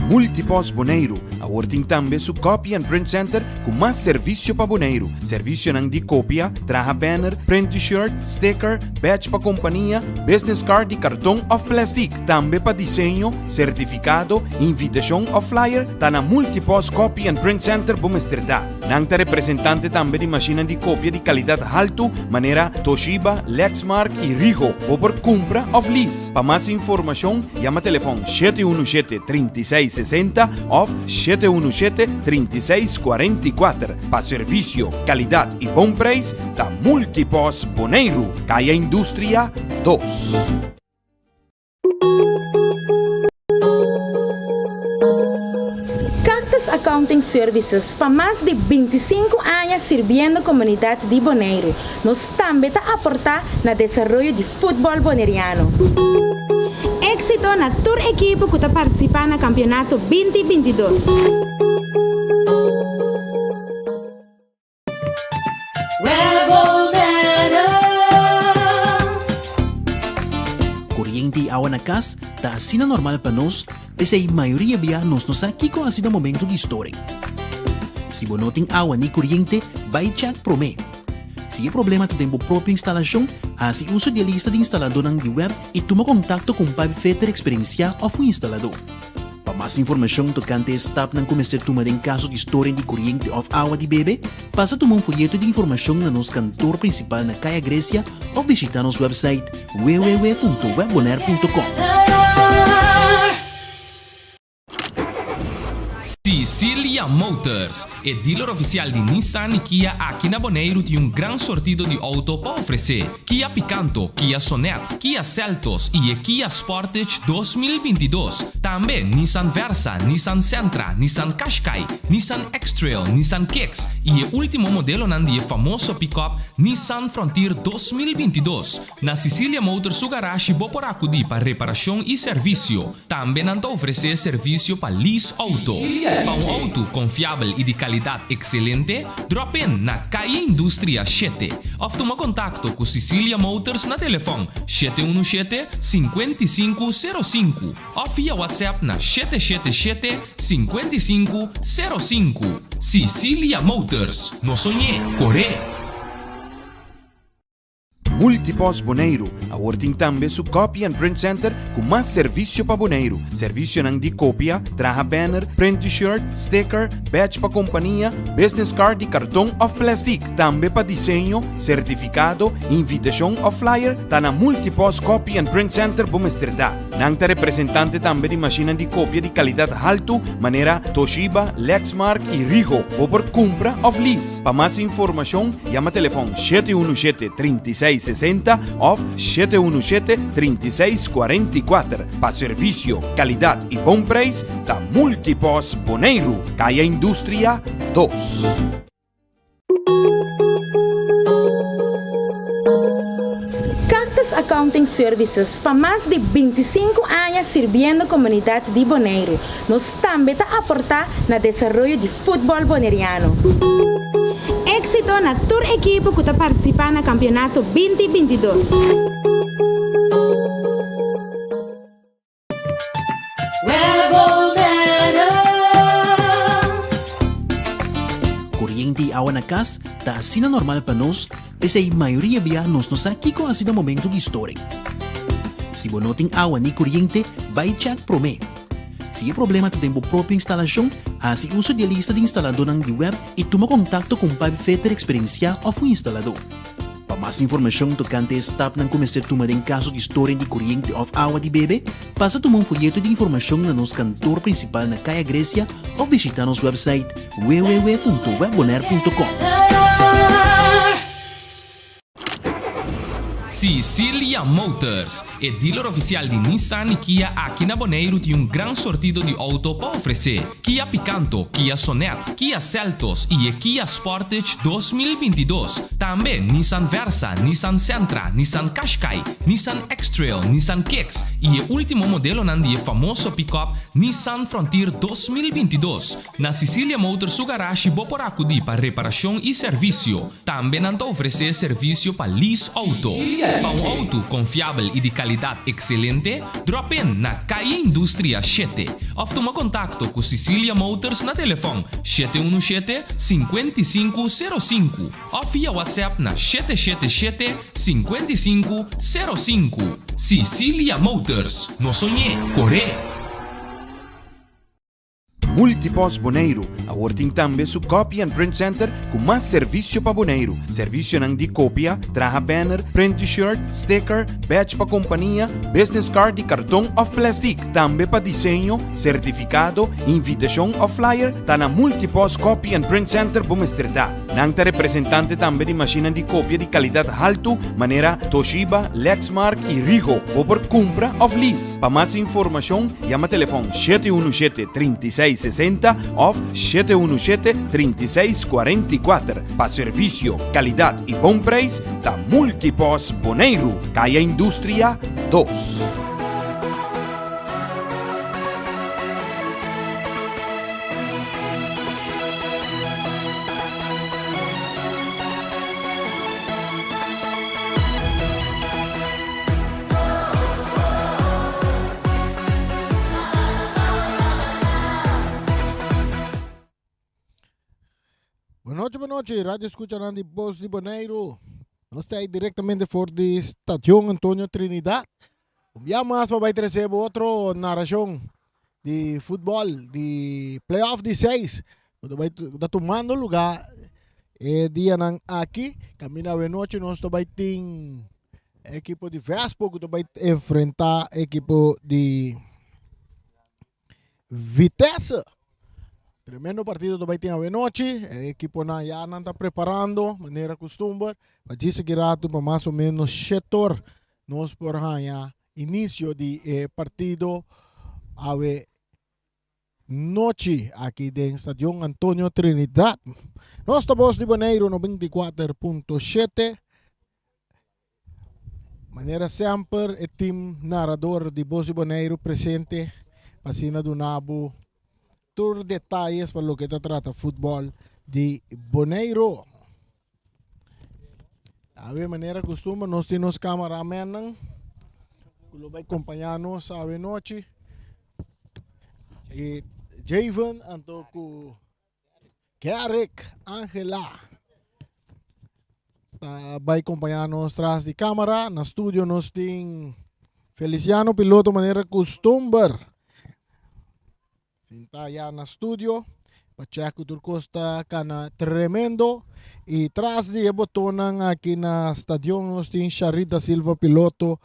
Multipost Boneiru awor tin tambe su Copy and Print Center ku mas servisio pa Boneiru. Servisionan di kopia, traha banner, print T-shirt, sticker, badge pa kompania, business card di karton òf plèstik. Tambe pa diseño, sertifikado, invitashon òf flyer, ta na Multipost Copy and Print Center bo mester ta. Nan ta representante tambe di mashinnan di kopia di kalidat haltu manera Toshiba, Lexmark i Ricoh. Bo por kumpra òf lease. Pa mas informashon yama telefòn 717 36 60 òf 717 36 44. Pa servisio, kalidat i bon preis ta Multipost Boneiru, Kaya Industria 2. Cactus Accounting Services pa mas di 25 aña sirbiendo komunidat di Boneiru. Nos tambe ta aportá na desaroyo di futbòl boneriano. Éksito na tur ekipo ku ta partisipá na kampionato 20 22. Koriente i awa na kas ta asina normal pa nos, p'esei mayoria bia nos no sa kiko hasi na momento di storing. Si bo no tin awa ni koriente, bai chèk promé. Si e problema ta den bo propio instalashon, hasi uso di e lista di instaladónan di web i tuma kontakto ku un pipefeter eksperensiá òf un instaladó. Pa mas informashon tokante e stapnan ku mester tuma den kaso di storing di koriente òf awa di bebe, pasa tuma un foyeto di informashon na nos kantor prinsipal na Kaya Grecia òf bishitá nos wèpsait www.webbonaire.com. Sicilia Motors, e dealer ofisial di Nissan i Kia aki na Boneiru tin un gran sortido di outo pa ofresé. Kia Picanto, Kia Sonet, Kia Seltos i e Kia Sportage 2022. Tambe Nissan Versa, Nissan Sentra, Nissan Qashqai, Nissan X-Trail, Nissan Kicks i e último modelonan di e famoso pick-up Nissan Frontier 2022. Na Sicilia Motors su garashi bo por akudí pa reparashon i servisio. Tambe nan ta ofresé servisio pa lease outo. Pa un outo konfiabel i di kalidat ekselente, drop in na Calle Industria shete òf tuma kontakto ku Sicilia Motors na telefòn 717 55 05 òf via WhatsApp na 777 55 05. Sicilia Motors, no soñ'é, kor'é! Multipost Boneiru awor tin tambe su Copy and Print Center ku mas servisio pa Boneiru. Servisionan di kopia, traha banner, print T-shirt, sticker, badge pa kompania, business card di karton òf plèstik. Tambe pa diseño, sertifikado, invitashon òf flyer, ta na Multipost Copy and Print Center bo mester ta. Nan ta representante tambe di mashinnan di kopia di kalidat haltu manera Toshiba, Lexmark i Ricoh. Bo por kumpra òf lease. Pa mas informashon yama telefòn 717 36 60 òf 717 36 44. Pa servisio, kalidat i bon preis ta Multipost Boneiru, Kaya Industria 2. Cactus Accounting Services pa mas di 25 aña sirbiendo komunidat di Boneiru. Nos tambe ta aportá na desaroyo di futbòl boneriano. Éksito na tur ekipo ku ta partisipá na kampionato 20 22. Koriente i awa na kas ta asina normal pa nos, p'esei mayoria bia nos no sa kiko hasi na momento di storing. Si bo no tin awa ni koriente, bai chèk promé. Si e problema ta den bo propio instalashon, hasi uso di e lista di instaladónan di web i tuma kontakto ku un pipefeter eksperensiá òf un instaladó. Pa mas informashon tokante e stapnan ku mester tuma den kaso di storing di koriente òf awa di bebe, pasa tuma un foyeto di informashon na nos kantor prinsipal na Kaya Grecia òf bishitá nos wèpsait www.webbonaire.com. Sicilia Motors, e dealer ofisial di Nissan i Kia aki na Boneiru tin un gran sortido di outo pa ofresé. Kia Picanto, Kia Sonet, Kia Seltos i e Kia Sportage 2022. Tambe Nissan Versa, Nissan Sentra, Nissan Qashqai, Nissan X-Trail, Nissan Kicks i e último modelonan di e famoso pick-up Nissan Frontier 2022. Na Sicilia Motors su garashi bo por akudí pa reparashon i servisio. Tambe nan ta ofresé servisio pa lease outo. Pa un outo konfiabel i di kalidat ekselente, drop in na Calle Industria shete òf tuma kontakto ku Cicilia Motors na telefòn 717 55 05 òf via WhatsApp na 777 55 05. Cicilia Motors, no soñ'é, kor'é! Multipost Boneiru awor tin tambe su Copy and Print Center ku mas servisio pa Boneiru. Servisionan di kopia, traha banner, print T-shirt, sticker, badge pa kompania, business card di karton òf plèstik. Tambe pa diseño, sertifikado, invitashon òf flyer ta na Multipost Copy and Print Center bo mester ta. Nan ta representante tambe di mashinnan di kopia di kalidat haltu manera Toshiba, Lexmark i Ricoh. Bo por kumpra òf lease. Pa mas informashon yama telefòn 717 36 60 òf 717 36 44. Pa servisio, kalidat i bon preis ta Multipos Boneiru, Kaya Industria 2. Buenas noches, buenas noches, Radio Escucha di Voz di Boneiru. Nos ta directamente for di Stadion Antonio Trinidad. Un bia mas pa bai trese bo otro narashon di futbòl di playoff di seis ku ta bai ku ta tumando lugá e dianan aki. Kaminda awenochi nos ta bai tin ekipo di Vespo ku ta bai enfrentá ekipo di Vitesse. Tremendo partido ta bai tin awenochi. E ekiponan ya nan ta preparando manera kustumber. Pa djis aki ratu pa mas o menos shetor nos por haña inicio di e partido awe nochi aki den Stadion Antonio Trinidad. Nos ta Bos di Boneiru 94.7. Manera semper e team narador di Bos di Boneiru presente pa asina duna bo tur detayes pa loke ta trata futbol di Boneiru. Awe manera costumber nos tin nos cameramennan cu lo bay compaña nos awe nochi. Y Javen anto cu Garrick Angela ta bay compaña nos tras di camera. Na studio nos tin Feliciano Piloto manera costumber. Sinta ya na studio pa check ku tur kos ta kana tremendo. I tras di e botonnan aki na stadion nos tin Sharita Silva piloto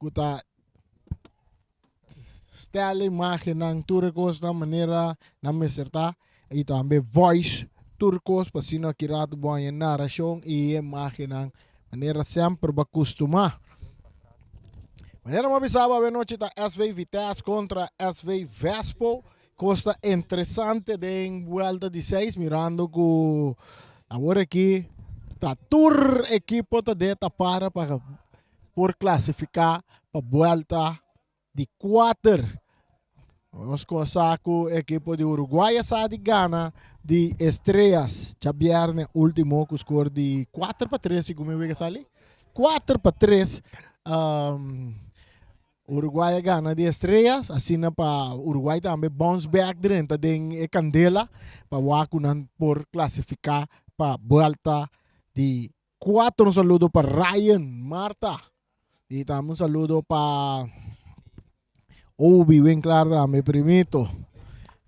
ku ta stel imagennan tur e kosnan manera nan mester ta i tambe voice tur kos pa asina aki rato bo haña narashon i e imagennan manera semper bo a kustumá. Manera mi a bisa bo awenochi ta SV Vitesse kontra SV Vespo. Kos ta interesante den buelta di seis mirando ku awor aki ta tur ekipo ta den tapara pa por klasifiká pa buelta di kuater. Nos kosa ku ekipo di Uruguay a sa di gana di Estrellas djabièrnè último ku skor di 4-3 si ku mi wega sali. 4-3 um, Uruguay a gana di Estrellas, asina pa Uruguay tambe bounce back drenta den e kandela pa wak ku nan por klasifiká pa buelta di 4. Un saludo pa Ryan Marta. Y tambe un saludo pa Obi Winklar tambe, primito.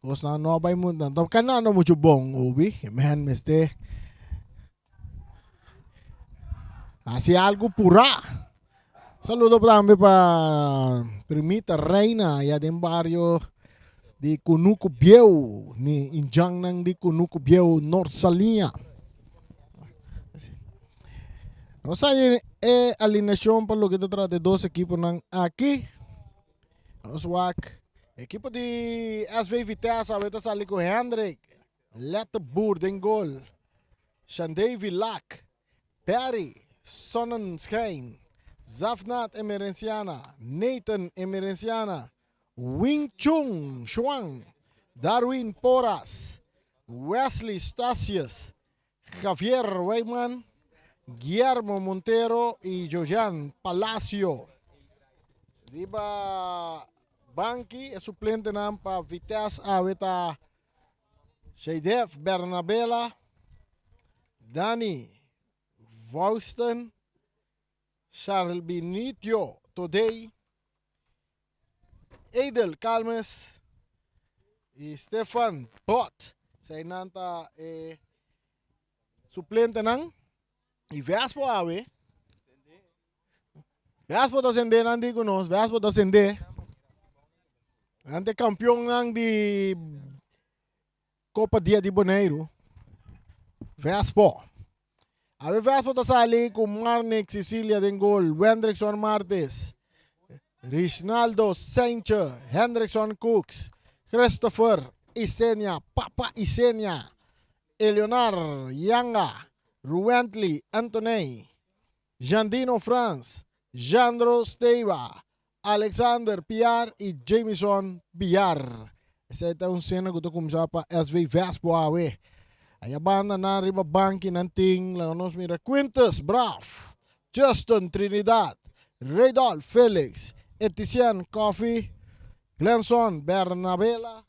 Cosnan no bay mu, no canando mucho bon, Obi. Men mester haci algo pura. Saludo tambe pa primita Reina allá den barrio di Cunucu Bieu, ni injannan di Cunucu Bieu, Noord Saliña. Nos hay e alineacion pa loke ta trata e dos ekiponan aki. Nos wak ekipo di SV Vitesse awe ta sali ku Hendrik Letterboer den gol. Shandey Vilak, Perry Sonnenschein, Zafnat Emerenciana, Nathan Emerenciana, Wing Chun Shuang, Darwin Porras, Wesley Stasius, Javier Wijman. Guillermo Montero i Jojan Palacio. Riba banki e suplentenan pa Vitesse awe ta Sheidev Bernabela, Dani Vausten, Charlbinitio Todey, Edel Calmes i Stefan Bot. Eseinan ta e suplentenan. I Vespo awe. Vespo ta sende nan di ku nos. Vespo ta sende. Nan ta e kampionnan di Kopa Dia di Boneiru. Vespo. Awe Vespo ta sali ku Marnick Cecilia den gol, Wendrickson Martes, Rishnaldo Saintje, Hendrickson Cooks, Christopher Isenia, Papa Isenia, Eleonar Yanga, Ruwentley Anthony, Jandino Frans, Jandro Steiva, Alexander Piar i Jamison Piar. Esei ta un sena ku ta kuminsá pa SV Vespo awe. Aya banda nan riba banki nan tin laga nos mira Quintus Braaf, Justin Trinidad, Radolf Felix, Etienne Coffie, Glenson Bernabela,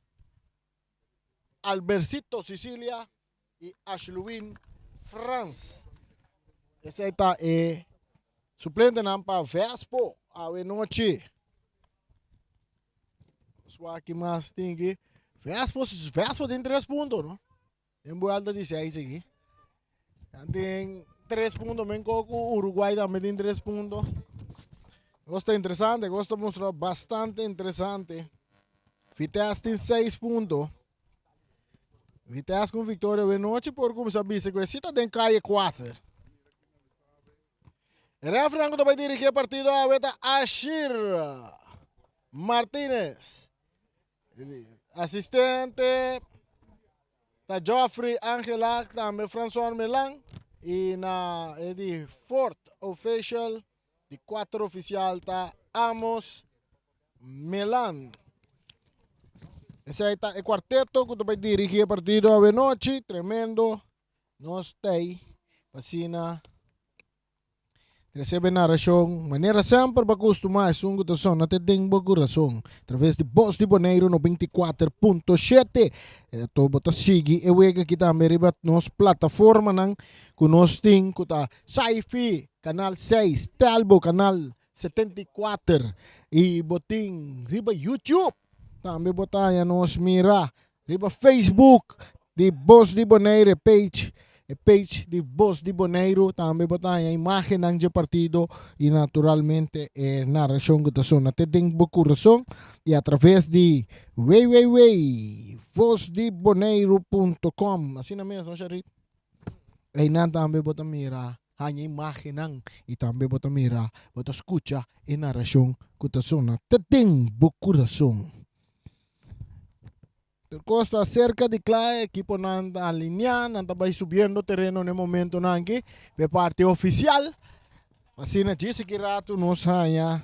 Albercito Sicilia i Ashluwin Frans. Esei ta e suplentenan pa Vespo awe nochi. Nos wak ki mas tin aki. Vespo, Vespo tin tres punto, no? Den buelta di seis aki. Nan tin tres punto, men ko ku Uruguay tambe tin tres punto. Kos ta interesante, kos ta mustra bastante interesante. Vitesse tin seis punto. Vitesse ku victoria awe nochi por kuminsá bisa ku e si ta den kaye kuater. E refnan ku ta bai dirigí e partido awe ta Ashir Martinez. Asistente ta Geoffrey Angela, tambe Francois Melan i na e di fourth official Di kuater ofisial ta Amos Melan. Esei ta e kuarteto ku ta bai dirigí e partido awenochi. Tremendo. Nos tei pa asina trese bo e narashon manera semper bo a kustumá esun ku ta sona te den bo kurason atraves di Bos di Boneiru 94.7. Anto bo ta sigui e wega aki tambe riba nos plataformanan ku nos tin ku ta Sci-Fi Canal 6, Telbo Canal 74 y bo tin riba YouTube. Tambe bo ta haña nos mira riba Facebook di Bos di Bonaire page, e page di Bos di Boneiru. Tambe bo ta haña imagennan dje partido y naturalmente e narracion cu ta sona te den bo curason y a traves di www.vosdiboneiru.com. Asina mes, no Sharit? Einan tambe bo ta mira haña imágennan i tambe bo ta mira, bo ta skucha e narashon ku ta sona te den bo kurason. Tur kos ta serka di kla, e ekiponan ta alineá, nan ta bai subiendo tereno na e momentonan aki pa e parti ofisial. Asina djis aki ratu nos haña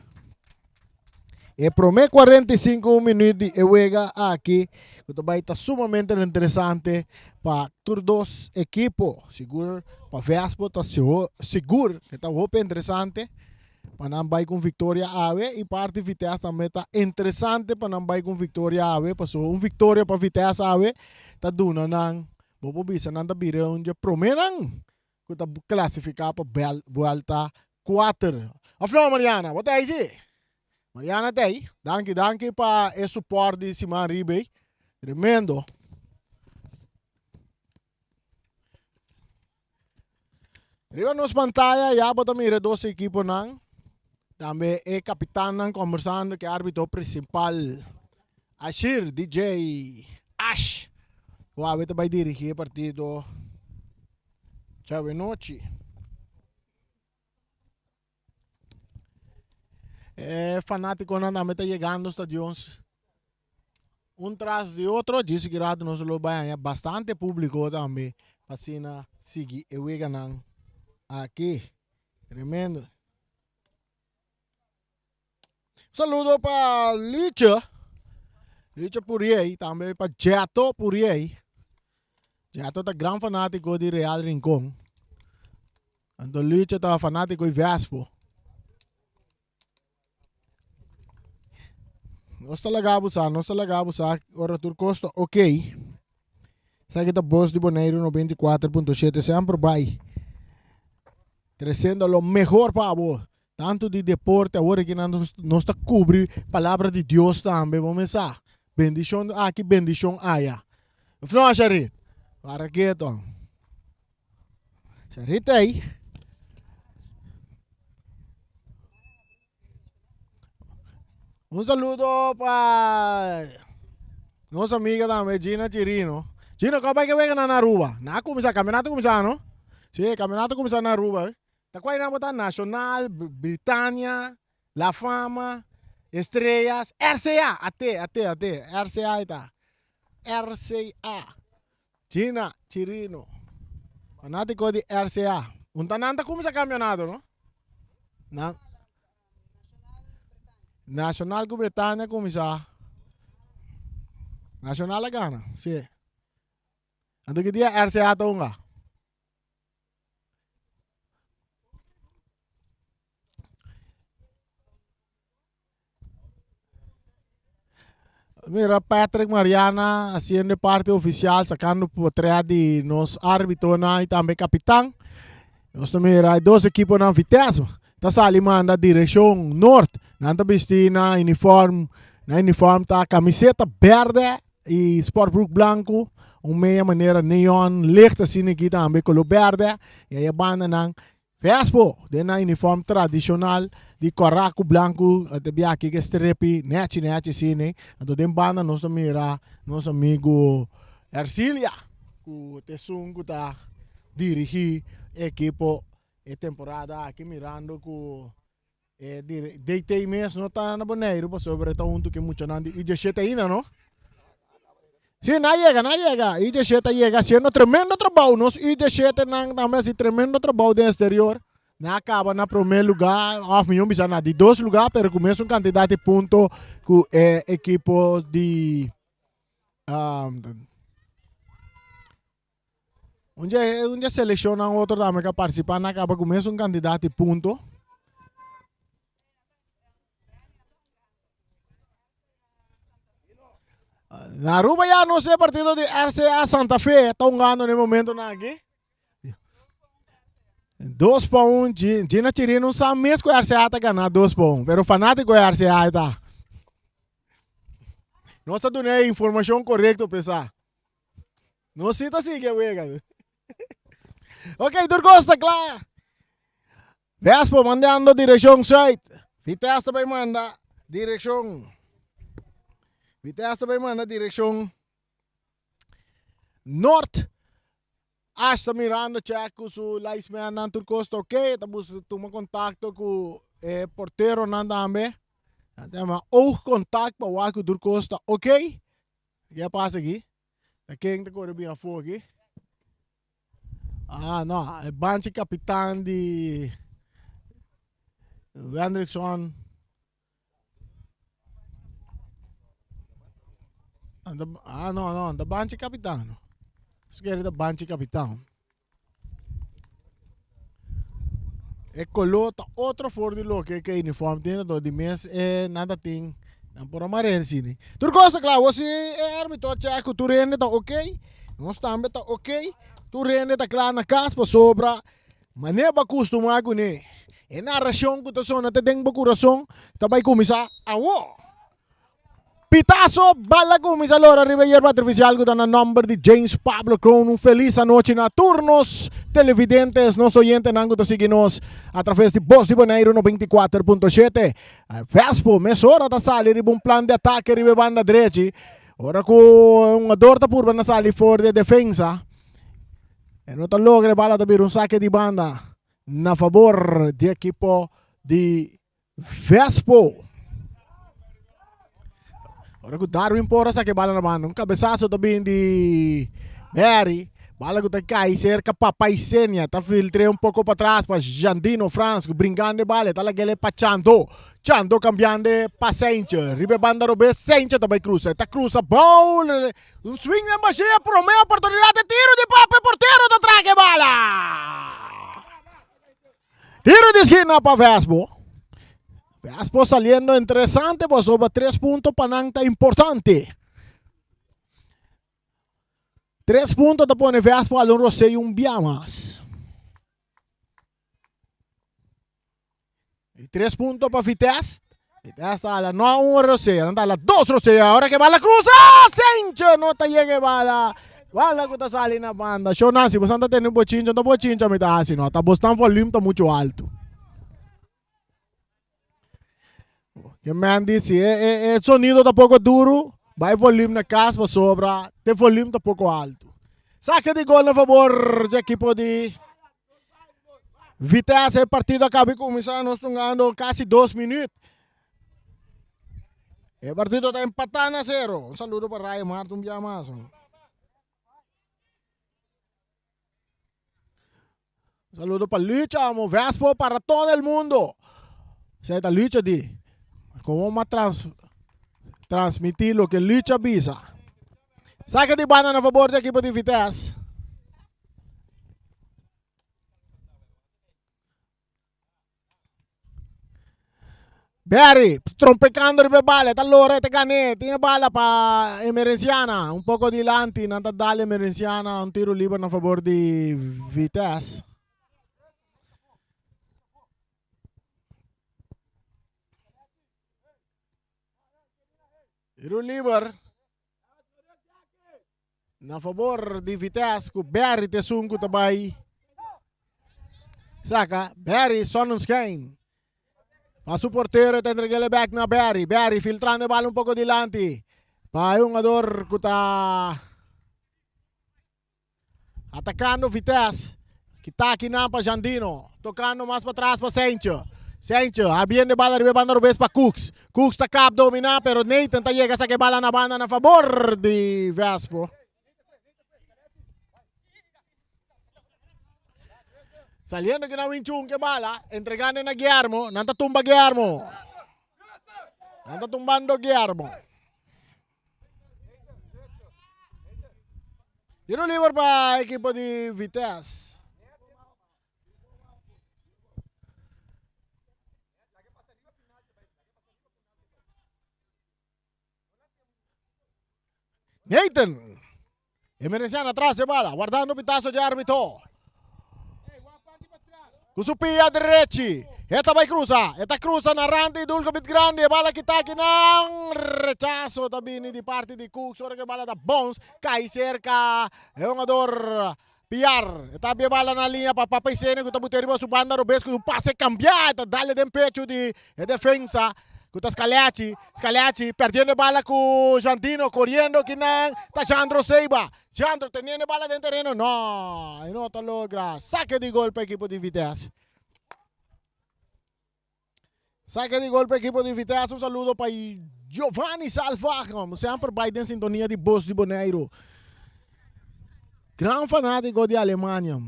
e prome 45 minuut di e wega aki ku ta bai ta sumamente interesante pa tur dos ekipo. Sigur pa Vespo ta sigur ke ta hopi interesante pa nan bai ku un viktoria awe i parti Vitesse tambe ta interesante pa nan bai ku un viktoria awe pasobra un viktoria pa Vitesse awe ta duna nan bo por bisa nan ta bira un dje promenan ku ta klasifiká pa buelta kuater. Òf no, Mariana? Bo ta ei si? Mariana ta ei. Danki, danki pa e support di siman riba ei. Tremendo. Riba nos pantaya ya bo ta mira e dos ekiponan. Tambe e kapitannan kombersando ku e árbitro prinsipal Ashir DJ Ash ku awe ta bai dirigí e partido. Djawe nochi. E fanátikonan tambe ta yegando stadion un tras di otro. Djis ki rato nos lo bai haña bastante públiko tambe pa asina sigui e weganan aki. Tremendo. Saludo pa Licha. Licha Puriey, tambe pa Jeto Puriey. Jeto ta gran fanátiko di Real Rincon. Anto Lucho ta fanátiko di Vespo. Nos ta laga bo sa, nos ta laga bo sa ora tur kos ta ok. Esaki ta Bos di Boneiru 94.7 semper bai treciendo lo mehor pa bo. Tanto di deporte, awor aki nan nos ta cubri palabra di Dios tambe, bo mesa. Bendicion aki, bendicion aya. Of no, Sharit? Para keto. Sharit ei. Un saludo pa nos amiga tambe, Gina Chirino. Gina, ¿cómo que juegan en Aruba? Na kumisa, campeonato kumisa, no? Sí, campeonato kumisa en Aruba. Eh. Ta cual nan bota Nacional, Britannia, La Fama, Estrellas, RCA, AT, AT, AT, RCA ita. RCA. Gina Chirino. Fanático di RCA. Un ta nan ta kumisa campeonato, no? Nan Nacional ku Britannia kumisa. Nacional a gana, si. Anto ki dia RCA ta hunga? Mira Patrick Mariana haciendo e parte oficial, sacando portret di nos árbitonan y tambe capitán. Nos ta mira e dos equiponan Vitesse ta sali manda direccion noord. Nan ta bisti na uniform, na uniform ta camiseta berde y sportbroek blanco, un media manera neon licht asina aki tambe color berde y ahí bandanan Vespo den nan uniform tradicional di cora cu blanco ta bia aki ke strepi nechi nechi asina. Anto den banda nos ta mira nos amigo Ercilia cu ta esun cu ta dirigi e ekipo e temporada aki mirando cu e DT mes no ta na Boneiru pasobra e ta hunto cu e muchanan di U17 ainda no. Sí, nan a yega, nan a yega. U17 a yega haciendo tremendo trabou. Nos U17 nan tambe haci tremendo trabou den exterior. Nan a caba na prome lugar, of mihor bisa na di dos lugar, pero cu mesun cantidad di punto cu e ekipo di um, un dje, un dje seleccionnan otro tambe que a participa nan a caba cu mesun cantidad di punto. Na Aruba ya nos e partido di RCA Santa Fe ta hungando na e momentonan aki. 2 pa 1, Gina Chirino sa mes ku RCA ta gana 2 pa 1, pero fanátiko di RCA ta. Nos ta duna e informashon korekto p'esá. Nos sí ta sigui e wega. Ok, tur kos ta kla. Vespo mandando direccion zuid. Vitesse ta bay manda direccion. Vitesse ta bay manda direccion noord. Ash ta mirando check cu su linesman nan tur cos ta ok. Ta busca tuma contacto cu e porteronan tambe. Nan ta yama oogcontact pa wak cu tur cos ta ok. Ke a pasa aki? Ta ken ta core bin afo aki? Ah, no, e banchi kapitan di Wendrickson. Ah, no, no, ta banchi kapitan. No. Skere ta banchi kapitan. E koló ta otro for di loke ke uniform tin, anto di mes e nan ta tin nan por a marel sini. Tur kos ta kla, awor si e arbitro a chek ku tur hende ta ok, nos tambe ta ok, tur hende ta kla na kas pasobra manera bo a kustumá kuné. E narashon ku ta sona te den bo kurason ta bai kuminsá awor. Pitazo, bala cuminsa lora riba e yerba artificial cu ta na nomber di James Pablo Kroon. Un feliz anochi na tur nos televidentes, nos oyentenan cu ta sigui nos a traves di Bos di Boneiru 94.7. Vespo mesora ta sali riba un plan di atake riba e banda drechi. Ora cu un jugador ta purba na sali for di e defensa, e no ta logra, e bala ta bira un sake di banda na fabor di ekipo di Vespo. Ora ku Darwin Porras saka e bala na banda. Un kabesaso ta bin di Barry. Bala ku ta kai serka Papay Senia. Ta filtr'é un poko patras pa Jandino Frans ku brinkando e bala. E ta lag'el pa Chando. Chando kambiando pa Sentje. Riba e banda robes Sentje ta bai krusa. E ta krusa bou. Un swing den bashia. Promé oportunidat e tiro di Pape. Portero ta traga e bala. Tiro di skina pa Vespo. Vespo saliendo interesante pasobra tres punto pa nan ta importante. Tres punto ta pone Vespo al un rosé y un bia mas. Y tres punto pa Vitesse. Vitesse ta ala no un rosé, nan ta ala dos rosé. Ahora que bala cruza, Sencho no ta llega bala. Bala ku ta sali na banda. Show Nancy, bosan ta tene un bochincha, no bochincha mi ta hasi no. Ta bosnan volume ta mucho alto. Ke man di si e, e, e sonido ta poko duro, bai volume na kas pasobra te volume ta poko alto. Saque di gol na favor di ekipo di Vitesse. E partido a kaba di kuminsá, nos tungando kasi dos minuut. E partido ta empatá na sero. Un saludo pa Ray Mart un bia mas. Un saludo pa Lucha, amo Vespo para todo el mundo. Esei ta Lucha di. Como ma trans transmití loke Lucha bisa. Saque di banda na favor di ekipo di Vitesse. Berry trompecando riba e bala, e ta lora, e ta gané, tin e bala pa Emerenciana, un poco dilanti, nan ta dal Emerenciana un tiro liber na favor di Vitesse. Tiro liber na favor di Vitesse ku Berry ta esun ku ta bai saka. Berry Sonnenschein pa su portero ta entreg'el e bek na Berry. Berry filtrando e bal un poko dilanti pa e hungador ku ta Atacando Vitesse. Kita akinan pa Jandino. Tocando mas pa tras pa Sencho. Sencho abriendo e bala riba e banda robes pa Cooks. Cooks ta kap domina pero Nathan ta yega saka e bala na banda na fabor di Vespo. Saliendo kinan Winchun ke bala, entregando na Guillermo. Nan ta tumba Guillermo. Nan ta tumbando Guillermo. Tiro liber pa ekipo di Vitesse. Nathan. Emerenciano atrás de bala, guardando pitazo de árbitro. Ku su pia derechi. E ta bai cruza. E ta cruza na rand di doelgebied grandi. E bala kita aki nan. Rechazo ta bini di parti di Cooks. Ora ku e bala ta bounce. Kai serka e hungador Piar. E ta abia bala na liña pa Papa Isene ku ta bute riba su banda robes ku un pase kambia. E ta dale den pechu di e defensa ku ta Scaleachi. Scaleachi perdiendo e bala ku Jandino. Koriendo kinan ta Jandro Seiba. Jandro teniendo e bala den tereno. No, e no ta logra. Sake di gol pa ekipo di Vitesse. Sake di gol pa ekipo di Vitesse. Un saludo pa Giovanni Salvag. Semper bai den sintonia di Bos di Boneiru. Gran fanátiko di Alemania.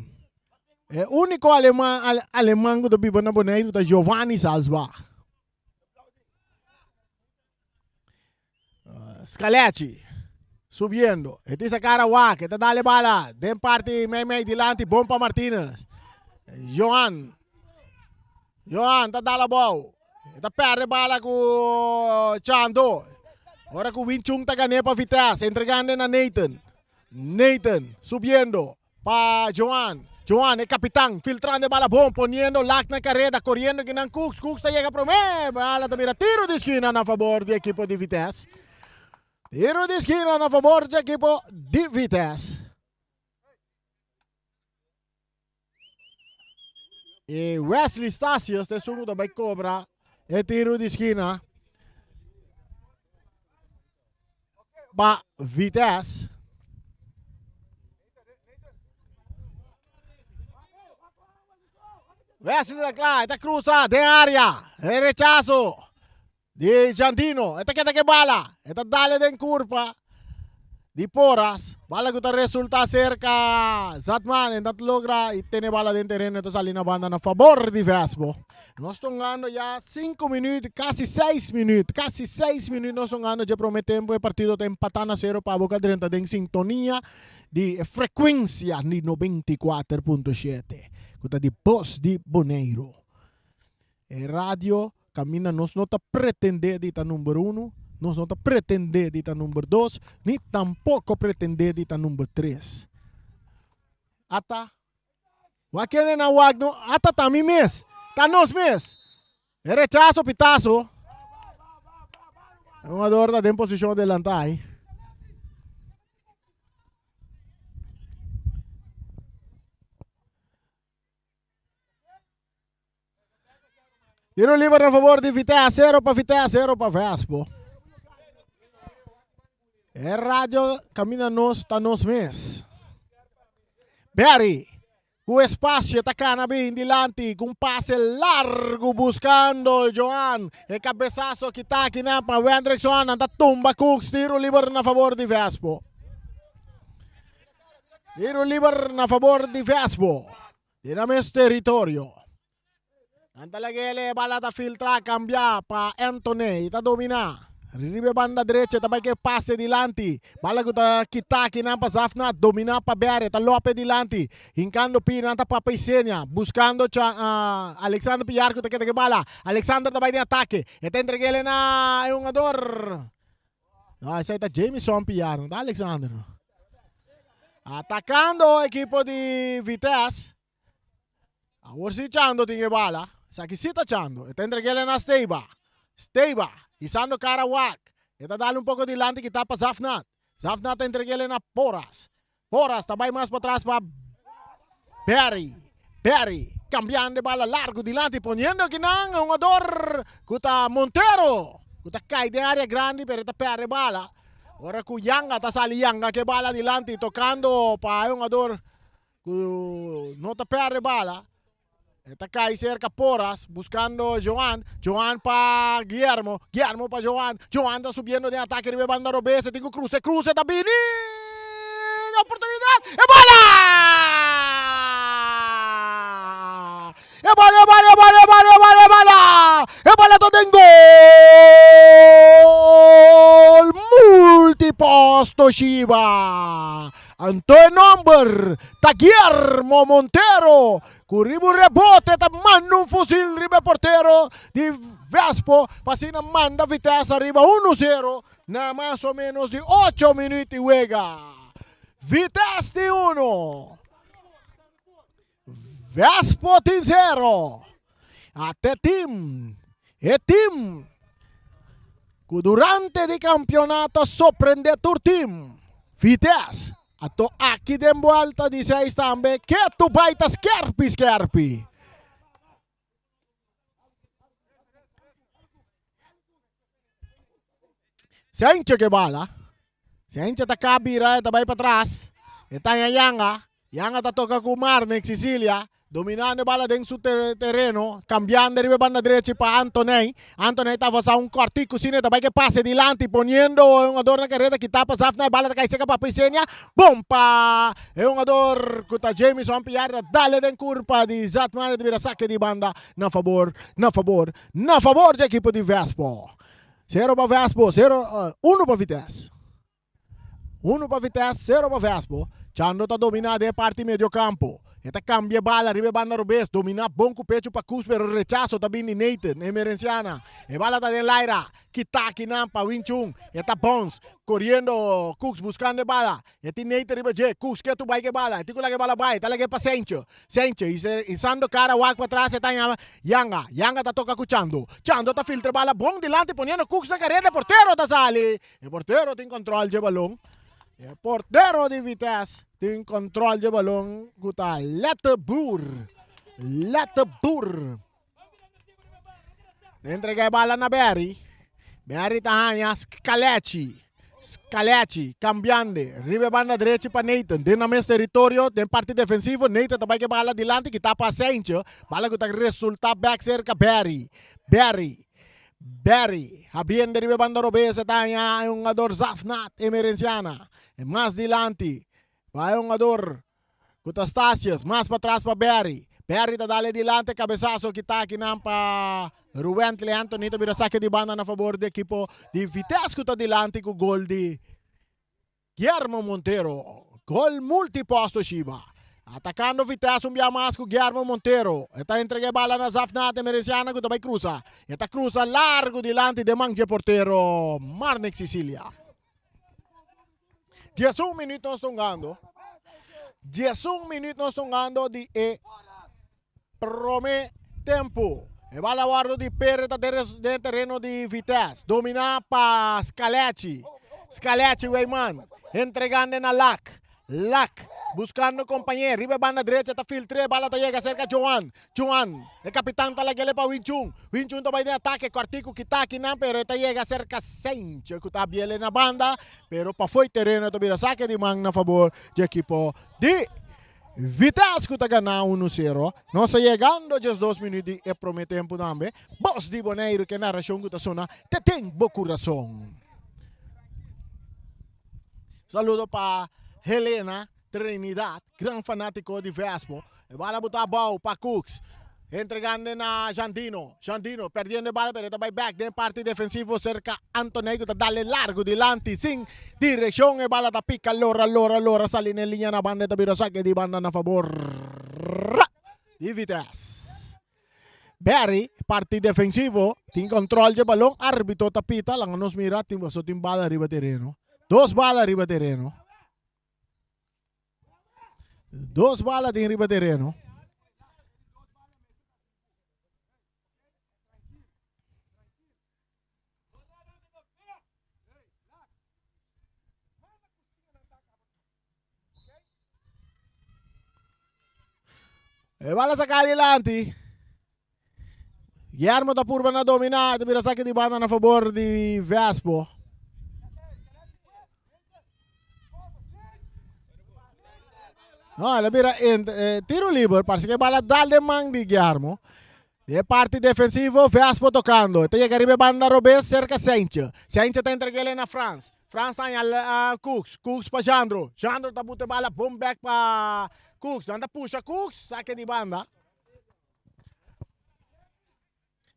E úniko aleman, aleman ku ta biba na Boneiru ta Giovanni Salzbach. Scalechi subiendo. E tin sacar a wak. E ta dale bala. Den parti mei mei dilanti. Bon pa Martinez. Johan. Johan ta dala bou. E ta perde bala ku Chando. Ora ku Win Chung ta gané pa Vitesse. Entregando na Nathan. Nathan subiendo. Pa Joan. Joan, e kapitan, filtrando e bala bon, poniendo lak na kareda, koriendo kinan Cooks. Cooks ta yega promé. Bala ta bira tiro di skina na fabor di ekipo di Vitesse. Tiro di skina na fabor di ekipo di Vitesse. E Wesley Stasius ta esun ku ta bai kobra e tiro di skina pa Vitesse. Wesley ta kla, e ta krusa den área. E rechaso di Jandino. E ta keda ke bala. E ta dale den kurpa di Porras. Bala ku ta resulta serka Zatman. E ta logra i tene bala den tereno. E ta sali na banda na fabor di Vespo. Nos tongando ya sinku minuut, kasi seis minuut, kasi seis minuut nos tongando dje prome tempo. E partido ta empata na sero pa bo ka drenta den sintonia di e frekuensia di 94.7 ku ta di Bos di Boneiru. E radio kaminda nos no ta pretendé di ta number uno, nos no ta pretendé di ta number dos, ni tampoko pretendé di ta number tres. Ata, wak kende nan wak no, ata ta mi mes, ta nos mes. E rechaso pitaso. E hungador ta den posishon adelantá ei. Tiro liber na favor di Vitesse, 0 pa Vitesse, 0 pa Vespo. E radio camina nos ta nos mes. Barry, ku espacio ta cana bin dilanti, ku un pase largo buscando Joan. E cabezazo kita akinan pa Wendrickson, nan ta tumba Cooks, tiro liber na favor di Vespo. Tiro liber na favor di Vespo. Den nan mes teritorio. Nan ta lag'el e bala ta filtra kambia pa Anthony i ta domina. Riba e banda drecha ta bai ku e pase dilanti. Bala ku ta kita akinan pa Zafnat, domina pa Berry, ta lope dilanti. Hinkando pi nan ta Papa Isenia, buskando cha Alexander Piar ku ta keda ku e bala. Alexander ta bai den atake. E ta entreg'el na e hungador. No, esei ta Jamison Piar, no ta Alexander. Atacando equipo di Vitesse. Awor si Chando tin e bala. Esaki si ta Chando. E ta entreg'el na Steba. Steba, hisando cara wak. E ta dal un poco dilanti kita pa Zafnat. Zafnat ta entreg'el na Porras. Porras ta bai mas patras pa Berry. Berry cambiando e bala largo dilanti poniendo akinan e hungador cu ta Montero cu ta cay den area grandi pero e ta perde bala. Ora cu Yanga ta sali Yanga cu e bala dilanti tocando pa e hungador cu no ta perde bala. E ta cay cerca Porras buscando Joan. Joan pa Guillermo. Guillermo pa Joan. Joan ta subiendo den atake riba e banda robes. E tin cu cruza. E cruza ta bini. Oportunidad. E bala! E bala, e bala, e bala, e bala, e bala, e bala! E bala ta den gol! Multipost Toshiba! Anto e nomber ta Guillermo Montero ku riba un rebote ta manda un fusil riba e portero di Vespo pa asina manda Vitesse ariba uno zero na mas o menos di ocho minuut di wega. Vitesse tin uno, Vespo tin zero. Ate team, e team ku durante di kampionato a sorprende tur team, Vitesse. Ato aki den buelta di seis tambe ketu bai ta skerpi skerpi. Sencho ke bala. Sencho ta kabira e ta bai patras. E ta Yanga. Yanga ta toka ku Marnix Cecilia. Dominando e bala den su tereno. Cambiando riba e banda drechi pa Antoney. Antoney ta avansa un kortiku sine ta bai ke pase dilanti poniendo e hungador na kareda kita pa Zafna. E bala ta kai seka pa Pisenia. Bon pa e hungador ku ta Jamison Piar ta dale den kurpa di Zatman e ta bira sake di banda na fabor na fabor na fabor di ekipo di Vespo. Sero pa Vespo, sero uno pa Vitesse. Uno pa Vitesse, sero pa Vespo. Chando ta dominá den e parti medio kampo. E ta kambia e bala riba e banda robes, dominá bon ku pechu pa Koos pero rechaso ta bin di Nathan Emerenciana. E bala ta den laira, kita akinan pa Wing Chun. E ta bounce, koriendo Cooks buskando e bala. E tin Nathan riba dje, Cooks ke tur bai ku e bala. E tin ku laga e bala bai, e ta laga e pa Sencho. Sencho hisando kara wak patras e ta yama Yanga. Yanga ta toka ku Chando. Chando ta filtra bala bon dilanti poniendo Cooks na kareda, e portero ta sali. E portero tin control dje balon. E portero di Vitesse tin control dje balon ku ta Letterboer. Letterboer. Entrega e bala na Berry. Berry ta haña Scalechi. Scalechi cambiande riba e banda drechi pa Nathan. Den nan mes teritorio den parti defensivo Nathan ta bai ku e bala dilanti kita pa Seintje. Bala ku ta resulta bek serka Berry. Berry. Berry habiende riba e banda robes e ta haña e hungador Zafnat Emerenciana. E mas dilanti pa e hungador ku ta Stasius, mas patras pa Berry. Berry ta dal e dilanti kabesaso kita akinan pa Ruwentley Anthony ta bira sake di banda na fabor di ekipo di Vitesse ku ta dilanti ku gol di Guillermo Montero. Gol multiposto Shiba. Atacando Vitesse un bia mas cu Guillermo Montero. E ta entrega e bala na Zafnat Emerenciana cu ta bay cruza. E ta cruza largo dilanti den man dje portero Marnick Cicilia. 11 minuut nos ta hungando. 11 minuut nos ta hungando di e prome tempo. E bala wordo di Pere ta den tereno di Vitesse. Domina pa Scalechi. Scalechi Weyman. Entregando na Lak. Lak buscando compañero. Riba e banda derecha ta filtre. Bala ta yega cerca Joan. Joan, e capitan ta lagele pa Winchun. Winchun ta bay den atake. Cortico kita akinan pero e ta yega cerca Sencho cu ta biele na banda. Pero pafo e tereno ta bira saque di man na favor di ekipo di Vitesse cu ta gana uno sero. Nos ta yegando 12 minuut di e prome tempo tambe. Bos di Boneiru ke narracion cu ta sona te den bo curason. Saludo pa Helena Trinidad, gran fanatico di Vespo. E bala buta abou pa Cooks. Entregando na Jandino. Jandino perdiendo e bala pero e ta bai back den parti defensivo cerca Antoney cu ta dale largo dilanti sin direccion. E bala ta pica lora lora lora sali na e liña na banda e ta bira saque di banda na favor di Vitesse. Barry parti defensivo tin control dje balon arbitro ta pita laga nos mira tin paso tin bala riba tereno. Dos bala riba tereno. Dos bala tin riba tereno. E bala saca adelante. Guillermo ta purba na domina. Ta bira saque di banda na favor di Vespo. No, el a bira eh, tiro liber. Parece que bala dal de man di Guillermo. De parte defensivo, Vespo tocando. Ta llega riba banda robes cerca Saintje. Saintje ta entregele na Frans. Frans ta haña uh, Cooks. Cooks pa Jandro. Jandro ta bute bala bon back pa Cooks. Dan ta pusha Cooks. Saque di banda.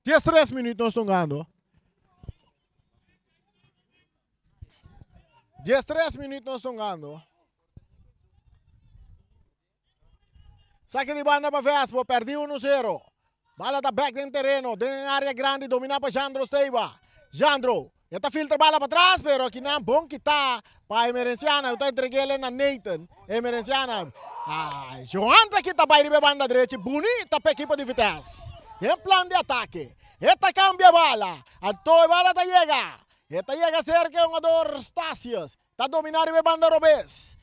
13 minuut nos tongando. 13 minuut nos tongando. Saque di banda pa Vespo, perdi 1-0. Bala ta back den tereno, den area grandi, domina pa Jandro Steiba. Jandro, e ta filtra bala pa tras, pero akinan bon kita pa Emerenciana, ku ta entregele na Nathan. Emerenciana, ah, Johan ta kita bai riba e banda drechi, bunita pa ekipo di Vitesse. Den plan di atake, e ta cambia bala, anto e bala ta yega, e ta yega cerca e hungador Stasius, ta domina riba e banda robes.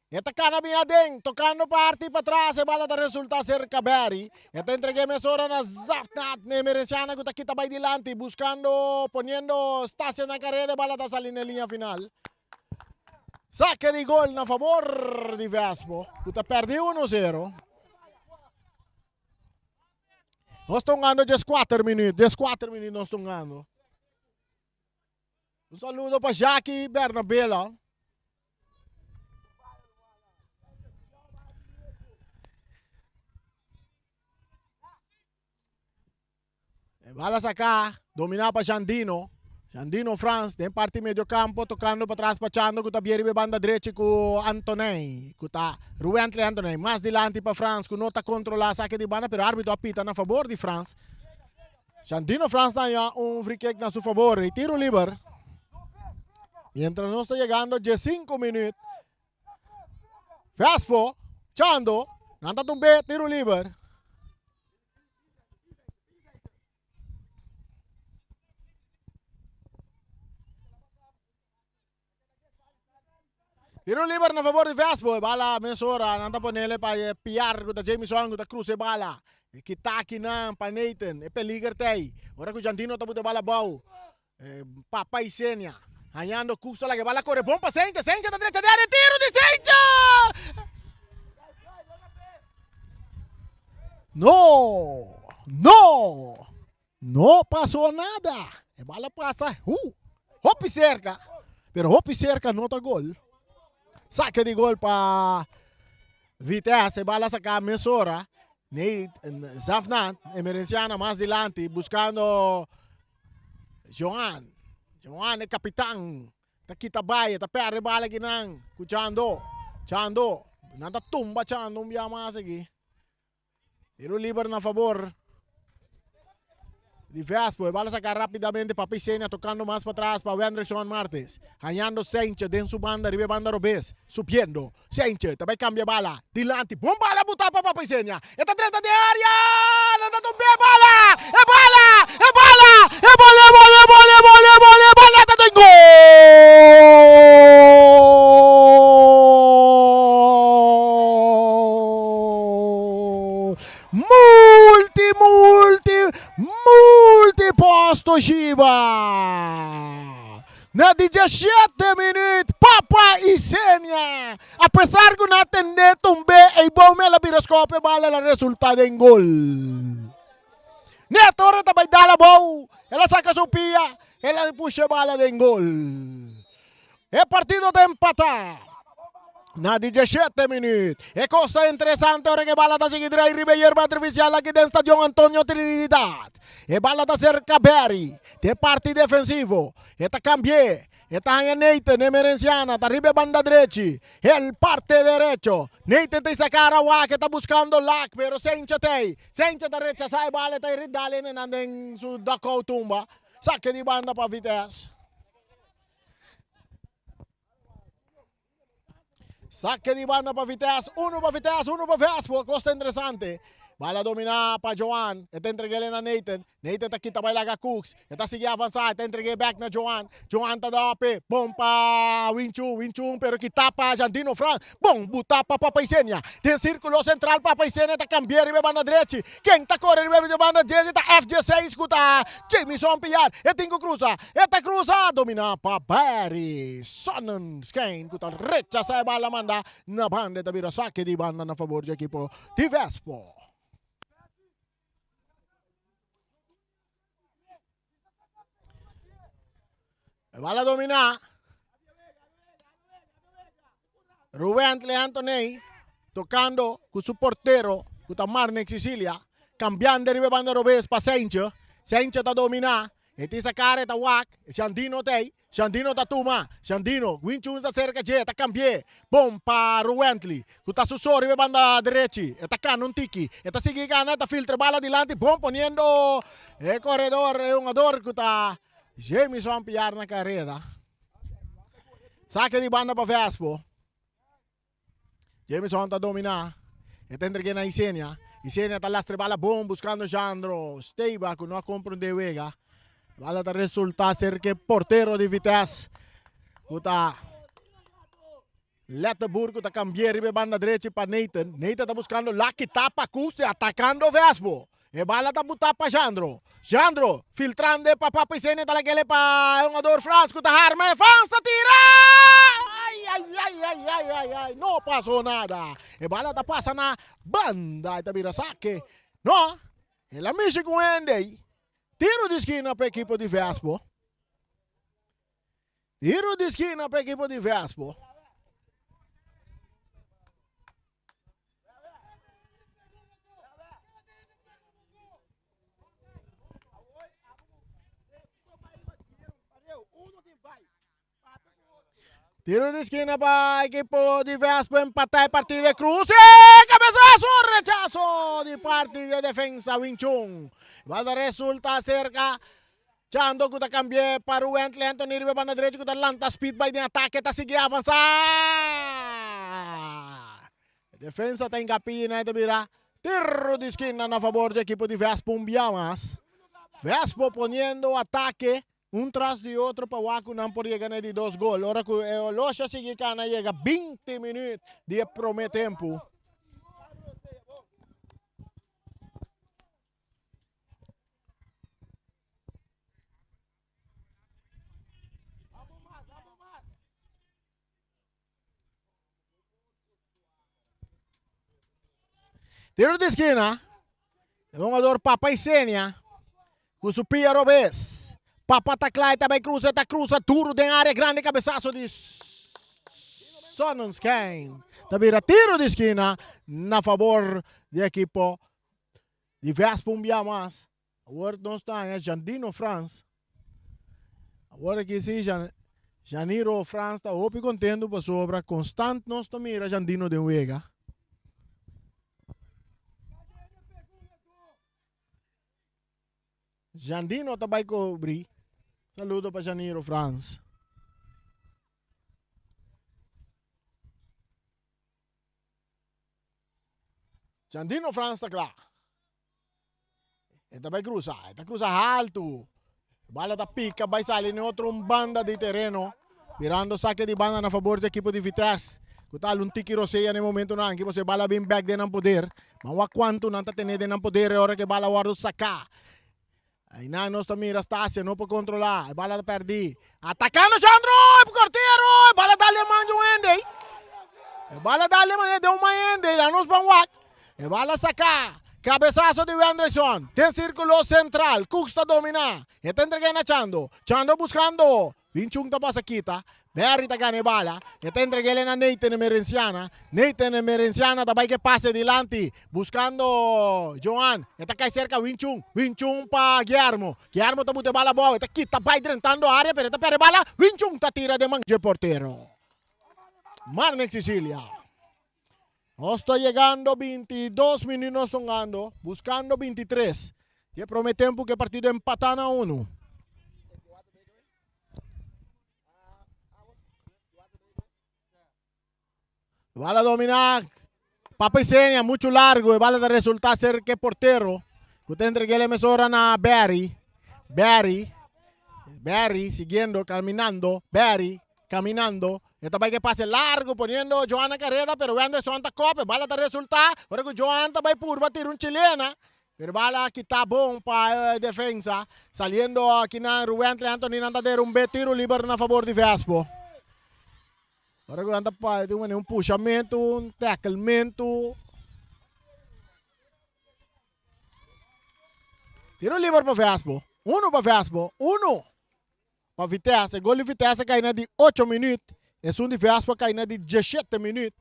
E ta kana bin aden, tokando parti patras, e bala ta resulta serka Barry. E ta entreg'é mesora na Zafnat, Emerenciana ku ta kita bai dilanti, buskando, poniendo Stasia na kareda, e bala ta sali na e liña final. Sake di gol na fabor di Vespo, ku ta pèrdí uno sero. Nos ta hungando dieskuater minüt, dieskuater minüt nos ta hungando. Un saludo pa Jackie Bernabela. E bala saca, domina pa Jandino. Jandino Frans den parti medio campo, tocando pa tras pa Chando cu ta bieri be banda drechi cu Antoney, cu ta Ruwentley Antoney. Mas dilanti pa Frans cu no ta controla saque di banda, pero arbitro a pita na favor di Frans. Jandino Frans ta haña un free kick na su favor y tiro liber. Mientras nos ta llegando 15 minuut. Vespo, Chando, nan ta tumbe tiro liber. Tiro liber na favor di Vespo. E bala mesora nan ta ponele pa e piar ku ta Jamison ku ta cruza e bala. E kita akinan pa Nathan. E peliger tei. Ora ku Jandino ta buta e bala abou. E Papa Isenia hañando Cooks ta laga e bala kore bon pa Sencha. Sencha ta drecha dere. Tiro di Sencha! No! No! No pasó nada. E bala pasa hu, hopi cerca, pero hopi cerca no ta gol. Saque di gol pa Vitesse, e bala saca mesora. Ney Zafna, Emerenciana mas dilanti buscando Johan. Johan e capitan. Ta kita bai, ta perde bala kinan ku Chando. Chando. Nan ta tumba Chando un bia mas aki. Tiro liber na fabor di Vespo. E bala saca rapidamente pa Pisenia tocando mas patras pa Wendrickson Martes. Hañando Sentje den su banda riba e banda robes. Subiendo. Sentje ta bay cambia bala. Dilanti. Bon bala buta pa Pisenia. E ta drenta den area. Nan ta tumbe e bala. E bala! E bala! E bala! E bala! E bala! E bala! E bala! E bala ta den gol! Multi, multi, multi posto Shiba! Na di diesshete minuut, Papa Isenia, apesar ku nan a tendé tumb'é ei bou mel a bira skòp e bala el a resultá den gol. Neto ora ta bai dal abou, el a saka su pia, el a pusha e bala den gol. E partido ta empatá. Na di diesshete minuut, e kos ta interesante ora ku e bala ta sigui drai riba e yerba artifisial aki den Stadion Antonio Trinidad. E bala ta serka Berry den parti defensivo. E ta kambi'é. E ta haña Nathan Emerenciana ta riba e banda drechi. El parte derecho. Nathan ta isa kara wak e ta buskando Lak pero Sencha t'ei. Sencha ta rechasá e bala e ta iri dal e nan den su dugout tumba. Sake di banda pa Vitesse. Saque di banda pa Vitesse, uno pa Vitesse, uno pa Vespo, cos ta interesante. Bala domina pa Joan, e ta entreg'el na Nathan, Nathan ta kita bai laga Cooks, e ta sigui avansa, e ta entreg'e back na Joan, Joan ta da ope, bon pa Winchun, Winchun pero kita pa Jandino Frans, bon buta pa Papa Isenia, den circulo central Papa Isenia ta cambia riba e banda drechi, ken ta core riba e banda drechi ta FJ6 cu ta Jamison Piar, e tin cu cruza, E ta cruza, domina pa Barry Sonnenschein cu ta rechaza e bala manda na banda e ta bira saque di banda na favor di ekipo di Vespo. E bala domina. Rubentley Anthony tocando cu su portero cu ta Marnix Cecilia cambiando riba e banda robes pa Seintje. Seintje ta domina. E tin sa cara e ta wak. Shandino ta ey. Shandino ta tuma. Shandino, Winchun ta cerca dje, ta cambi'e. Bon pa Ruwentley cu ta su so riba e banda derechi. E ta cana un tiki. E ta sigui cana, e ta filtra bala dilanti. Bon poniendo e corredor, e hungador cu ta Jamison Piar na careda. Sake di banda pa Vespo. Jamison ta domina. E ta entrega na Isenia. Isenia ta lastra bala bon buscando Jandro Steiba cu no a comprende wega. Bala ta resulta ser ke portero di Vitesse cu ta Letterburg cu ta cambia riba e banda drechi pa Nathan. Nathan ta buscando Lucky tapa Custe atacando Vespo. E bala ta buta pa Jandro. Jandro filtrando e pa Papa Isenia ta lakele pa e hungador Frans cu ta harma e Frans ta tira! Ay, ay, ay, ay, ay, ay, ay, no paso nada. E bala ta pasa na banda y ta bira saque. No, el a mishi cu hende ey. Tiro di skina pa ekipo di Vespo. Tiro di skina pa ekipo di Vespo. Tiro di esquina pa equipo di Vespo empatá e partido e cruce. Cabezazo, rechazo di parti de defensa Wing Chun. Bal resulta cerca Chando ku ta kambi'é pa Ruwentley Anthony riba e banda derecho ku ta lanta speed bai den atake ta sigui avansá. E defensa ta inkapí na e ta bira tiro di skina na fabor di ekipo di Vespo un bia mas. Vespo poniendo atake un tras di otro pa wak ku nan por yega na e di dos gol. Ora ku e oloshi a sigui kana yega binti minüt di e promé tempu. Tiro di esquina. El jugador Papa Isenia. Cu su pia robes. Papa ta cla y ta bay cruza. Ta cruza duro den área grande. Cabezazo di Sonnenschein. Ta bira tiro di esquina na favor di equipo Di Vespa un bia mas. Awor nos ta haña Jandino Frans. Awor aki si Jan, Janiro Frans ta hopi contento pasobra constant nos ta mira Jandino den wega. Jandino ta bai cobri. Saludo pa Janiro Frans. Jandino Frans ta kla. E ta bai cruza, e ta cruza haltu. Bala ta pica bai sali den otro un banda di tereno. Birando saque di banda na favor di equipo di Vitesse. Cu ta un tiki rosea na e momentonan aki pasobra e bala a bin bek den nan poder. Ma wak cuanto nan ta tene den nan poder e ora cu e bala wordo saca. Einan nos ta mira Stasia no por controla, e bala ta perdi. Atacando Chandro, e portero, e bala dal den man di un hende. E bala dal den man de un man hende, la nos ban wak. E bala saca, cabezazo di Wendrickson, den circulo central, Cooks ta domina. E ta entrega na Chando, Chando buscando Vinchun ta pasa kita, Barry ta gana e bala, e ta entreg'el na Nathan Emerenciana, Nathan Emerenciana ta bai ke pase dilanti, buskando Joan, e ta kai serka Winchun, Winchun pa Guillermo, Guillermo ta buta e bala abou, e ta kita bai drentando area pero e ta perde e bala, Winchun ta tira den man dje portero. Marnix Cecilia. Nos ta yegando 22 minuut nos tongando, buscando 23. Y e prome tempo que partido empata na uno. Bala domina Papa Isenia, mucho largo. E bala ta resulta ser que portero. Que ta entregue la emisora na Barry. Barry. Barry siguiendo, caminando. Barry caminando. E ta bai ke pase largo poniendo Joan na careda, pero Wenderson ta kope. Bala ta resulta. Ora ku Joan ta bai purba tira un chilena. Pero bala kita bon pa defensa. Saliendo aki nan Ruwentley Anthony nan ta derumbe tiro liber na favor di Vespo. Ora ku nan ta pa tin un pushamento, un tacklemento. Tiro liber pa Vespo. Uno pa Vespo. Uno pa Vitesse. Gol di Vitesse kai na di 8 minuut. Esun di Vespo kai na di 17 minuut.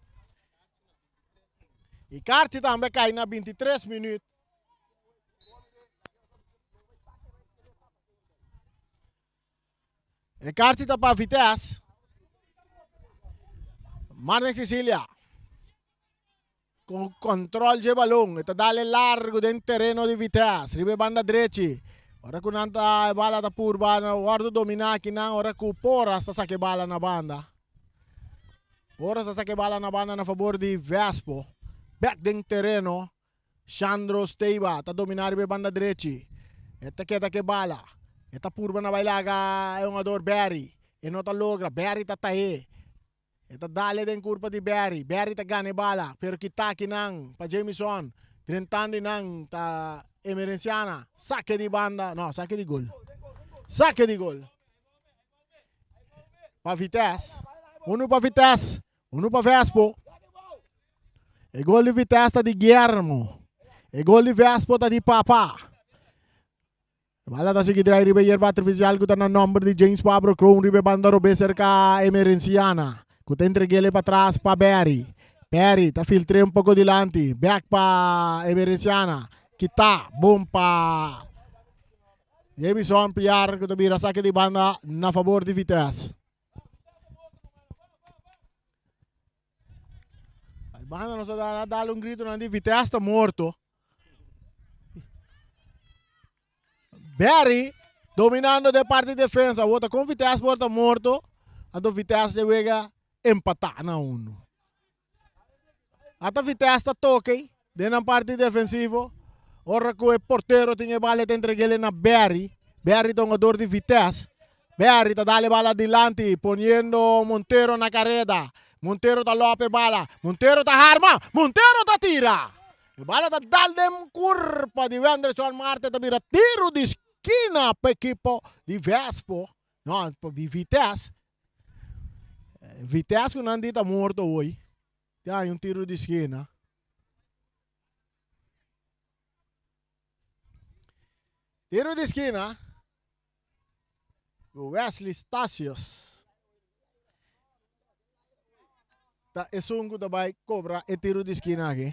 E karchi tambe kai na 23 minuut. E karchi ta pa Vitesse. Marnik Cecilia. Con control dje balon. E ta dale largo den tereno di Vitesse. Riba e banda drechi. Ora ku nan ta e bala ta purba na wordo domina aki nan ora ku Porras ta saka e bala na banda. Porras ta saka e bala na banda na fabor di Vespo. Bek den tereno. Shandro Steiba ta domina riba e banda drechi. E ta keda ku e bala. E ta purba na bai laga e hungador Barry. E no ta logra. Barry ta tahe. E ta dale den kurpa di Barry. Barry ta gana e bala, pero kita akinan pa Jamison. Drentando nan ta Emerenciana. Sake di banda, no, sake di gol. Sake di gol. Pa Vitesse. Uno pa Vitesse, uno pa Vespo. E gol di Vitesse ta di Guillermo. E gol di Vespo ta di Papa. Bala ta sigui drai riba e yerba artifisial ku ta na nòmber di James Pabro Kroon riba e banda robes serka Emerenciana ku ta entreg'el e patras pa Barry. Barry ta filtr'é un poko dilanti bèk pa Emerenciana kita bon pa Jamison Piar ku ta bira sake di banda na fabor di Vitesse. Banda nos ta dal un grito nan di Vitesse ta morto. Barry dominando de parte di defensa. Wota con Vitesse por ta morto. Anto Vitesse de wega empatá na uno. Ata Vitesse ta toque den nan parte defensivo. Ora ku e portero tin e bala ta entreg'é na Barry. Barry ta hungador di Vitesse. Barry ta dal e bala dilanti poniendo Montero na careda. Montero ta lòp e bala. Montero ta harma. Montero ta tira. E bala ta dal den kurpa di Wenderson Marte ta bira tiru di skina pa ekipo di Vespo. No, di Vitesse. Vitesse ku nan di ta morto hoy. Tin un tiru di skina. Tiru di skina. Wesley Stasius ta esun ku ta bai kobra e tiru di skina aki.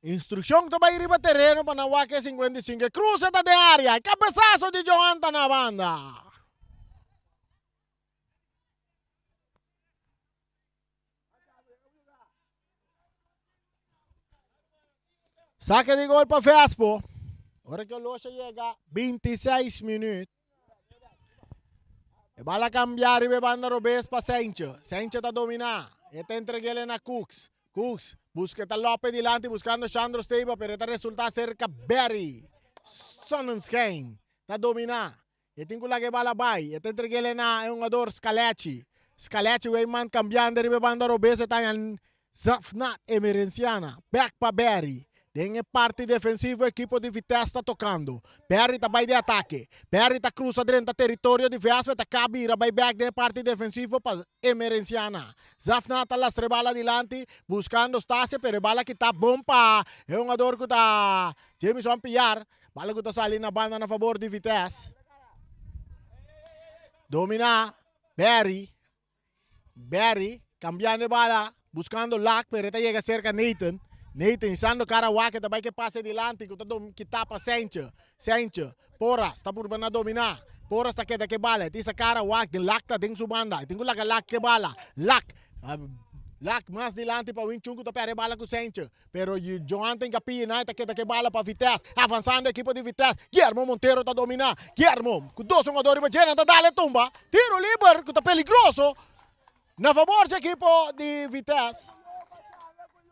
Instrukshon ta bai riba tereno pa nan wak e 55. E kruse ta den área. E kabesaso di Johan ta na banda. Sake di gol pa Vespo. Ora ku Olosha yega 26 minuut. E bala cambia riba e banda robes pa Sentje. Sentje ta domina. E ta entreg'ele na Cooks. Cooks busca ta Lope dilanti buscando Shandro Steba pero e ta resulta cerca Berry. Sonnenschein ta domina. E tin cu laga e bala bay. E ta entreg'ele na e hungador Scalechi. Scalechi wey man cambiando riba e banda robes e ta haña Zafnat Emerenciana, bek pa Berry. Den e parti defensivo ekipo di Vitesse ta tokando. Berry ta bai den atake. Berry ta krusa drenta teritorio di Vespa e ta ka bira bai bek den e parti defensivo pa Emerenciana. Zafnat ta lastra e bala dilanti buskando Stasia pero e bala kita bon pa e hungador ku ta Jamison Piar. Bala ku ta sali na banda na fabor di Vitesse. Domina Berry. Barry cambiando e bala buscando Lack pero e ta yega cerca Nathan. Nathan isando cara wak e ta bay ke pase dilanti cu ta kita pa Sentje. Sentje, Porras ta purba na domina. Porras ta keda ke bala e ta isa cara wak den Lack ta den su banda. E tin cu laga Lack ke bala. Lack, Lack mas dilanti pa Wing Chun cu ta perde e bala cu Sentje. Pero Johan tin kapia na e ta keda ke bala pa Vitesse. Avansando ekipo di Vitesse. Guillermo Montero ta domina. Guillermo ku dos hungador riba dje nan ta dale tumba. Tiro liber ku ta peligroso na fabor dje ekipo di Vitesse.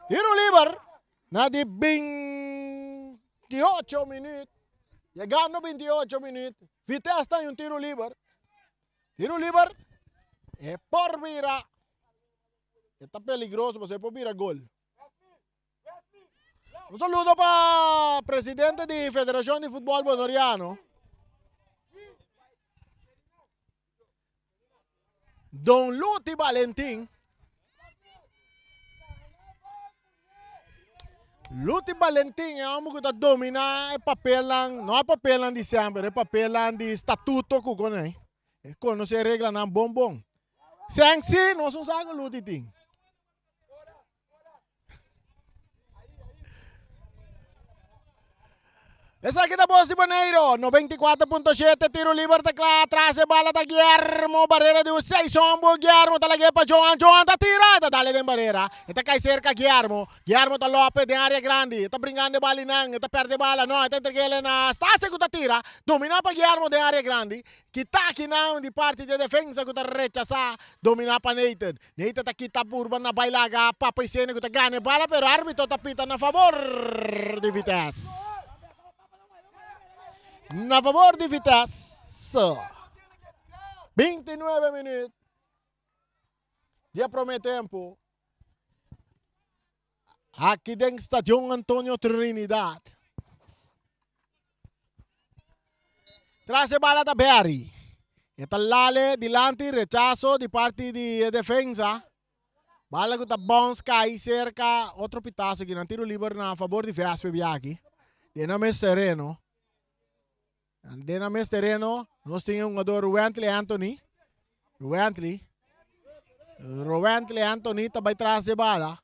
Tiro liber na di 28 minuut. Yegando 28 minuut. Vitesse ta un tiro liber. Tiro liber e por bira. E ta peligroso pasobra e por bira gol. Un saludo pa presidente di Federacion di Futbol Bonoriano. Don Luti Valentin. Luti Valentin e hombre ku ta domina e papelnan, no e papelnan di semper, e papelnan di statuto ku konei. E konosé reglanan bon bon. Sèn si nos no sa ku Luti tin. Esaki ta Bos di Boneiro, 94.7, tiro liber ta kla, atras e bala ta Guillermo, barera di un 6 hombo, Guillermo ta lag'é pa Johan, Johan ta tira, ta dale den barera, e ta kai serka Guillermo, Guillermo ta lope den area grandi, e ta bringando e bala einan, e ta perde e bala, no, e ta entreg'é na Stasia ku ta tira, domina pa Guillermo den area grandi, kita akinan di parti di e defensa ku ta rechasa, domina pa Nathan. Neita ta kita purba na bai laga Papa Isene ku ta gana e bala pero arbitro ta pita na fabor di Vitesse. Na fabor di Vitesse. 29 minuut di e prome tempo. Aki den Stadion Antonio Trinidad. Tras e bala ta Berry. E ta lale dilanti rechaso di parti di e defensa. Bala ku ta bounce kai serka otro pitaso aki. Nan tiro liber na fabor di Vespe biaki. Den nan mes tereno. Den nan mes tereno nos tin e hungador Ruwentley Anthony. Ruwentley. Ruwentley Anthony ta bai tras di e bala.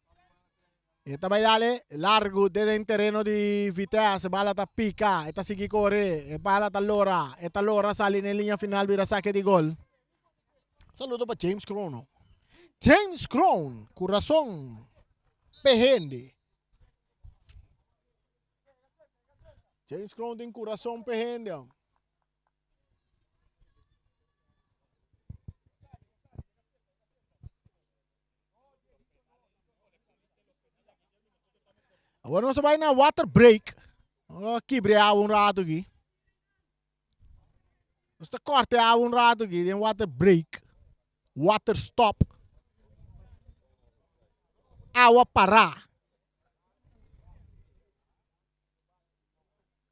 E ta bai dale largu te den tereno di Vitesse. Bala ta pika, e ta sigui kore, e bala ta lora, e ta lora sali den liña final bira sake di gol. Saludo pa James Kroon. James Kroon, kurason pe hende. James Kroon tin kurason pe hende. Awor nos a bai na water break. Nos a kibra e awa un rato aki. Nos ta korta e awa un rato aki den water break. Water stop. Awa pará.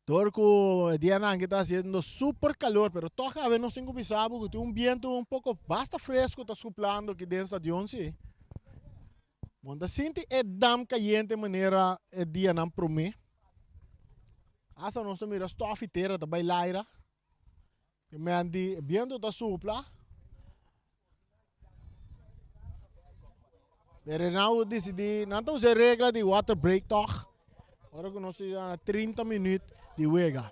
Dor ku e dianan aki ta hasiendo super kalor, pero tòg awe nos tin ku bisa bo ku tin un bientu un poko basta fresku ta suplando aki den stadion si. Bo no ta sinti e dam kayente manera e dianan promé. Asta nos ta mira stòf i tera ta bai laira. E men di e bientu ta supla. Pero nan a disidí, nan ta usa e regla di water break tòg. Ora ku nos ta na 30 minüt di wega.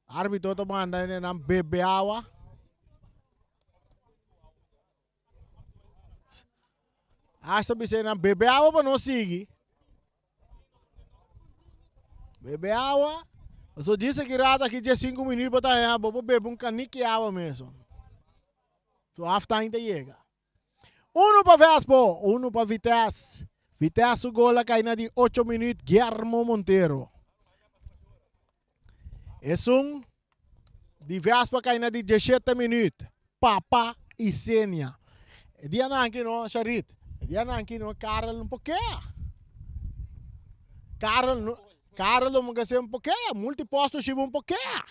Arbitro ta manda nan bebe awa. Hasta bisa nan bebe awa pa nos sigui. Bebe awa. So djis aki rato aki dje sinku minüt bo ta haña bo por bebe un kaniki awa mesun. So half time ta yega. Uno pa Vespo, uno pa Vitesse. Vitesse su gol a kai na di ocho minüt Guillermo Montero. Esun di Vespo a kai na di diesshete minüt Papa Isenia. E dianan aki no, Sharit, e dianan aki no Karel un pokea. Karel no, Karel lo muka se un pokea, multiposto shiba un pokea.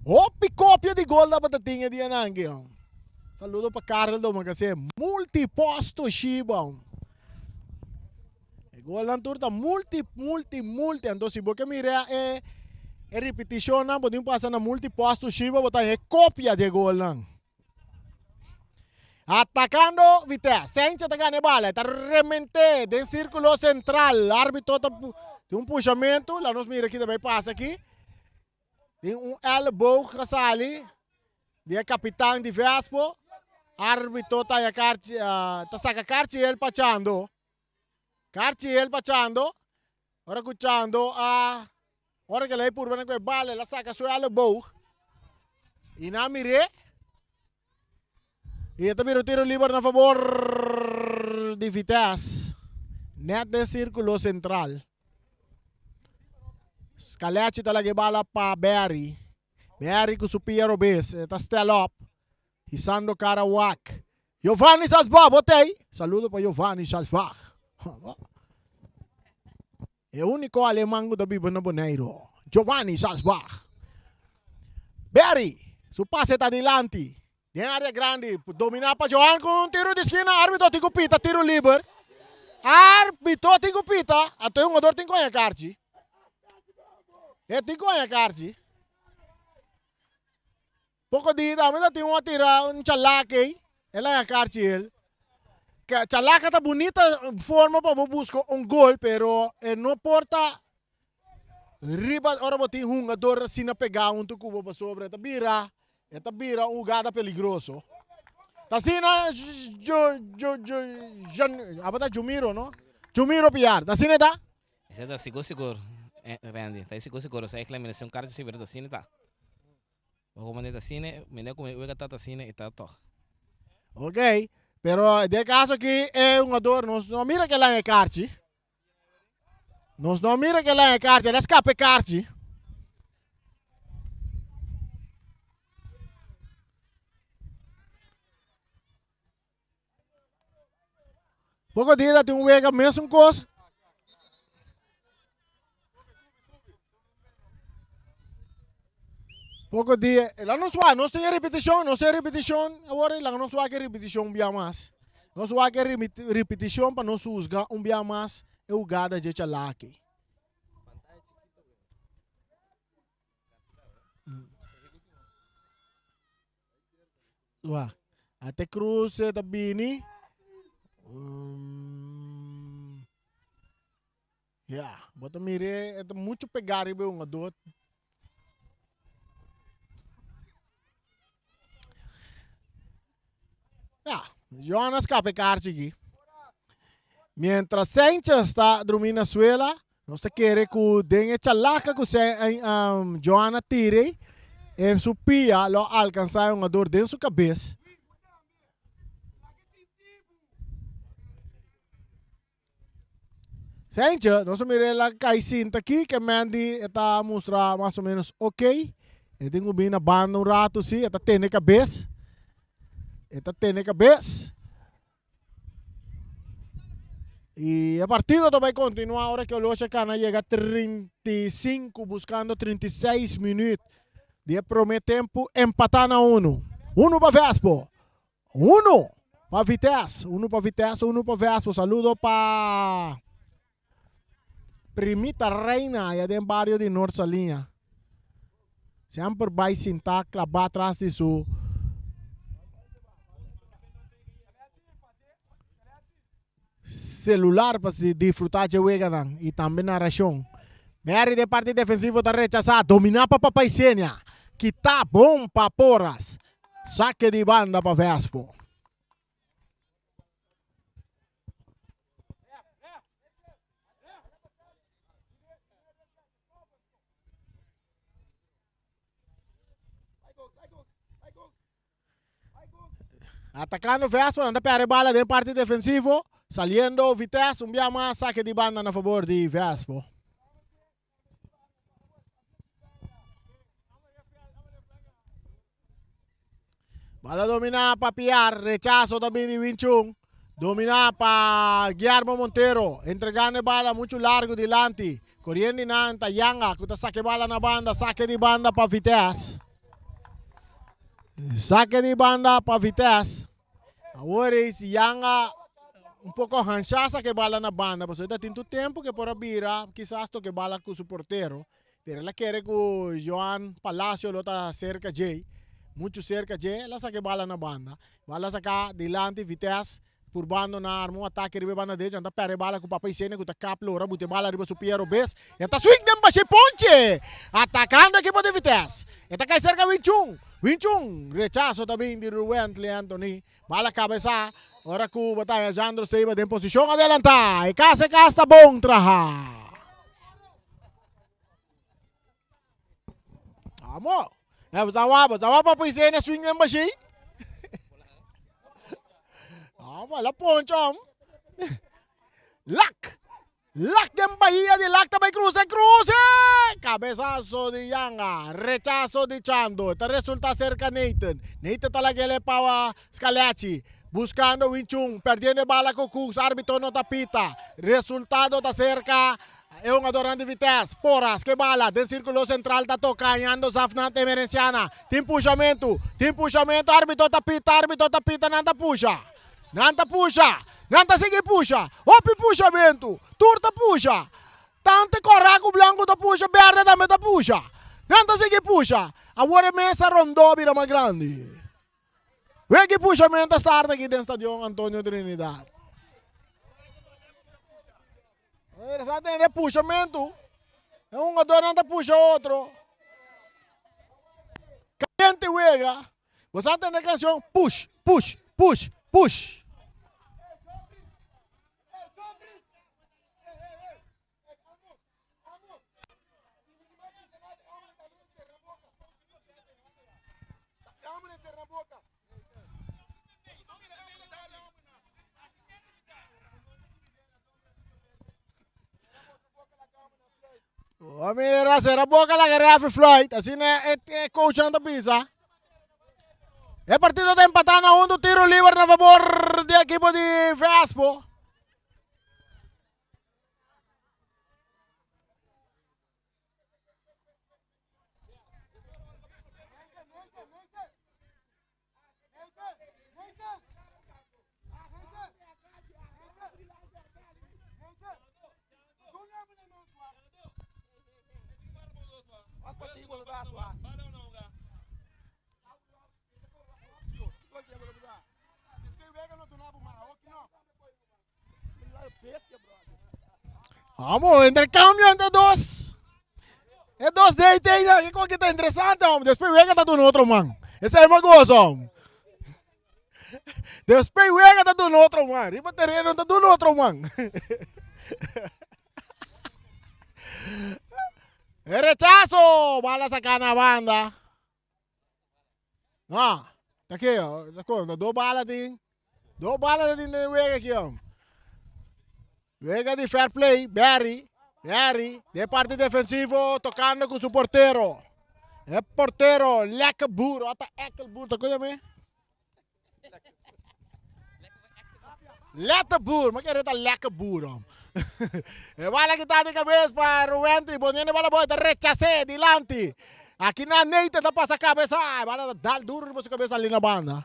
Hopi kopia di gol tabata tin e dianan aki. Saludo pa Karel Domacassé, multiposto shiba. E golnan tur ta multi, multi, multi. Anto si bo ke mira e e ripetishonnan bo tin pasa na multiposto shiba bo ta haña e kopia di e golnan. Atakando Vitesse. Sencha ta gana e bala. E ta remente den sirkulo sentral. Arbitro ta tin un pushamentu. La nos mira ki ta bai pasa aki. Tin un elleboog a sali di e kapitan di Vespo. Arbitro ta haya karchi, ta saka karchi el pa Chando. Karchi el pa Chando. Ora ku Chando a, ora ku el a e purba ku e bala, el a saka su elleboog. I nan a mir'é. I e ta bira un tiro liber na fabor di Vitesse. Net den sirkulo sentral. Scalechi ta laga e bala pa Barry. Barry ku su pia robes. E ta stel op. Hisando kara wak. Giovanni Salzbach, bo t'ei? Saludo pa Giovanni Salzbach. E úniko aleman ku ta biba na Boneiru, Giovanni Salzbach. Barry, su pase ta dilanti den área grandi, dominá pa Johan ku un tiru di skina, árbitro tin ku pita tiru liber. Árbitro tin ku pita, anto e hungador tin ku haña karchi. E tin ku haña karchi. Poko di tambe ta tin un a tira un chalaka ei, el a haña karchi el. Chalaka ta bunita forma pa bo buska un gol, pero e no por ta riba ora bo tin hungador asina pegá huntu ku bo pasobra e ta bira e ta bira un hugada peligroso. Ta asina abo ta Jumiro no? Jumiro Piar, ta asina e ta? Esei ta sigur sigur Randy, ta sigur sigur esei eliminacion karchi si pero ta asina e ta. Bo como ta cine, mende como wega tata cine y ta toch. Ok, pero den caso aki e hungador nos no mira ke laña e karchi. Nos no mira ke laña e karchi, el a skapa e karchi. Poko dia ta tin un wega mesun kos. Poko dia, la nos wak, nos tin e repetishon, nos tin e repetishon, awor laga nos wak e repetishon un bia mas. Nos wak e repetishon pa nos husga un bia mas e hugada dje chalaki. Wak, ate cruce ta bini. Um, ya, bo ta mire, e ta mucho pegá riba e hungador. Ya, Johan a skapa e kaarchi aki. Mientras Sanchez ta drumí na suela, Nos ta kere ku den e chalaka ku Joan a tira ei, su pia lo a alkansá e hungador den su kabes. Sentje, nos a mira el a kai sinta aki, ke Mandy e ta mustra mas o menos ok. E tin ku bini na banda un ratu si, e ta tene kabes. E ta tene kabes. Y e partido ta bay continua ora que Olosha Cana yega 35 buscando 36 minuut di e prome tempo empata na uno. Uno pa Vespo, uno pa Vitesse, uno pa Vitesse, uno pa Vespo. Saludo pa Primita Reina allá den barrio di Noord Saliña. Semper bay sinta claba tras di su celular pa disfruta dje weganan y tambe narracion. Mary den parti defensivo ta rechasa, domina pa Papaisenia, kita bon pa Porras, sake di banda pa Vespo. Atacando Vespo, nan ta perde bala den parti defensivo. Saliendo Vitesse, un bia mas saque di banda na favor di Vespo. Bala domina pa Piar, rechazo ta bini di Winchung. Domina pa Guillermo Montero, entregando e bala mucho largo dilanti. Corriendo nan ta Yanga, ku ta saque bala na banda, saque di banda pa Vitesse. Saque di banda pa Vitesse. Awor is Yanga un poco hanshá saque bala na banda, pasobra ta tin tur tempo ke por a bira kisas toke bala ku su portero. Pero el a kere ku Joan Palacio lo ta serka djei, muchu serka dje, el a saka e bala na banda. Bala saka dilanti Vitesse purbando na arma un atake riba e banda derecho, nan ta perde e bala ku Papa Isenia ku ta kap lora buta e bala riba su pia robes, e ta swing den bashi ponche! Atakando ekipo di Vitesse. E ta kai serka Winchun. Winchun! Rechaso ta bin di Ruwentley Anthony. Bala kabesa ora ku bataya Jandro Steba den posishon adelantá. E kas e kas ta bon traha. Amo. Eh, zawa, zawa pa poise na swing embassy. Amo, la poncho. Lak. Lak den Bahia di Lak tambe cruce, cruce! Cabezazo di Yanga, rechazo di Chando. Ta resulta cerca Nathan. Nathan ta lagele pa Scaleachi. Buscando Winchun, perdiendo e bala cu Cooks, arbitro no ta pita. Resultado ta cerca E hungadornan di Vitesse, Porras ke bala den sirkulo sentral ta toka hañando Zafnat Emerenciana. Tin pushamentu, tin pushamentu, arbitro ta pita, arbitro ta pita, nan ta pusha. Nan ta pusha, nan ta sigui pusha. Hopi pushamentu, tur ta pusha. Tantu kòrá ku blanku ta pusha, bèrdè tambe ta pusha. Nan ta sigui pusha. Awor e mesa rondó a bira mas grandi. Wek ki pushamentu a start aki den Stadion Antonio Trinidad. Sa tende pushamentu. E hungadornan ta pusha otro. Caliente wega. Bo sa tende canción push, push, push, push. Oh, mira, cera boca la referee fluit. Asina e, e coach nan ta bisa. E partido ta empatá na un tiro liber na favor di equipo di Vespo. Vamos, intercambio entre dos. E dos DT, que cosa que está interesante, hombre. Después wega está un otro man. Ese es más gozo, hombre. Después wega está un otro man. Riba terreno está un otro man. El rechazo. Bala sacar na banda. No, ta ke, ta kon, do bala tin. Do bala tin den wega aki, hom. Wega di fair play, Barry, Barry, de parte defensivo, tocando cu su portero. E portero, lekker boer, ata ekkel boer, ta kon yam'e? Lekker boer, ma kere ta lekker boer, hom. E bala kita di cabeza pa Ruwentri, poniendo e bala boy, ta rechas'é dilanti. Aki na Nathan ta pasa cabeza, e bala ta dal duro riba su cabeza ali na banda.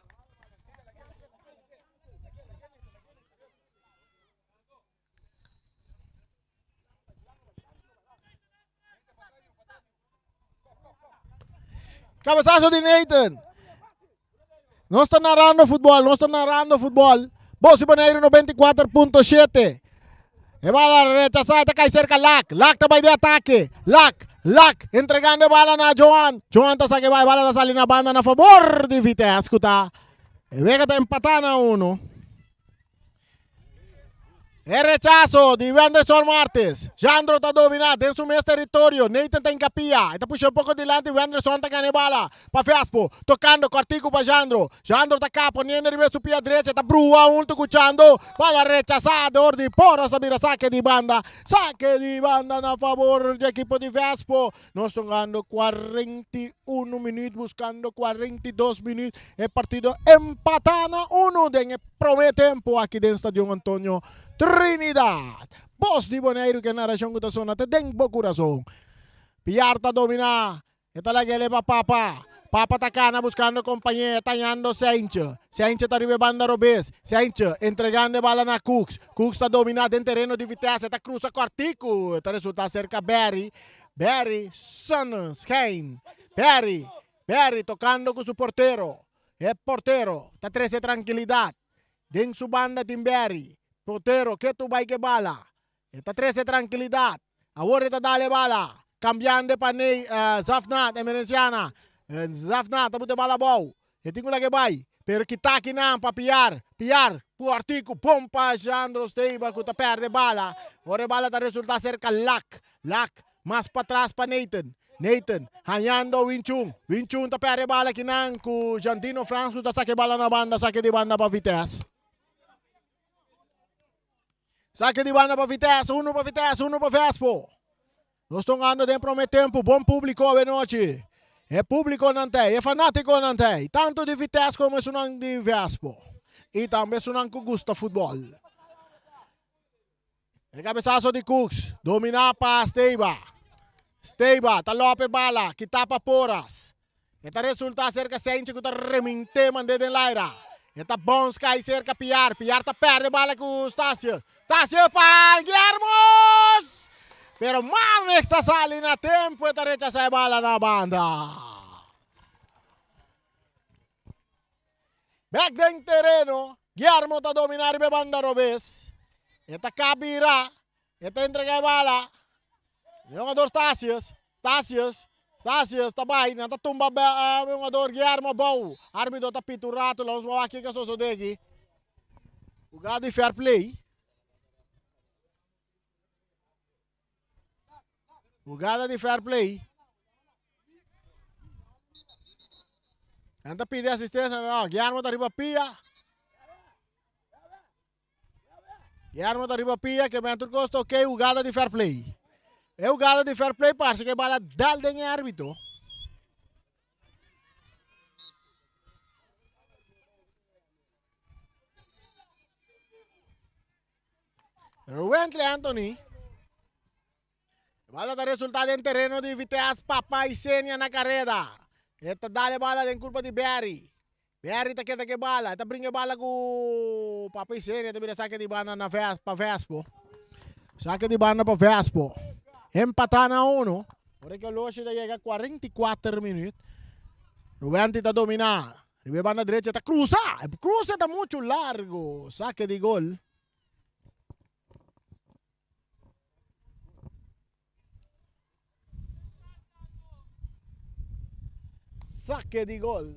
Cabezazo di Nathan. Nos ta narrando futbol, nos ta narrando futbol. Bos di Boneiru 94.7. E bala rechasá, ta kai serka Lak. Lak ta bai di atake. Lak, Lak, entregando e bala na Joan. Joan ta saka e bala, e bala ta sali na banda na fabor di Vitesse ku ta e wega ta empatá na uno. E rechaso di Wenderson Martis. Jandro ta dominá den su mes teritorio. Nathan ta inkapia. E ta pusha un poko dilanti. Wenderson ta gana e bala pa Vespo. Tokando kòrtiku pa Jandro. Jandro ta kap poniendo riba su pia drecha. Ta brua huntu ku Chando. Bala rechasá dor di Porras ta bira sake di banda. Sake di banda na fabor di ekipo di Vespo. Nos tongando 41 minuut buscando 42 minuut. E partido empatá na uno den e promé tempo aki den Stadion Antonio Trinidad. Bos di Boneiru ke narashon ku ta sona te den bo kurason. Piar ta dominá. E ta laga el'e pa Papa. Papa ta kana buskando kompañé, tañando Seintje. Seintje ta riba e banda robes. Seintje entregando e bala na Cooks. Cooks ta dominá den tereno di Vitesse. E ta krusa kòrtiku. E ta resultá serka Barry. Barry Sonnenschein. Barry, Barry tokando ku su portero. E portero ta trese trankilidat. Den su banda tin Barry. Portero ketu bai ku e bala. E ta trese trankilidat. Awor e ta dal e bala. Kambiando e pa Ney Zafnat, Emerenciana. Zafnat ta buta e bala abou. E tin ku laga e bai. Pero kita akinan pa Piar. Piar ku Artiku bon pa Jandro Steba ku ta pèrdè bala. Ora e bala ta resultá serka Lak. Lak mas patras pa Nathan. Nathan hañando Winchun. Winchun ta pèrdè bala akinan ku Jandino Frans ku ta saka e bala na banda. Saka di banda pa Vitesse. Saka di banda pa Vitesse. Uno pa Vitesse, uno pa Vespo. Nos ta hungando den prome tempu. Bon publico awe nochi. E publiconan ta ei, e fanaticonan ta ei. Tanto di Vitesse como esunnan di Vespo. Y tambe esunnan cu gusta futbol. E cabesazo di Cooks, domina pa Steba. Steba ta lope e bala, kita pa Porras. E ta resulta cerca Sentje cu ta reminte mande den laira. E ta bounce cay cerca Piar. Piar ta perde bala cu Stacio. Stacio pa Guillermo! Pero Marnix ta sali na tempo e ta rechasa e bala na banda. Bek den tereno, Guillermo ta domina riba e banda robes. E ta kabira, e ta entrega e bala. E hungador Stasius, Stasius, Stasius ta bai, nan ta tumba e hungador Guillermo abou. Arbitro ta pita un rato, laos wak kiko a sosode aki. Jugada di fair play. Jugada di fair play. Nan ta pidi asistencia, no, Guillermo ta riba pia. Guillermo ta riba pia, ke men tur kos ta ok, jugada di fair play. E jugada di fair play parse ke bala dal den e arbitro. Rubentley Anthony. Bala ta resulta den tereno di Vitesse Papa Isenia na careda. E ta dale bala den curpa di Barry. Barry ta keda ke bala. E ta bringa e bala ku Papa Isenia. Ta bira sake di banda na Ves, pa Vespo. Sake di banda pa Vespo. Empata na uno. Ora ke oloshi ta yega 44 minuut. Rubentley ta domina. Riba e banda derecha ta cruza. E cruza ta mucho largo. Sake di gol. Sake di gol.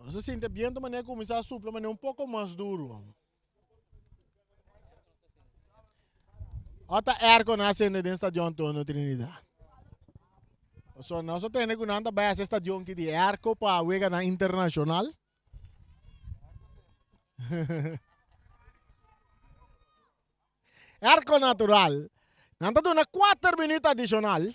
Nos a sinti biento manera cuminsa supla manera un poco mas duro. Ota airco na sende den stadion Antonio Trinidad. So nos a tende ku nan ta bai hasi stadion ki di airco pa weganan internacional. Airco natural. Nan ta duna 4 minuut adicional.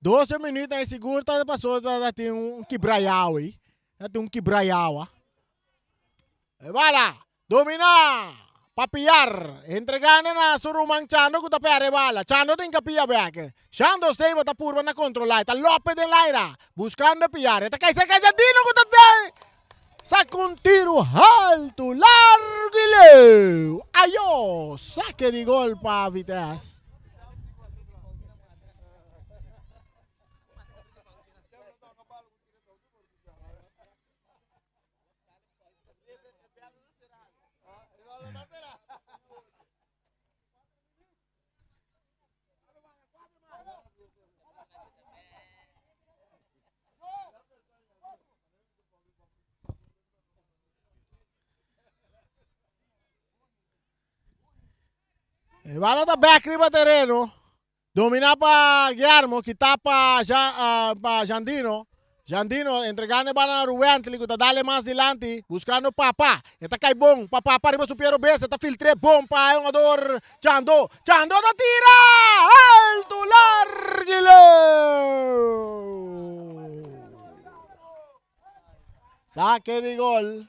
12 minuut na sigur ta paso ta tin un kibrayawa ei. Ta tin un kibrayawa. E bala, domina pa Piar. Entregando na su ruman Chando ku ta perde e bala. Chando tin kapia bek. Chando Stable ta purba na kontrola. E ta lope den laira. Buskando Piar. E ta kai serka Jadino ku ta den. Saka un tiru haltu, largu i leu. Ayo! Sake di gol pa Vitesse. E bala ta bek riba tereno. Domina pa Guillermo, kita pa pa Jandino. Jandino entregando e bala na Ruwently ku ta dale mas dilanti, buskando Papa. E ta kai bon pa Papa riba su pie robes, e ta filtr'é bon pa e hungador Chando. Chando ta tira! Alto largu i leu! Sake di gol.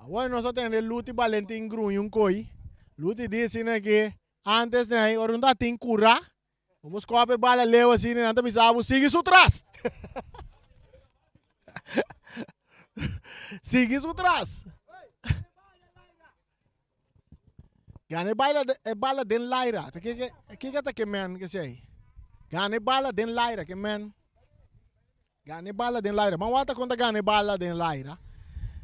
Awor nos a tende Luti Valentin gruñi un koi. Luti di asina ke antes nai ora un ta tin kura, bo por skope bala leu asina nan ta bisa bo sigui su tras. Sigui su tras. Gana e baila e bala den laira. Ta ke ke ta ke men ke sei. Gana e bala den laira ke men. Gana e bala den laira. Man wata konta gana e bala den laira.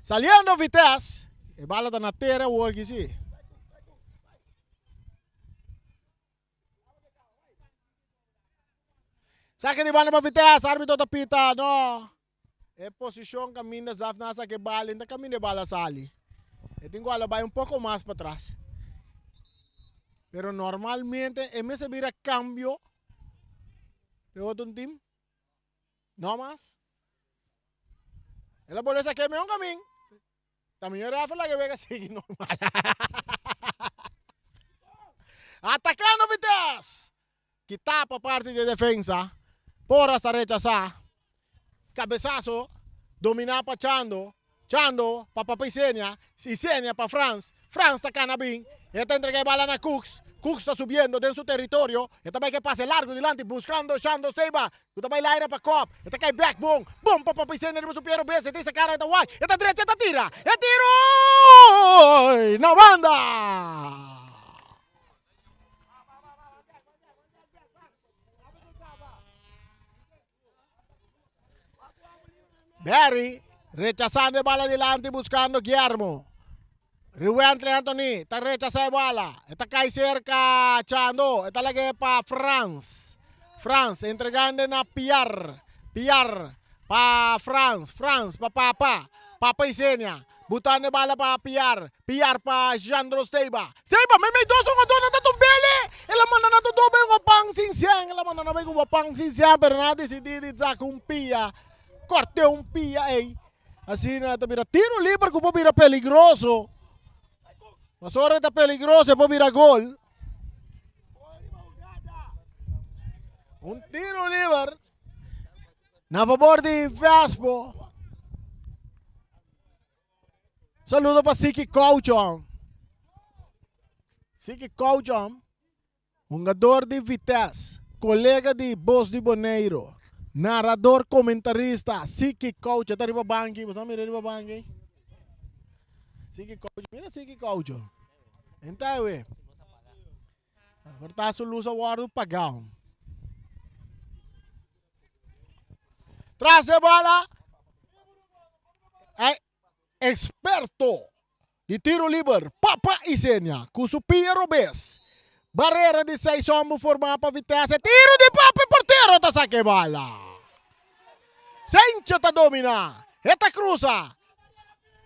Saliendo Vitesse. E bala ta na tera awor ki si. Sake di banda pa Vitesse. Arbitro ta pita. No. E posishon kaminda Zafna a saka e bala, e no ta kaminda e bala sali. E tin ku hala bai un poko mas patras. Pero normalmente e mester bira kambio pa e otro tim. No mas. El a bolbe saka e mihó kamin. Ta mihó ref a laga e wega sigui normal. Atakando Vitesse! Kita pa parti di e defensa. Porras ta rechasá. Cabesazo dominá pa Chando. Chando pa Papa Isenia. Isenia pa Frans. Frans ta cana bin. E ta entrega e bala na Cooks. Cooks ta subiendo den su territorio. E ta bai ke pase largo dilanti buscando Shando Steba cu ta bai laira pa Kop. E ta cay bek bon. Bon pa Papa Isenia riba su pie robes. E ta isa cara e ta wak. E ta drecha e ta tira. E tiro! Na banda! Barry rechasando e bala dilanti buscando Guillermo. Ruwentre Anthony ta rechasa e bala. E ta kai cerca Chando. E ta lag'é pa Frans. Frans entregando na Piar. Piar pa Frans. Frans pa Papa. Papa Isenia. Butando e bala pa Piar. Piar pa Jandro Steiba. Steiba meimei dos hungador nan ta tumbele. El a manda nan tur dos bay hunga pan sin sien. El a manda nan bay hunga pan sin sien pero nan a disidí di saka un pia. Korte un pia ey. Asina ta bira tiro liber ku por bira peligroso. Pasobra e ta peligroso e por bira gol. Un tiro liber na fabor di Vespo. Saludo pa Siki Kouchon. Siki Kouchon, hungador di Vitesse, kolega di Bos di Boneiro, narador komentarista Siki Kouchon ta riba banki, bo sa mira riba banki? Siki Kouchon, mira Siki Kouchon. Enta we. Por ta su luz a wordo pagao. Tras e bola. E experto di tiro liber, Papa Isenia, cu su pia robes. Barrera di seis homber forma pa Vitesse. Tiro di Papa e portero ta saca e bala. Sencho ta domina. E ta cruza.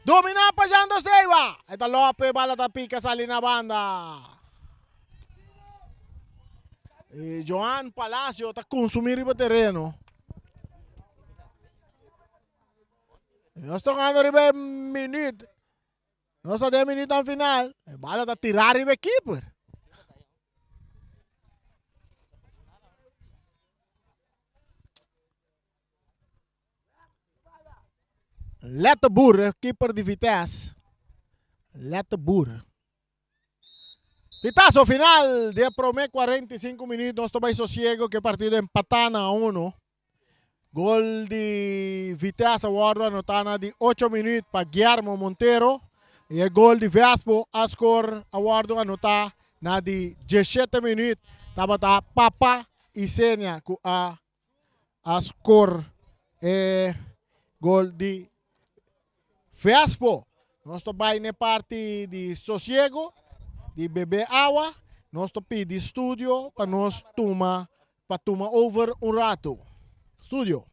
Domina pa Jean Dos Deiva. E ta lope, bala ta pica sali na banda. E Joan Palacio ta consumi riba terreno. Nos tocando riba e minuut. Nos ta den minuut aan final. E bala ta tira riba e keeper. Letterboer, e keeper di Vitesse. Letterboer. Pitazo final di e prome 45 minuut. Nos ta bai sosiego ku e partido empatá na uno. Gol di Vitesse a wòrdu anotá na di ocho minuut pa Guillermo Montero. I e gol di Vespo a skor a wòrdu anotá na di diesshete minuut. Tabata Papa Isenia ku a a skor e gol di Vespo. Nos ta bai n'e parti di sosiego, di bebe awa. Nos ta pidi studio pa nos tuma pa tuma over un rato. Studio.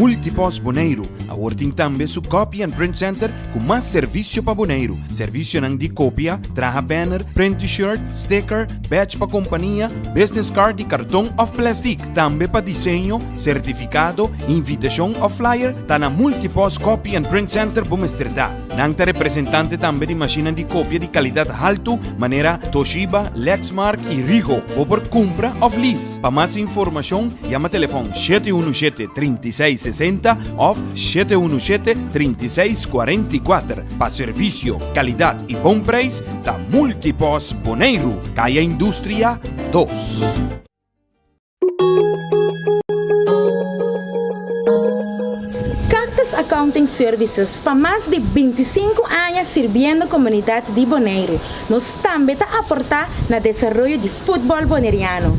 Multipost Boneiru awor tin tambe su Copy and Print Center ku mas servisio pa Boneiru. Servisionan di kopia, traha banner, print T-shirt, sticker, badge pa kompania, business card di karton òf plèstik. Tambe pa diseño, sertifikado, invitashon òf flyer, ta na Multipost Copy and Print Center bo mester ta. Nan ta representante tambe di mashinnan di kopia di kalidat haltu manera Toshiba, Lexmark i Rigo. Bo por kumpra òf lease. Pa mas informashon yama telefòn 717 36 60 òf 717 36 44. Pa servisio, kalidat i bon preis ta Multipost Boneiru, Kaya Industria 2. Cactus Accounting Services pa mas di 25 aña sirbiendo komunidat di Boneiru. Nos tambe ta aportá na desaroyo di futbòl boneriano.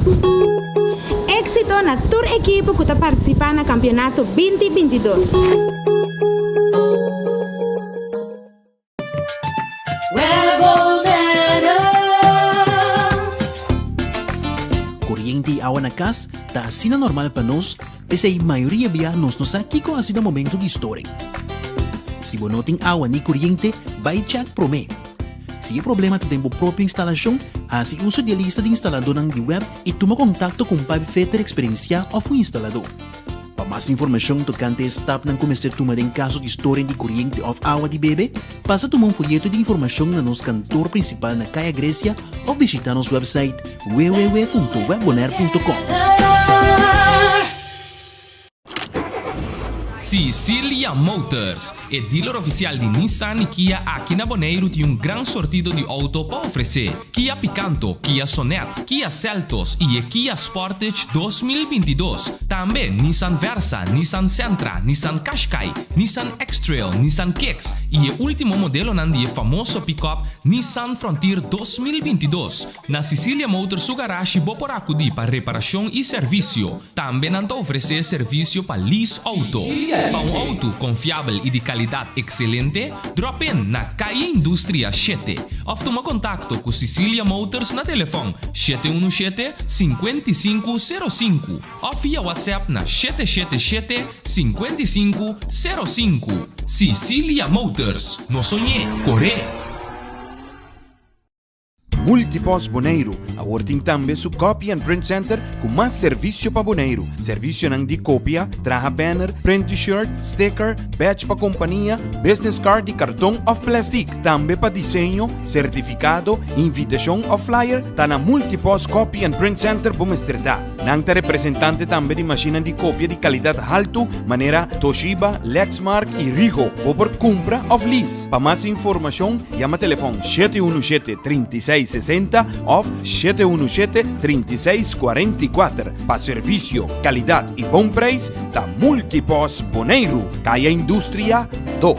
Éksito na tur ekipo ku ta partisipá na kampionato 2022. Koriente i awa na kas ta asina normal pa nos, p'esei mayoria bia nos no sa kiko hasi na momentu di storing. Si bo no tin awa ni koriente, bai chèk promé. Si e problema ta den bo propio instalashon, hasi uso di e lista di instaladónan di web i tuma kontakto ku un pipefitter eksperensiá òf un instaladó. Pa mas informashon tokante e stapnan ku mester tuma den kaso di storing di koriente òf awa di bebe, pasa tuma un foyeto di informashon na nos kantor prinsipal na Kaya Grecia òf bishitá nos wèpsait www.webbonaire.com. Sicilia Motors, e dealer ofisial di Nissan i Kia aki na Boneiru tin un gran sortido di outo pa ofresé. Kia Picanto, Kia Sonet, Kia Seltos i e Kia Sportage 2022. Tambe Nissan Versa, Nissan Sentra, Nissan Qashqai, Nissan X-Trail, Nissan Kicks i e último modelonan di e famoso pick-up Nissan Frontier 2022. Na Sicilia Motors su garashi bo por akudí pa reparashon i servisio. Tambe nan ta ofresé servisio pa lease outo. Pa un outo konfiabel i di kalidat ekselente, drop in na Calle Industria 7 òf tuma kontakto ku Sicilia Motors na telefòn 717 55 05 òf via WhatsApp na 777 55 05. Sicilia Motors, no soñ'é, kor'é! Multipost Boneiru awor tin tambe su Copy and Print Center ku mas servisio pa Boneiru. Servisionan di kopia, traha banner, print T-shirt, sticker, badge pa kompania, business card di karton òf plèstik. Tambe pa diseño, sertifikado, invitashon òf flyer, ta na Multipost Copy and Print Center bo mester ta. Nan ta representante tambe di mashinnan di kopia di kalidat haltu manera Toshiba, Lexmark i Rigo. Bo por kumpra òf lease. Pa mas informashon yama telefòn 717 36 60 òf 717 36 44. Pa servisio, kalidat i bon preis ta Multipost Boneiru, Kaya Industria 2.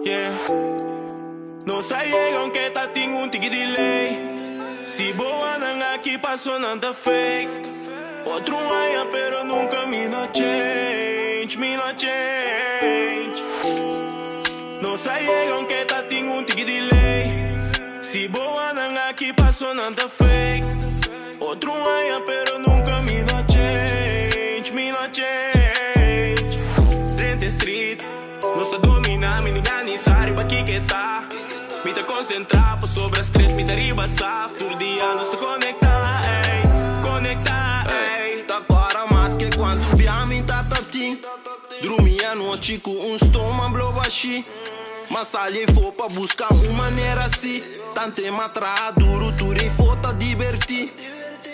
Yeah. Nos a yega aunke ta tin un tiki delay. Si bo nan aki paso nan ta fake. Otro aña pero nunca mi no change, mi no change. Nos a yega aunke ta tin un tiki delay. Si bo nan aki paso nan ta fake. Otro aña pero nunca mi no change, mi no change. Drenta street, nos ta domina, mi ni sabi pa kico ta. Mi ta concentra pa sobra stress, mi ta riba saf. Tur dia nos ta conecta, ey, conecta, ey. Ta para mas cu cuanto bia mi tata tin. Drumi anochi cu un stoma blo bashi. Mas sali fo pa busca un manera si. Tanto m'a traha duro, tur fo ta diverti.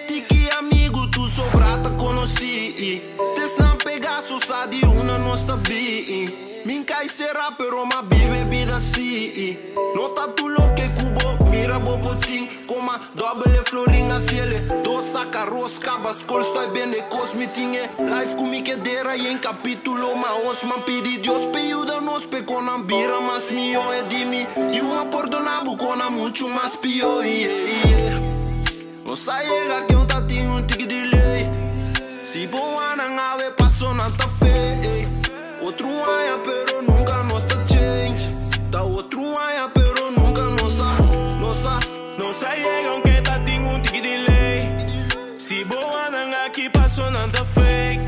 Tiki amigo, tu sobra ta conoci. Tesnan Pegasus sa di una nos ta bi. Min cai será, pero m'a biba bida si. No ta tur loke ku bo mira bo por tin Koma dòbel e florin a siele Dos saka ros kaba skol stoi bende kos Mi tin e life ku mi ke dera yen kapitulo Ma os man pidi Dios p'e yuda nos p'e konan bira mas mihó E di mi yu a pordona bo konan muchu mas pió Ie ie Nos a yega ke un ta tin un tiki delay Si bo wanan awe paso nan ta fake Otro aña pero nunca nos ta change Ta otro aña pero nunca nos a, nos a. Nos a yega aunke ta tin un tiki delay Si bo wanan aki paso nan ta fake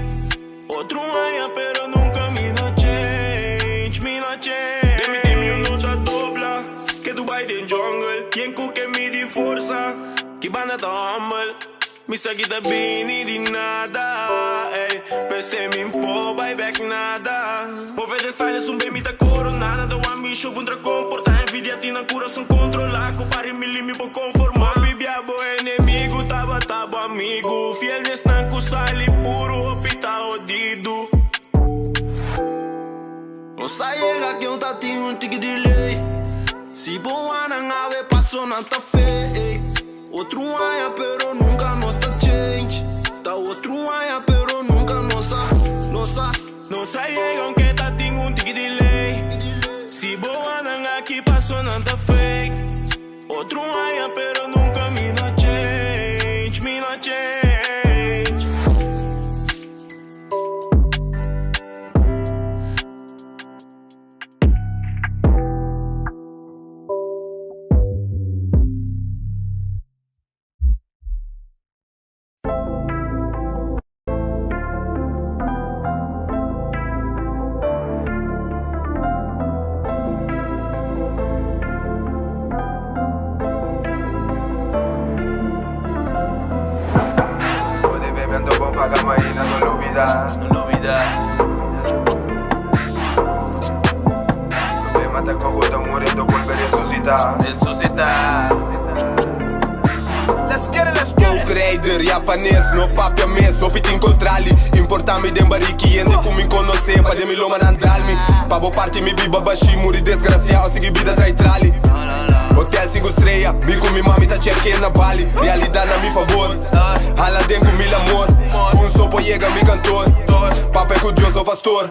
Otro aña pero nunca mi no change, mi no change Den mi team yu no ta dobla Ke Dubai den jungle Yen ku ke midi forsa Ki banda ta humble Mi sa ki ta bini di nada, ey P'esei mi por bai bek nada Por fe den silence un be mi ta corona Nan ta wak mi show puntra comporta Envidia tin nan curason controla Cu pari mi li mi por conforma Hopi bia bo enemigo tabata bo amigo Fiel n'esnan cu sali puro hopi ta hodido. Nos a yega ke un ta tin un tiki delay Si bo wanan awe paso nan ta fake. Otro aña pero nunca nos ta change Ta otro aña pero nunca nos a, nos a. Nos a yega aunke ta tin un tiki delay Si bo wanan aki paso nan ta fake Otro aña pero nunca mi no change, mi no change. Spookrijder, Japanes, no papia mes, hopi tin kontrali Importa mi den bariki, hende ku mi konosé Pa den mi loma nan dal mi Pa bo parti mi biba bashí, muri desgrasiá o sigui bida trai trali Hotel sinku strea, mi ku mi mami ta check-in na Bali Realidat na mi fabor, hala den ku mil amor Un so por yega mi kantor, papia ku Dios o pastor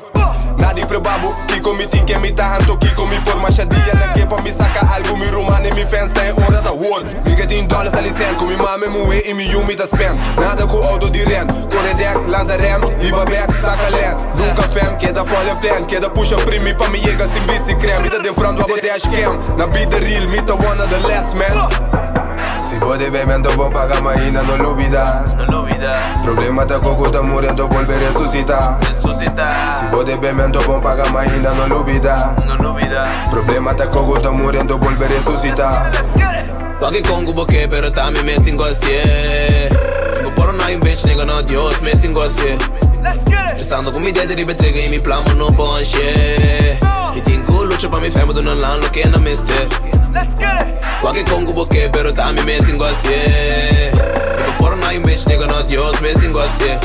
Nadi prueba bo, kiko mi tin ke mi ta anto kiko mi por Masha dia na ke pa mi saka algu mi ruman i mi fans ta e ora ta wor Mi ke tin dollars ta licen ku mi mame muhe i mi yu mi ta spend Nada ku auto di rent, kore dek, lanta rem, hiba bek, saka len Nunka fem, keda follow plan, keda pusha primi pa mi yega sin bisti krem Mi ta den front wak bo dash cam, na bida real mi ta one of the last man Si bo debe mi anto bon paga ma ainda no lubida Problema ta koko ta muri anto bolbe resusita Si bo debe mi anto bon paga ma ainda no lubida Problema ta koko ta muri anto bolbe resusita. Wak kon ku bo ke pero ta mi mes tin ku hasié Bo por no hay un bitch nigga no Dios mes tin ku hasié Pensando ku mi dede riba e trigger i mi plan bo no por hanshé Mi tin ku lucha pa mi fam duna nan loke nan mester Wak kon ku bo ke pero ta mi mes tin ku hasié Bo por no hay un bitch nigga no Dios mes tin ku hasié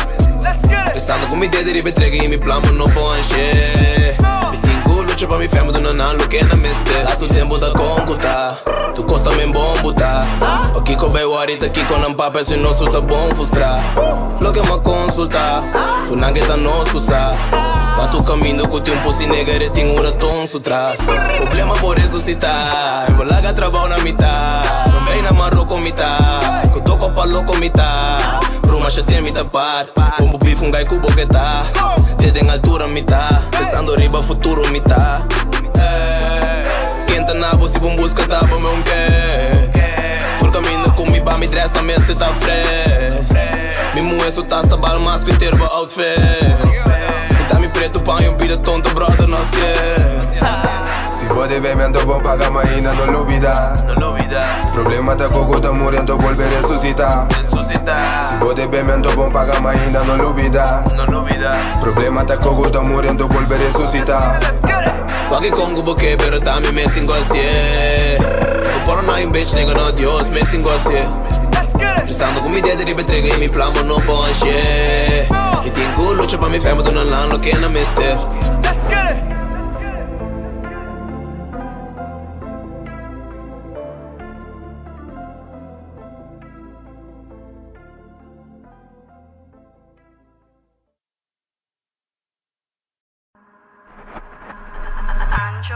Pensando ku mi dede riba e trigger i mi plan bo no por hanshé Mi tin ku lucha pa mi fam duna nan loke nan mester Lastu tempu ta kon ku ta. Tu kos ta men bon buta. Pakiko bai wori ta kiko nan papia si nos ta bon frustra. Loke m'a konsulta ku nan ke ta nos ku sa. Pa tu kaminda ku tin un pussy nigger e tin un raton su tras. Problema por resusita mi por laga trabou na mita. Bai na Maroko mi ta ku toko pa loko mi ta. Ruma shete mi ta par. Bon bu beef un gai ku bo ke ta. Te den altura mi ta. Pensando riba futuro mi ta. Ken ta na bo si bon buska ta bo me un ke Tur kaminda ku mi ba mi dress ta mester ta fresh Mi muhe su tas ta bal mas ku inter bo outfit Pinta mi pretu paña un bida tonto brother no hacié. Si bo debe mi anto bon paga ma ainda no lubida Problema ta koko ta muri anto bolbe resusita Si bo debe mi anto bon paga ma ainda no lubida Problema ta koko ta muri anto bolbe resusita. Wak e kon ku bo ke pero ta mi mes tin ku hasié Bo por no hay un bitch nigga no Dios mes tin ku hasié Pensando ku mi dede riba e trigger i mi plan bo no por hanshé Mi tin ku lucha pa mi fam duna nan loke nan mester.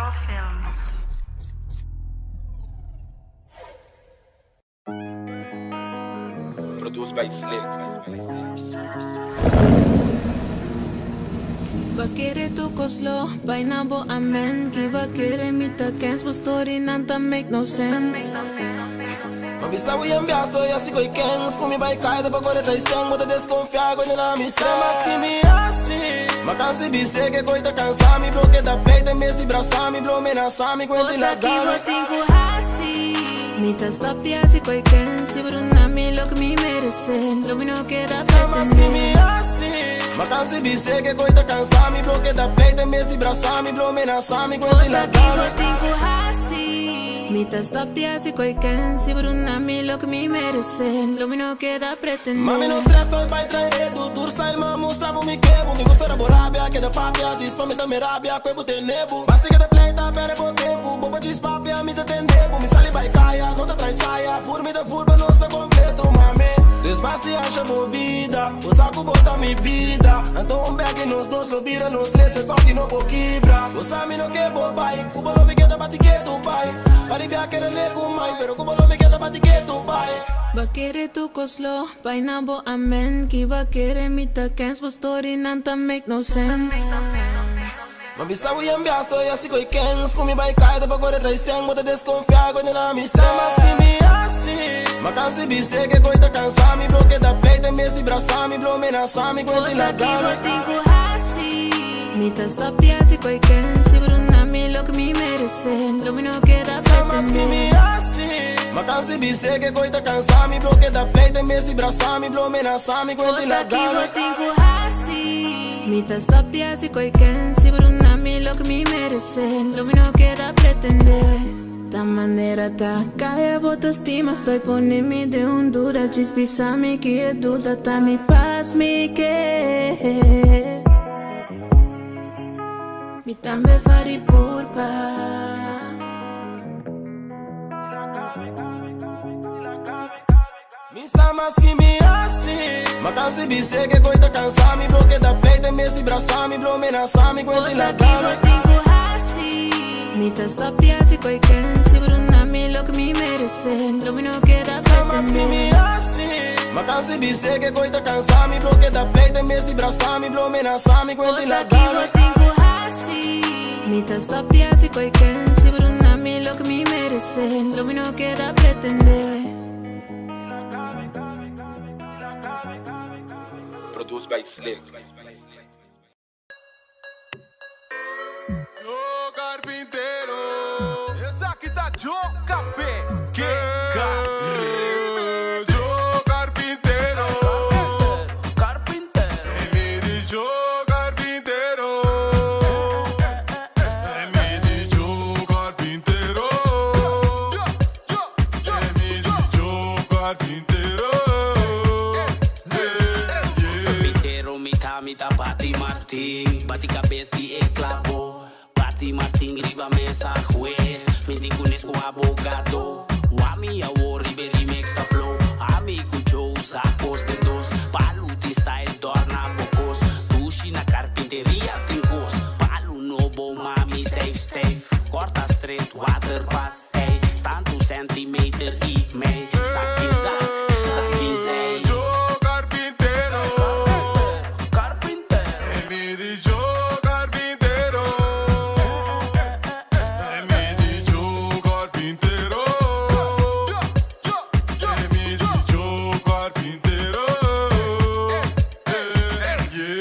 Raw Films. Produced by Slick. Ba kere tu koslo, bai na bo amen Ki ba kere mi ta kens, bo story nan ta make no sense. Ma bisa wi en biasto ya si koi kens Ku mi bai kai te pa kore trai sen Bo ta deskonfia koi na mi stress Mas ki mi hasi Ma kansi bise ke koi ta kansa mi Blo ke ta pleita en bes di brasa mi Blo menasa mi kuenti Cosa ki laga bo mi. tin ku hasi Mi ta stop di hasi koi kens Si bo duna mi loke mi merese Lo mi no keda Sa mas ki mi pretende. hasi Ma kansi bise ke koi ta kansa mi Blo ke ta pleita en bes di brasa mi Blo menasa mi kuenti Cosa ki laga bo mi. tin ku hasi Mi ta stop di hasi koe ken Si bo duna mi loke mi merece Lo mi no keda pretende. Mami no stress ta bai trae redu Tur style ma mustra bo mi ke bo Mi gusta ra bo rabia Keda papia Djis pa mi ta mi rabia Koe bo tene bo Basti keda pleita Perde bo tempu Bo pa djis papia Mi ta tende bo Mi sali bai kaya No ta trae saya Fur mi ta fur pa nos ta completo mami Dus basti hasha bo bida Bo sa ku bo ta mi bida Anto un bek i nos dos lo bira nos tres E toki no por kibra Bo sa mi no ke bo bai Ku bo lo mi keda bati ketu bai Pa di bia kere le ku mai Pero ku bo lo mi keda bati ketu bai. Ba kere tu kos lo bai na bo amen Ki ba kere mi ta kens bo story nan ta make no sense. Ma bisa bo yen biasto y asi koy kens Ku mi bai kai ta pa kore traisen Bo ta deskonfia koy den amistad Mas ki mi hasi Ma kansi bis'e ke koy ta kansa mi Blo keda pleita en bes di brasa mi Blo menasa mi kuenti Cosa ki laga bo mi. tin ku hasi Mi ta stop di hasi koe ken Si bo duna mi loke mi merece Lo mi no keda Sa mas ki mi pretende. hasi Ma kansi bis'e ke koe ta kansa mi Blo keda pleita en bes di brasa mi Blo menasa mi kuenti Cosa ki laga bo mi. tin ku hasi Mi ta stop di hasi koe ken Si bo duna mi loke mi merece Lo mi no keda pretende. Ta manera ta kaya bo ta stima Estoy pone mi den un duda Djis bisa mi ki e duda ta mi pas mi ke Mi tambe fari purpa. Mi sa mas ki mi hasi Ma kansi bis'é ke koi ta kansa mi Blo keda pleita en bes di brasa mi Blo menasa mi kuenti Cosa ki laga bo mi. tin ku hasi Mi ta stop di hasi koi ken Si bo duna mi loke mi merese Lo mi no keda Sa mas ki mi pretende. hasi Ma kansi bis'é ke koi ta kansa mi Blo keda pleita en bes di brasa mi Blo menasa mi kuenti Cosa ki laga bo mi. tin ku hasi Mi ta stop di hasi koi ken Si bo duna mi loke mi merese Lo mi no keda pretende. Produced by Slick. Yo carpintero. Esaki ta Joe Café. Ke Caribe. Yo carpintero. Carpintero. Mi di yo carpintero. Mi di yo carpintero. Mi di yo carpintero. Carpintero, mi ta, mi ta bati martin. Bati cabes di e clavo. Bati martin riba mesa juez. Mi di kunes ku abogado. Wami awo ribe remix ta flow. Ami ku Joe sacos de dos. Palu ti style dorna bocos. Dushi na carpinteria tin cos. Palu nobo mami stijf stijf. Corta street waterpas. Ey, tantu centimeter i mei. Saki zak, saki zei. Yo carpintero. Carpintero. Mi di yo carpintero. Mi di yo carpintero. Mi di yo carpintero.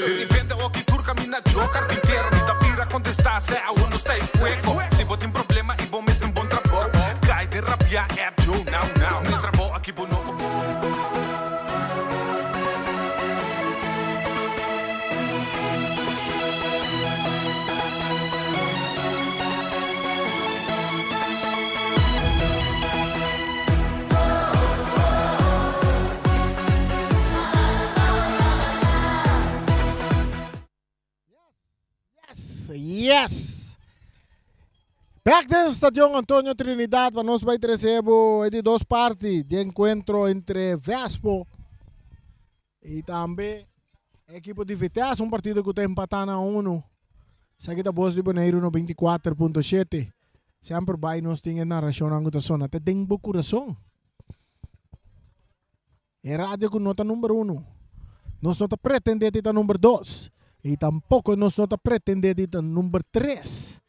De repente oki tur camina yo carpintero Mi ta pira contesta se aún no está en fuego Si bo tin problema y bo mester un bon trabou Cai den rabia app Joe now now Mi trabou aki bo no por Yes, yes. Back den Stadion Antonio Trinidad pa nos bai trece bo e di dos parti di encuentro entre Vespo y tambe equipo di Vitesse, un partido cu ta empata na uno. Esaki ta Bos di Boneiru 94.7. Semper bai nos tin e narashonnan ku ta sona te den bo kurason. E radio ku no ta number uno. Nos no ta pretendé di ta number dos. I tampoko nos no ta pretendé di ta number tres.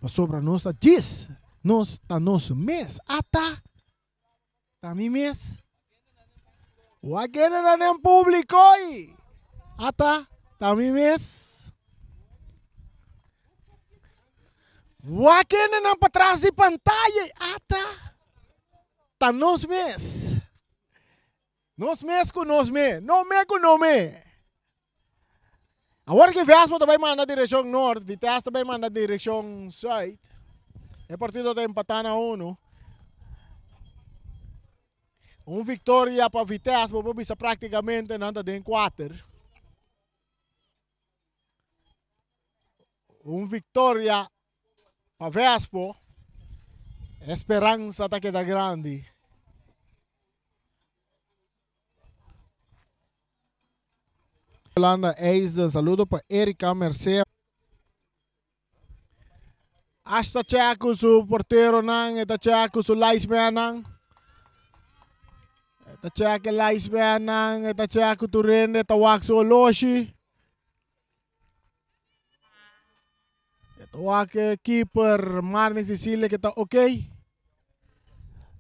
Pasobra nos ta djis. Nos ta nos mes. Ata ta mi mes. Wak hendenan den públiko i ata ta mi mes. Wak hendenan patras di pantaya i ata ta nos mes. Nos mes ku nos me, no me ku no me. Awor ki Vespo ta bai manda direkshon nort, Vitesse ta bai manda direkshon sùit. E partido ta empatá na unu. Un viktoria pa Vitesse, bo por bisa praktikamente nan ta den kuater. Un viktoria pa Vespo. E speransa ta keda grandi. Yolanda Eisden, saludo pa Erika Merced. Hasta check ku su porteronan, e ta check ku su linesmannan. E ta check e linesmannan, e ta check ku tur hende, e ta wak su oloshi. E ta wak e keeper Marnix Cecilia ke ta ok.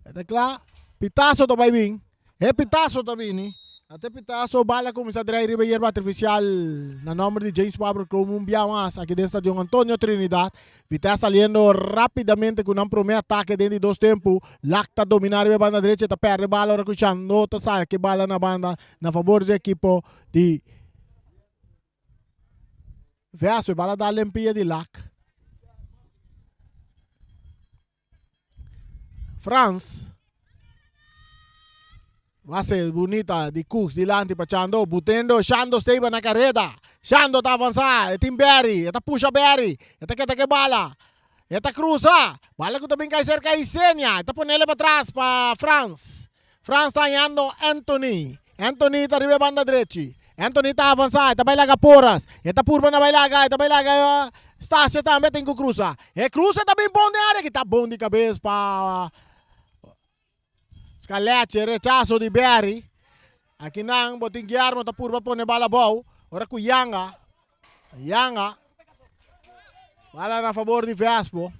E ta kla. Pitazo ta bai bin. E pitazo ta bini. Ate pitazo bala kuminsá drai riba yerba artifisial na nòmber di James Pablo Kroon un bia mas aki den Stadion Antonio Trinidad. Vitesse saliendo rapidamente ku nan promé atake den di dos tempu. Lak ta dominá riba e banda drecha e ta pèrdè bala ora ku Chando ta saka e bala na banda na fabor di ekipo di Vespe. Bala dal den pia di Lak. Frans. Base bunita di Cooks dilanti pa Chando. Butendo Shando Steven na carreda. Shando ta avanza. E tin Berry. E ta pusha Berry. E ta keda ke bala. E ta cruza. Bala ku ta bin kai cerca Isenia. E ta ponele pa tras pa Frans. Frans ta hañando Anthony. Anthony ta riba e banda drechi. Anthony ta avansa, e ta bai laga Porras. E ta purba na bai laga, e ta bai laga Stasia tambe tin ku krusa. E krusa ta bin bon den área, kita bon di kabes pa Scaleche, rechaso di Berry. Akinan bo tin Guillermo ta purba pone bala abou. Ora ku Yanga, Yanga, bala na fabor di Vespo.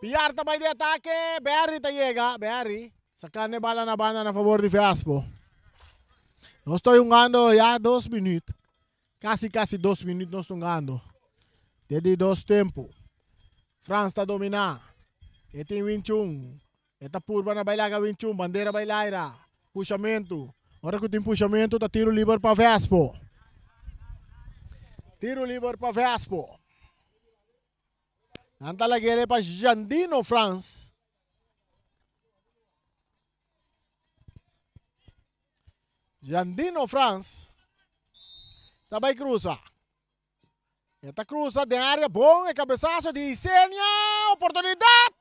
Piar ta bai di atake, Berry ta yega, Berry sacando e bala na banda na favor di Vespo. Nos ta jugando ya dos minuut, casi casi dos minuut nos ta jugando. Den di dos tempo. Frans ta domina, e tin Winchun, e ta purba na bai laga Winchun, bandera bai laira, pushamento. Ora cu tin pushamento ta tiro liber pa Vespo. Tiro liber pa Vespo. Nan ta lag'é pa Jandino Frans. Jandino Frans ta bai cruza. E ta cruza den área bon e cabezazo di Isenia. Oportunidad!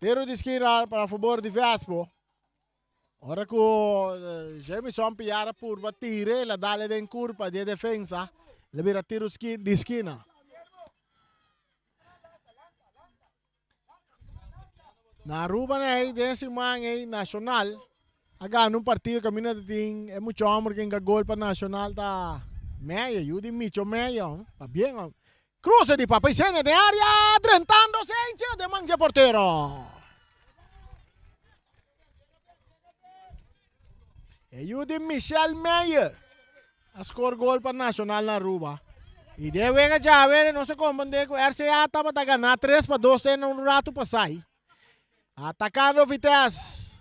Tiro di esquina para favor di Vespo. Ora ku Jamison Piar a purba tira el a dale den kurpa di e defensa. El a bira tiro di skina. Na Aruba na ei den siman ei Nacional a gana un partido kaminda ta tin e mucha homber ken ka gol pa Nacional ta Meyer, yu di Micho Meyer, pabien homber. Cruce di Papa Isenia den area, drentando Senche den man dje portero. E yu di Michel Meyer a score gol pa Nacional na Aruba. Y den wega djawe nos a comprende cu RCA tabata gana 3-2 den un rato pasai. Atacando Vitesse.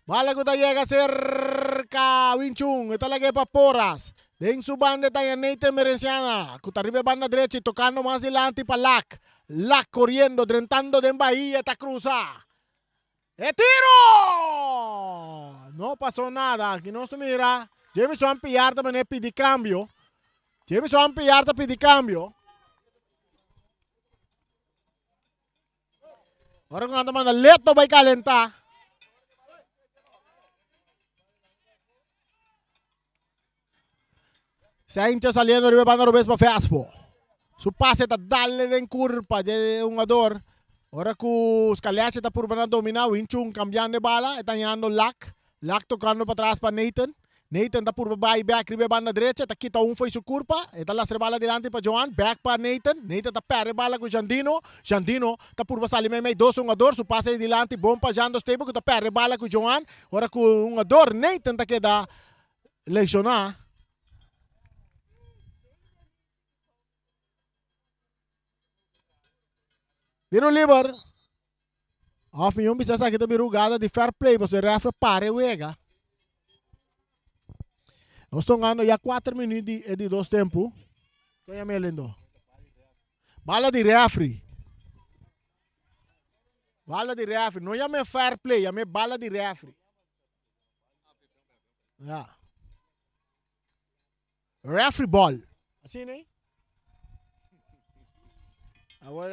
Bala cu ta yega cerca Winchun. E ta lag'é pa Porras. Den su banda e ta haña Nathan Merenciana cu ta riba e banda drechi tocando mas dilanti pa Lak. Lak coriendo drentando den Bahia ta cruza. E tiro! No pasó nada. Aki nos ta mira Jameson Piar ta manera pidi cambio. Jameson Piar ta pidi cambio. Ora ku nan ta manda Leto bai kalentá. Saincha saliendo riba e banda robes pa Vespo. Su pase ta dale den kurpa dje hungador. Ora ku Scaliachi ta purba na domina, Win Chun kambiando e bala, e ta hañando Lak. Lak tokando patras pa Nathan. Nathan ta purba bai bek riba e banda drecha, e ta kita un fo'i su kurpa, e ta lastra e bala dilanti pa Johan, bek pa Nathan. Nathan ta pèrdè e bala ku Jandino. Jandino ta purba sali meimei dos hungador, su pase di dilanti bon pa Jando Stable ku ta pèrdè e bala ku Johan. Ora ku hungador Nathan ta keda lesioná. Tiro liber. Of mi bisa esaki ta bira hugada di fair play pasobra e refri a para e wega. Nos ta hungando ya kuater minuut di e di dos tempu. Kon ya Melindo? Bala di refri. Bala di refri. No yam'e fair play, yam'e bala di refri. Ya. Referee ball. Asina eh? Awor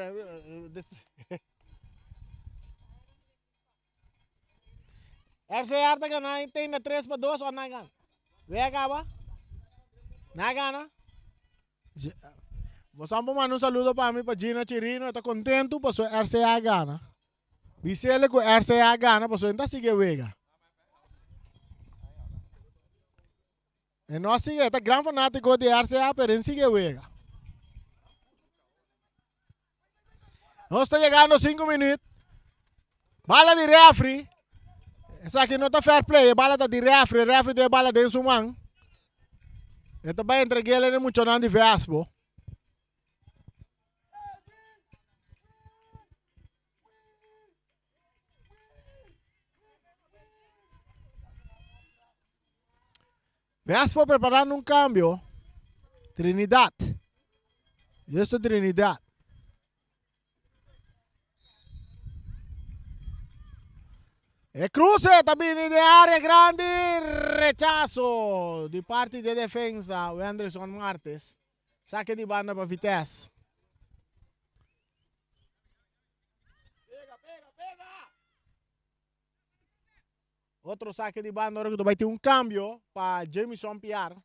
RCR ta gana in tenda 3 pa 2 o na gana? Wea kaba? Na gana? Bo san por manda un saludo pa mi pa Gina Chirino, e ta contento paso RCA gana. Bisele ku RCA gana paso e ta sigui e wega. E no a sigui, e ta gran fanátiko di RCA, pero e sigui e wega. Nos ta yegando 5 minuut. Bala di refri. Esaki no ta fair play, e bala ta di refri, e refri tin e bala den su man. E ta bai entreg'el e muchanan di Vespo. Vespo preparando un cambio. Trinidad. Justo Trinidad. E cruce ta bini de área grandi. Rechazo di parti de defensa. Wenderson Martes. Saque di banda pa Vitesse. Otro saque di banda ora ku bai tin un cambio pa Jamison Piar.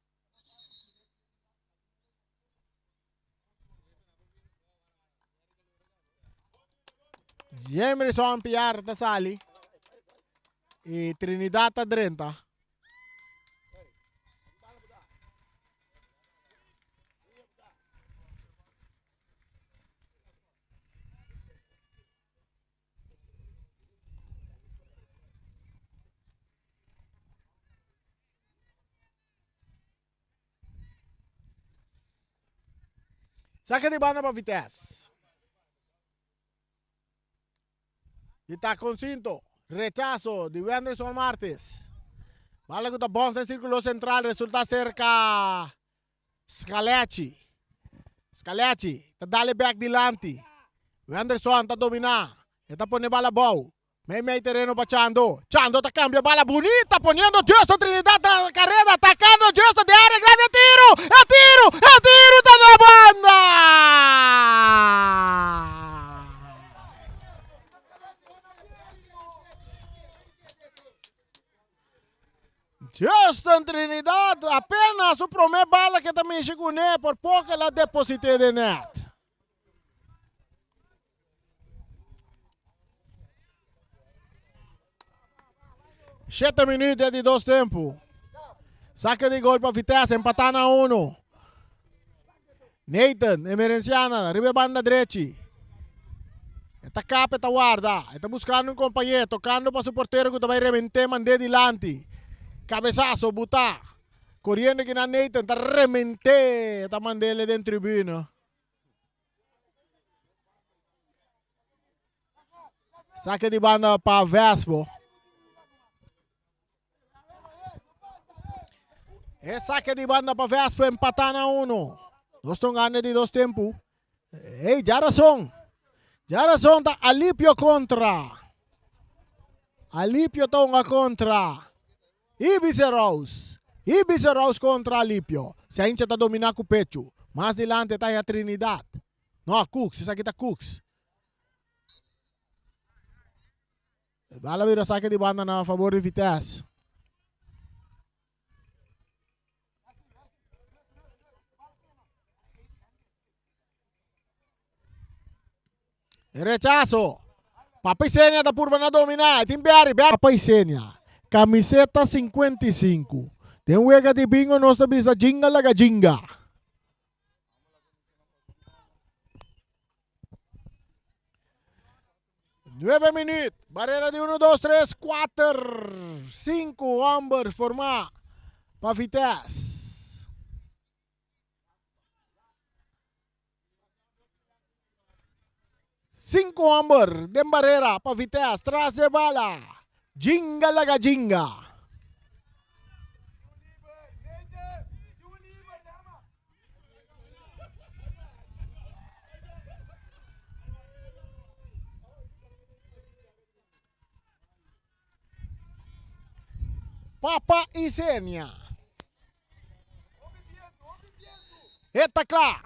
Jamerson Piar ta sali. Y Trinidad ta drenta. Saca di banda pa Vitesse. Di Taconcinto. Rechazo di Wenderson Martis. Bala ku ta bonsa en círculo central resulta cerca Scalechi. Scalechi ta dale back dilanti. Wenderson ta domina. E ta pone bala abou. Mei mei tereno pa Chando. Chando ta cambia bala bunita poniendo Justin Trinidad na careda atacando Justin de area grande tiro! E tiro! E tiro ta na banda! Justin Trinidad apenas su prome bala que ta mishi cune por poco el a deposite den net. Shete minuut di dos tempo. Saque di gol pa Vitesse, empatá na uno. Nathan, Emerenciana, riba e banda drechi. E ta kap, e ta warda. E ta buscando un compañero, tocando pa su portero ku ta bai remente mand'é dilanti. Cabezazo, butá. Corriendo kinan Nathan, ta remente, ta mand'é den tribuna. Saque di banda pa Vespo. E saque di banda pa Vespo empatá na uno. Nos ta gana di dos tempu. Hey, Jarason. Jarason ta Alipio kontra. Alipio ta hunga kontra. Ibiza Rose. Ibiza Rose kontra Alipio. Saincha ta dominá ku pechu. Mas dilanti ta haya Trinidad. No, Cooks. Esaki ta Cooks. E bala bira sake di banda na favor di Vitesse. E rechaso. Papa Isenia ta purba na dominá. E tin Berry. Berry. Papa Isenia. Camiseta 55. Den wega di bingo nos ta bisa jinga laga jinga. Nuebe minuut. Barrera di 1, 2, 3, 4, 5 homber formá pa Vitesse. Sinku homber den barrera pa Vitesse tras e bala. Jinga laga jinga. Papa Isenia. E ta kla.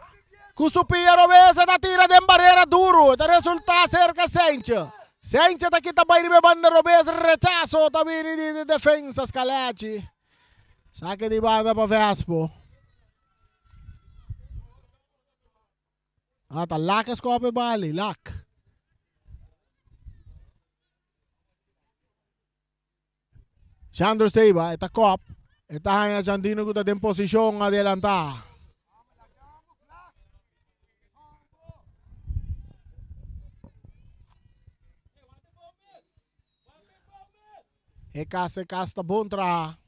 Ku su pia robes e ta tira den barera duru. E ta resulta serka Sentje. Sentje ta kita bai riba e banda robes. Rechaso ta bini di defensa Scalacci. Sake di banda pa Vespo. Ah, ta lak e skop e bali, lak. Sandro Steiba, e ta kop. E ta haña Jandino ku ta den posishon adelantá. E kas e kas ta bon traha.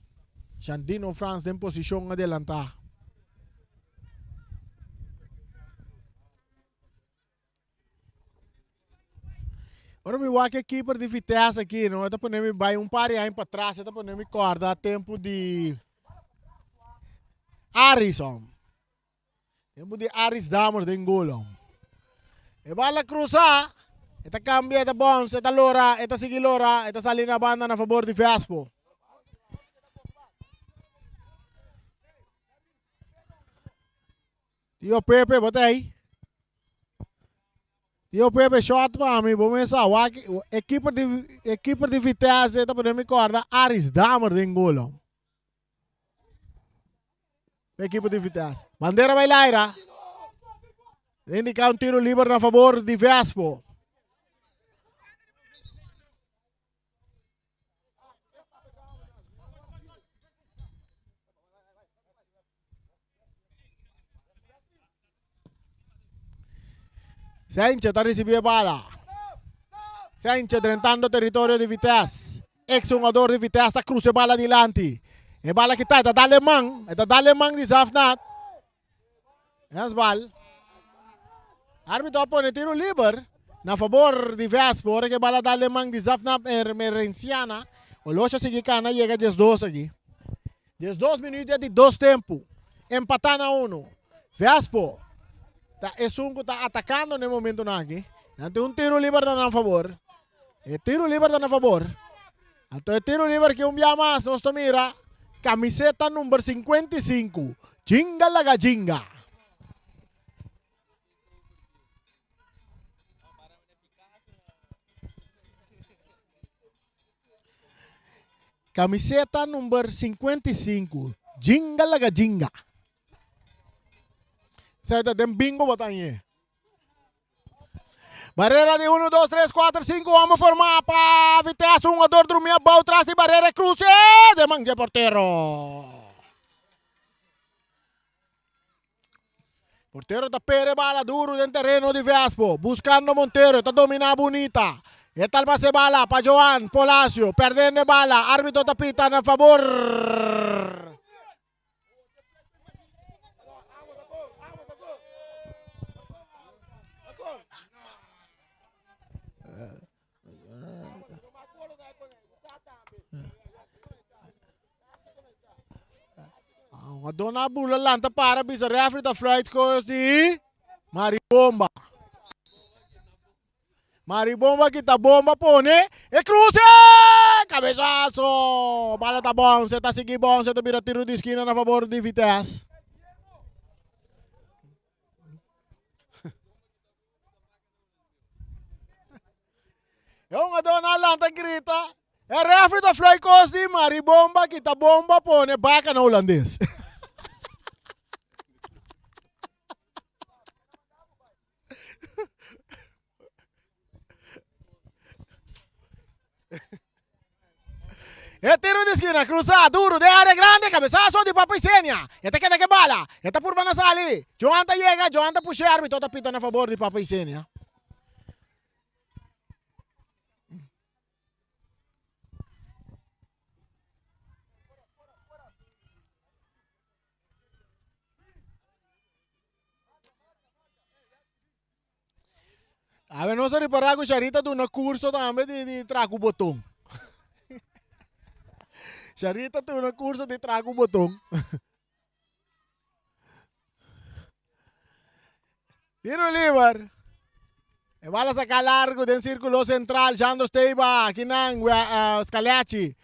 Jandino Frans den posishon adelantá. Ora mi wak e keeper di Vitesse aki, no, e ta pone mi bai un par di aña patras, e ta pone mi kòrda tempu di Aris, hòm. Tempu di Aris Damer den gol, hòm. E bala krusa, e ta kambia, e ta bòns, e ta lora, e ta sigui lora, e ta sali na banda na fabor di Vespo. Tio Pepe, bo ta ei? Tio Pepe, shot pa mi, bo mesa wak e keeper di e keeper di Vitesse ta pone mi korda Aris Damer den gol. Hom. E keeper di Vitesse. Bandera bai laira. Indica un tiro liber na favor di Vespo. Sanchez ta ricibi e bala. Sanchez drentando territorio di Vitesse. Ex jugador di Vitesse ta cruza e bala dilanti. E bala kita, e ta dale man. E ta dale man di Zafnat. Hensbal. Arbitro a pone tiro liber na favor di Vespo. Ora ke bala dale man di Zafnat Emerenciana. Olosha sigui kana yega 12 aki. 12 minuut ya di dos tempu. Empatá na uno. Vespo ta esun ku ta atakando na e momentunan aki. Nan tin un tiro liber ta nan favor. E tiro liber ta na favor. Anto e tiro liber ki un bia mas nos ta mira kamiseta number 55. Jinga laga jinga. Kamiseta number 55. Jinga laga jinga. Zij ta den bingo wat aan je. Barrera di 1, 2, 3, 4, 5 homem forma pa Vitesse. Un jugador drumia bouw tras di barrera cruce de man de portero. Portero ta pere bala duro den terreno di Vespo. Buscando Montero. Ta domina bonita. E tal pase bala pa Joan Polacio. Perdendo bala. Arbitro ta pita na favor. Dona Bula lanta para bisa referee ta fluit kos di Maribomba. Maribomba kita bomba pone e cruce! Cabezazo! Bala ta bon, se ta sigui bon, se ta bira tiro di esquina na favor di Vitesse. E hungador na lanta grita. E referee ta fluit kos di Maribomba kita bomba pone baka na holandes. E tiro di skina krusa duru den área grandi, kabesaso di Papa Isenia. E ta keda ku e bala. E ta purba na sali. Johan ta yega, Johan ta push'é, arbitro ta pita na fabor di Papa Isenia. Awe nos a repará ku Sharita duna kurso tambe di di traku boton. Sharita duna kurso di traku boton. Tiro liber. E bala saká largu den sírkulo sentral. Jandro Steiba, akinan, uh, Scaleachi.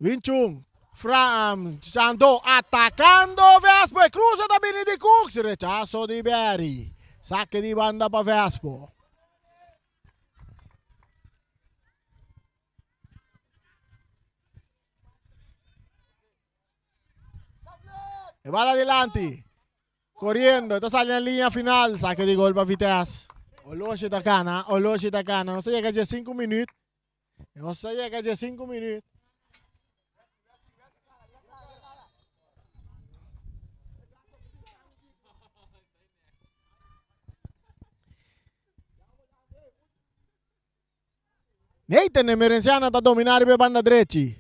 Winchun, Fra, Chando atacando Vespo. E cruza ta bini di Cooks. Rechazo di Berry. Saque di banda pa Vespo. E bala adelante. Corriendo, ta sali na linea final. Saque di gol pa Vitesse. Oloshi ta cana, Oloshi ta cana. Nos a yega 15 minuut. Nos a yega 15 minuut. Nathan Emerenciana ta domina riba e banda drechi.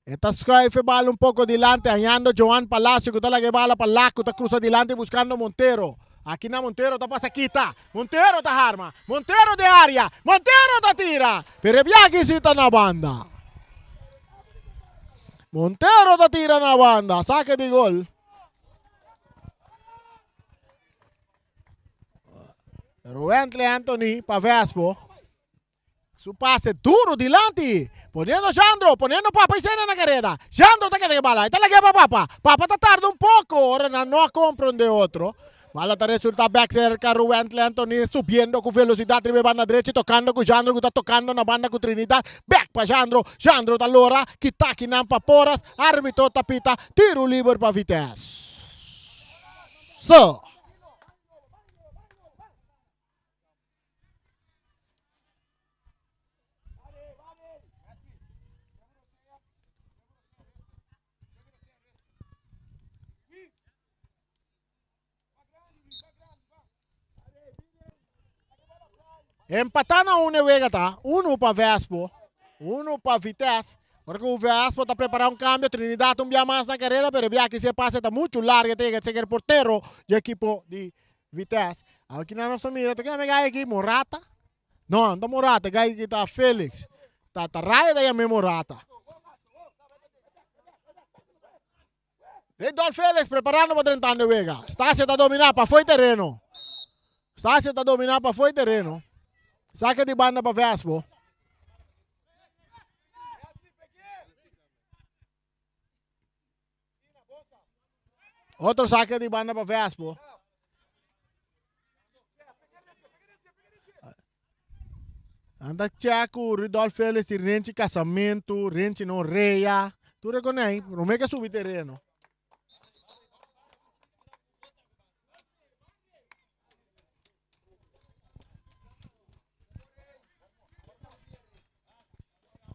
E ta schuif e bal un poco dilanti hañando Joan Palacio cu ta laga e bala pa Lac cu ta cruza dilanti buscando Montero. Aki na Montero ta pasa kita. Montero ta harma. Montero den area. Montero ta tira. Pero e biaha si ta na banda. Montero ta tira na banda. Saque di gol. Ruentle Anthony pa Vespo. Su pase duro dilanti. Poniendo Jandro, poniendo Papa y Sena na careda. Jandro ta keda bala. Ita lag'é pa Papa. Papa ta tarda un poco. Ora nan no a comprende otro. Bala ta resulta back cerca Ruentle Anthony subiendo cu velocidad riba e banda drechi tocando cu Jandro cu ta tocando na banda cu Trinidad. Back pa Jandro. Jandro ta lora. Kita kinan pa Porras. Arbitro ta pita. Tiro liber pa Vitesse. Empatá na un e wega ta. Unu pa Vespo, unu pa Vitesse. Ora ku Vespo ta prepará un kambio, Trinidad un bia mas na kareda, pero e bia aki si e pase ta muchu largu, e ta yega seker portero di ekipo di Vitesse. Awor kinan nos ta mira, ta kende gai aki? Morata? No, no ta Morata, e gai aki ta Felix. Ta ta Raya ta yam'é Morata. Redolf Felix preparando pa drentando e wega. Stasia ta dominá pa fo'i tereno. Stasia ta dominá pa fo'i tereno. Sake di banda pa Vespo. Otro sake di banda pa Vespo. Anda check ku Rudolf Felix di renchi kasamentu, renchi no rea. Tur e konei, promé ke subi tereno.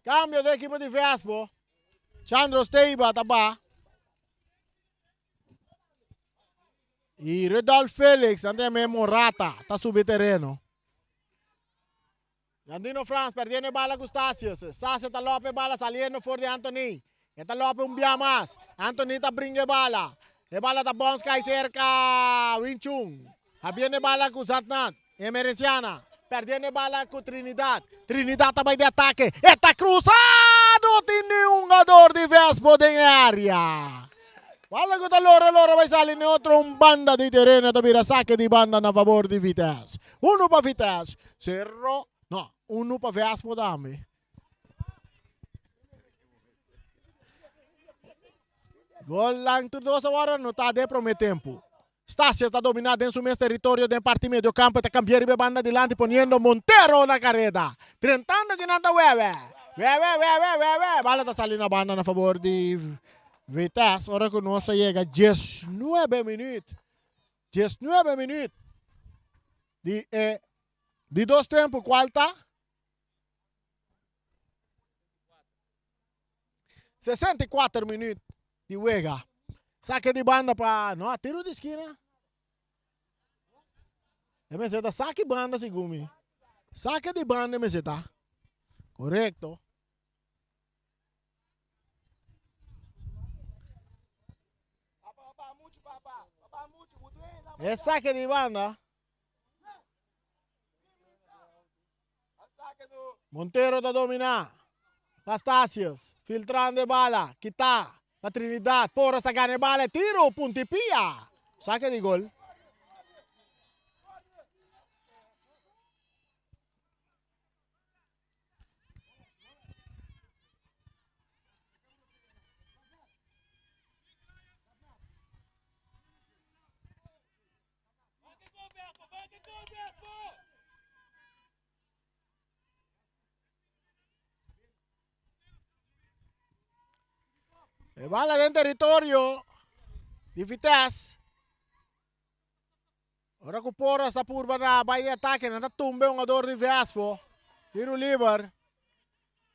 Cambio de equipo di Vespo. Chandro Steiba ta ba. Y Rudolf Felix, ante me Morata, ta subi tereno. Gandino Frans perdiendo e bala cu Stasius. Stasius ta lope e bala saliendo for di Anthony. E ta lope un bia mas. Anthony ta bringa e bala. E bala ta bons cai cerca Winchun. Habiendo e bala cu Zatnat. Emerenciana. Perdiendo e bala cu Trinidad. Trinidad ta bay di atake. E ta cruza! No tin ni un jugador di Vespo den e area. Bala cu ta lora lora bay sali ne otro un banda di tereno ta bira saque di banda na favor di Vitesse. Uno pa Vitesse, zero, no, uno pa Vespo tambe. Gol lang tur dos awor anota den prome tempo. Stasia ta domina den su mes territorio den parti medio campo ta cambia riba e banda dilanti poniendo Montero na careda. Drentando kinan ta Wewe. Wewe, Wewe, Wewe. Bala ta sali na banda na favor di Vitesse ora cu nos a yega 19 minuut. 19 minuut di e di dos tempo cual ta? 64 minuut di wega. Sake di banda pa no tiro di skina. E mester ta saki banda segun mi. Sake di banda e mester ta. Korekto. E sake di banda. Montero ta domina. Pastasius filtrando e bala. Kita pa Trinidad. Porras ta gana e bala. E tiro. Puntipia. Sake di gol. E bala den territorio di Vitesse. Ora ku Porras ta purba na bai di atake, nan ta tumba e hungador di Vespo. Tiro liber.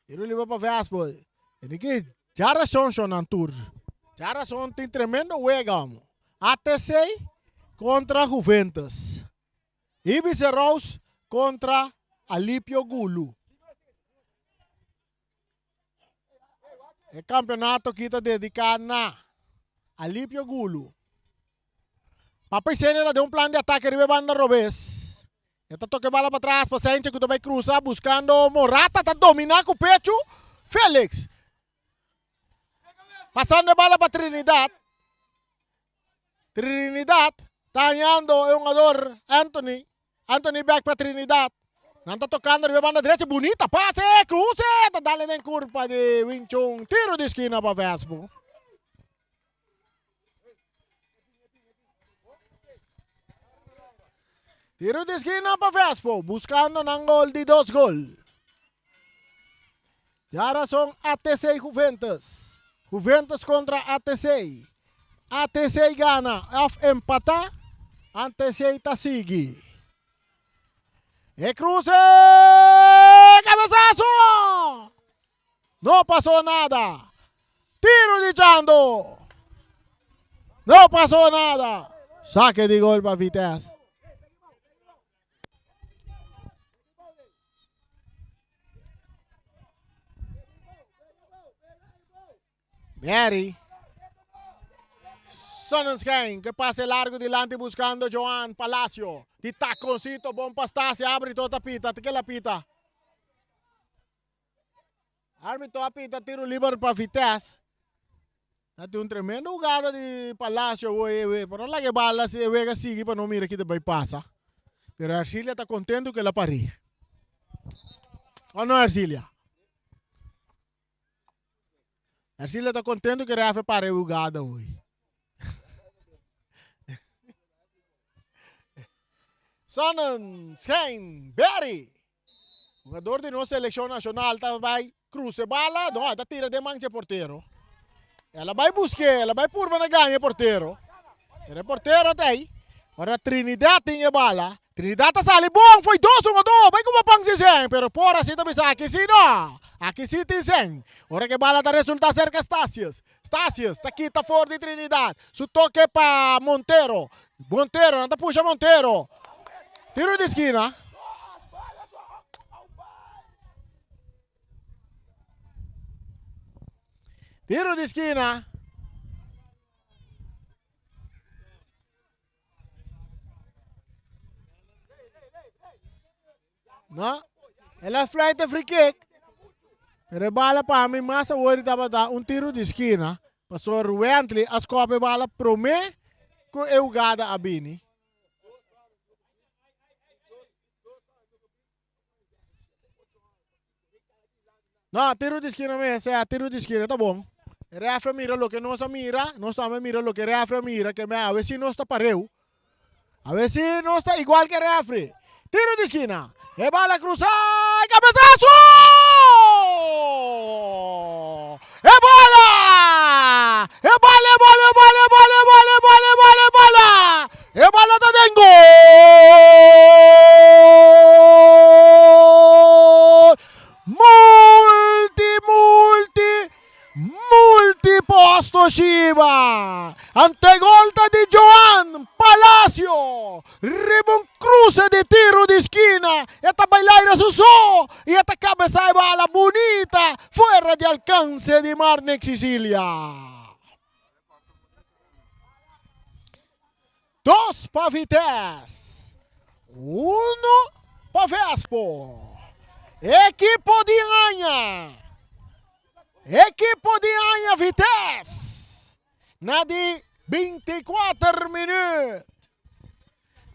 Tiro liber pa Vespo. Enrique, ya razón son nan tur. Ya razón tin tremendo wega, homo. ATC kontra Juventus. Ibiza Rose kontra Alipio Gulu. E kampeonato aki ta dediká na Alipio Gulu. Papa Isenia ta den un plan di atake riba e banda robes. E ta toka e bala patras pa Sanchez ku ta bai krusa buskando Morata ta dominá ku pechu Felix. Pasando e bala pa Trinidad. Trinidad ta hañando e hungador Anthony. Anthony bek pa Trinidad. Nan ta tocando riba banda derecha. Bunita pase. Cruce. Ta dale den curpa di Wing Chun. Tiro di esquina pa Vespo. Tiro di esquina pa Vespo. Buscando nan gol di dos gol. Jarason ATC Juventus. Juventus kontra ATC. ATC gana òf empatá, ATC ta sigui. E kruse! Kabesaso! No pasó nada. Tiro di Chando! No pasó nada. Sake di gol pa Vitesse. Mary. Sonnenschijn que pase largo dilanti buscando Joan Palacio. Di taconcito, bon pa Stasia, árbitro ta pita, ke la pita? Árbitro a pita tiro liber pa Vitesse. Ta tin un tremendo jugada di Palacio awor e we, pero laga e bala si e wega sigui pa no mira kita bai pasa. Pero Ercilia ta contento ku el a pari. O no Ercilia? Ercilia ta contento ku e refri para e jugada hoy. Sonnenschijn Berry. Jugador di nos seleccion nacional ta bay cruce bala, no, ta tira den man dje portero. El a bay busque, el a bay purba na gaña e portero. Pero e portero ta ahí. Ora Trinidad tin e bala. Trinidad ta sali bon, foi dos jugador, bay como pan sin sen, pero por así ta bisa aki si no. Aki si tin sen. Ora ke bala ta resulta cerca Stasius. Stasius ta kita for di Trinidad. Su toke pa Montero. Montero, nan ta pusha Montero. Tiro di skina. Tiro di skina. No, el a fluit e free kick. Pero e bala pa mi mas awor tabata un tiro di skina. Pasobra Ruwently a skop e bala prome ku e hugada a bini. No, tiro di skina mes, sea tiro di skina ta bon. E refri a mira loke nos a mira, nos tambe a mira loke e refri a mira, ke me awe si nos ta pareu. Awe si nos ta igual ke refri. Tiro di skina, e bala krusa, e kabesaso! E bala! E bala, e bala, e bala, e bala, e bala, e bala, e bala, e bala! E bala ta den gol! Multi, multi, multi! Ekipo Shiba. Anto e gol ta di Joan Palacio. Riba un cruce di tiro di skina. E ta bai laira su so y e ta cabeza e bala bunita fuera di alcance di Marnick Cicilia. Dos pa Vitesse, uno pa Vespo. Ekipo di aña, ekipo di aña Vitesse na di 24 minuut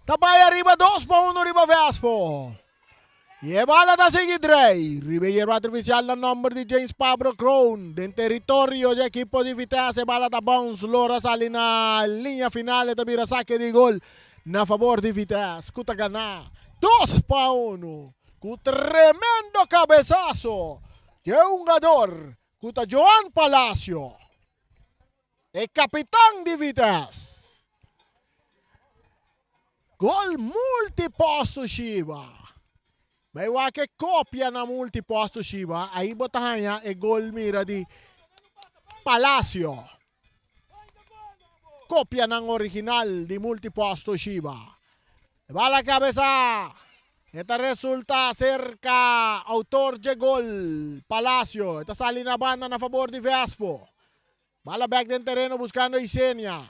ta bai ariba dos pa uno riba Vespo. Y e bala ta sigui drei riba e yerba artificial na nomber di James Pabro Kroon. Den teritorio di ekipo di Vitesse e bala ta bounce lora sali na liña final e ta bira sake di gol na fabor di Vitesse ku ta gana 2-1 ku tremendo cabezazo di e hungador ku ta Joan Palacio. E kapitan di Vitesse. Gol multiposto Shiba. Bai wak e kopia na multiposto Shiba. Aí bo ta haña e gol mira di Palacio. Kopia nan original di multiposto Shiba. Bala cabeza. E ta resulta cerca autor dje gol, Palacio. E ta sali na banda na fabor di Vespo. Bala bek den tereno buscando Isenia.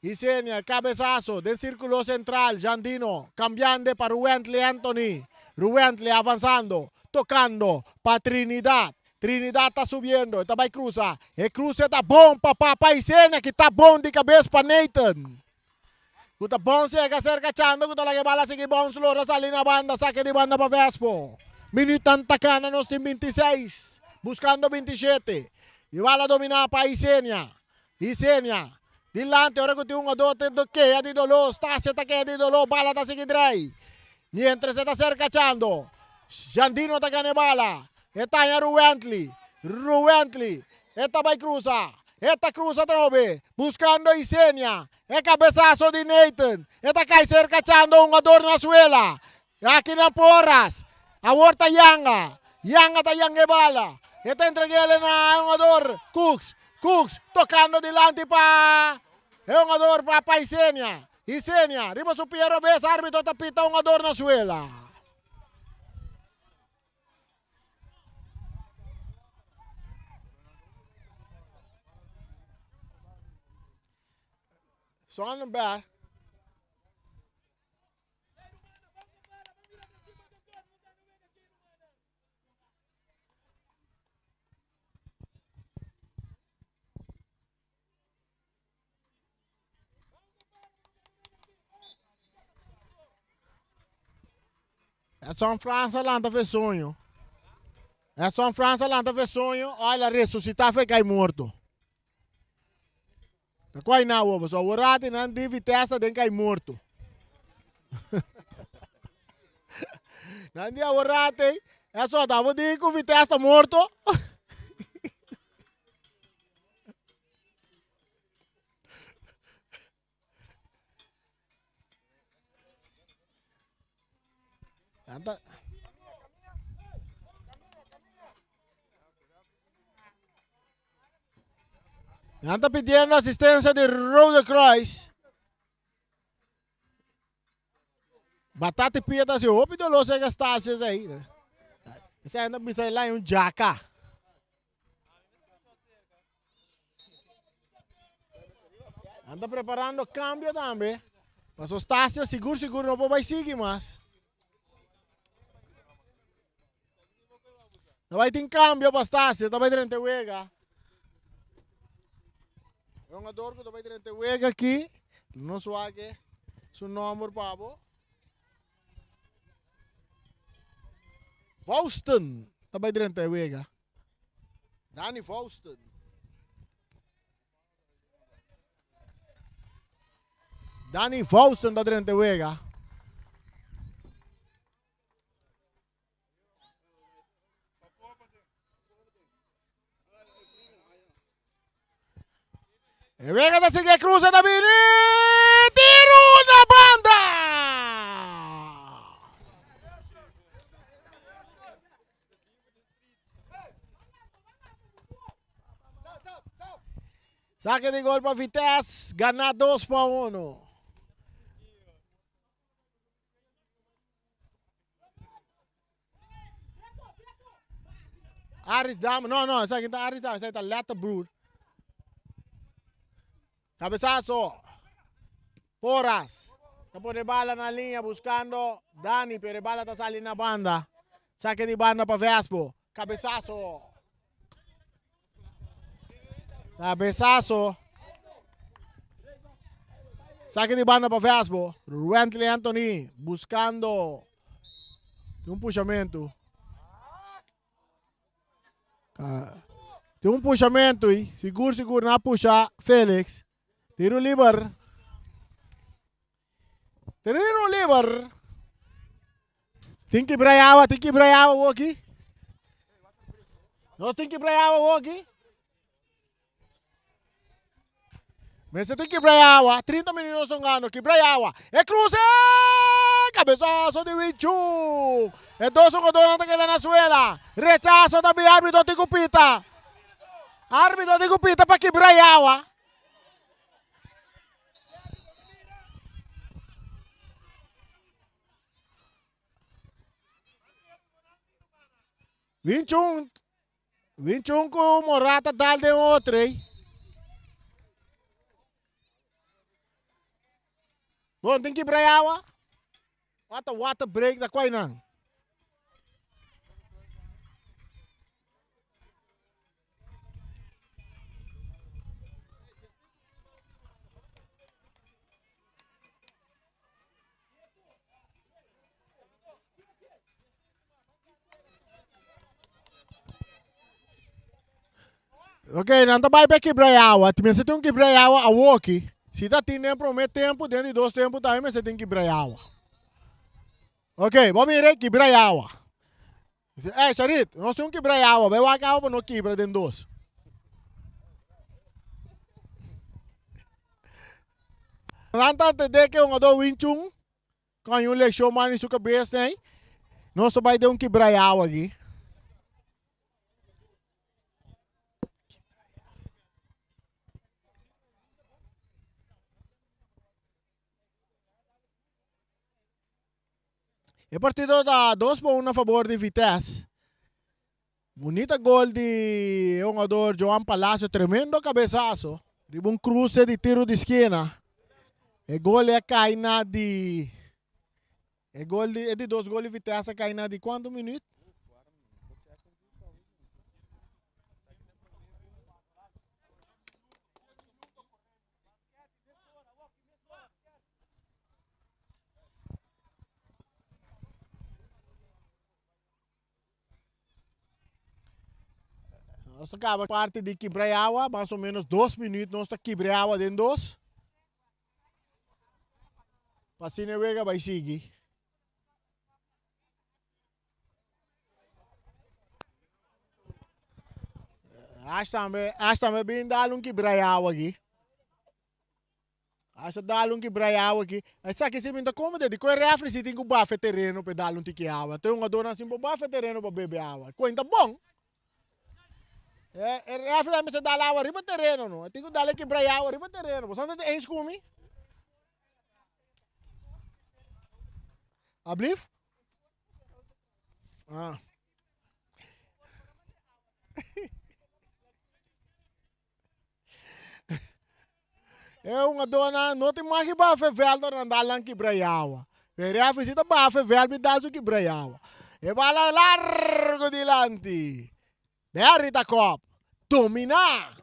Isenia, e cabezazo den circulo central. Jandino cambiande pa Ruwentley Anthony. Ruwentley avanzando, tocando pa Trinidad. Trinidad ta subiendo, e ta bay cruza. E cruce ta bon pa Papa Isenia ki ta bon di cabes pa Nathan. Ku ta bon sega serka Chando ku ta laga e bala sigui bounce lora sali na banda sake di banda pa Vespo. Minutan ta kana nos tin 26 buskando 27. E bala domina pa Isenia. Isenia dilanti ora ku tin un ado te kea di dolo Stasia ta kea di dolo bala ta sigui drei. Mientras e ta serka Chando. Jandino ta gana e bala. E taña Ruwently. Ruwently e ta bai krusa. E ta cruza atrobe, buscando Isenia. E cabezazo di Nathan. E ta cay cerca Chando, hungador na suela. Aki na Porras. Awor ta Yanga. Yanga ta yanga e bala. E ta entreg'ele na e hungador Cooks. Cooks tocando dilanti pa e hungador pa pa Isenia. Isenia riba su pia robes, arbitro ta pita hungador na suela. Sonnenberg. Edson França lanta fe soño. Edson França lanta fe soño, olha resucita fe cai morto. Ta quai na wo, so worati nan di Vitesse den cai morto. nan di aworati, Edson ta bo di ku Vitesse ta morto. Anda. Nan ta pidiendo asistencia di Rode Kruis. Batata pia ta hasi hopi dolor serka Stasius ei. Esei nan bisa el un jaka. Nan ta preparando cambio tambe. Paso Stasia sigur sigur no por bai sigui mas. Ta bai tin cambio pa Stasia, ta bai drenta wega. E hungador ku ta bai drenta wega aki, nos wak su nomber pa bo. Faustin ta bai drenta e wega. Danny Faustin. Danny Faustin ta drenta e wega. E wega ta sigui cruza ta bini. Tiro na banda! Sake di gol pa Vitesse, gana 2 pa 1. Aris Dam, no, no, esaki ta Aris Dam, esaki ta Letterbroer. Cabezazo. Porras. Ta pone bala na linea buscando Dani, pero e bala ta sali na banda. Sake di banda pa Vespo. Cabezazo. Cabezazo. Sake di banda pa Vespo. Wentley Anthony buscando un pushamento. Tin un pushamento ahí. Sigur, sigur, na pusha Felix. Tiro liber. Tiro liber. Tin kibra awa, tin kibra awa aki. Nos tin kibra awa aki. Mester tin kibra awa. 30 minuut nos hungando. Kibra awa. E cruce! Cabezazo di Wichu. E dos jugadornan ta keda na suela. Rechazo tambe arbitro tin ku pita. Arbitro tin ku pita pa kibra awa. Winchun, Winchun ku Morata dal den otro ei. Bon, tin kibra awa. What a water break da kwai nan. Ok, nan ta bai pa kibra e awa. Mester tin un kibra e awa awoki. Si ta tin den prome tempu, den di dos tempu tambe mester tin kibra e awa. Ok, bo mira kibra e awa. Eh, Sharit, nos tin un kibra e awa. Bai wak awa pa no kibra den dos. Nan ta entende ke un ado Wing Chun Con un leccion man su cabeza nei. Nos ta bai den un kibra awa aki. E partido ta 2 pa 1 a favor di Vitesse. Bunita gol di jugador Joan Palacio, tremendo cabezazo. Riba un cruce di tiro di esquina. E gol a cay na di e gol di e di dos gol di Vitesse a cay na di cuanto minuut? Nos ta kaba parti di kibra e awa, mas o menos 2 minuut nos ta kibra e awa den dos. Pa asina e wega bai sigui. Ash tambe, Ash tambe bin dal un kibra e awa aki. Asa dal un kibra e awa aki. Esaki si mi ta come de di cu e refri si tin cu bafa e tereno pa e dal un tiki awa. Anto e hungadornan sin por bafa e tereno pa bebe awa. Cuenta bon. E e refri tambe mester dal awa riba tereno no. E tin cu dal e kibra e awa riba tereno. Bo sa ta eens cu mi? Ablief? Ah. E hungadónan no tin mag di bafa e vèlt ora nan dal nan kibra e awa. E rèfri si ta bafa e vèlt mi dal su kibra e awa. E bala largu dilanti. Berry ta kòp. Dominá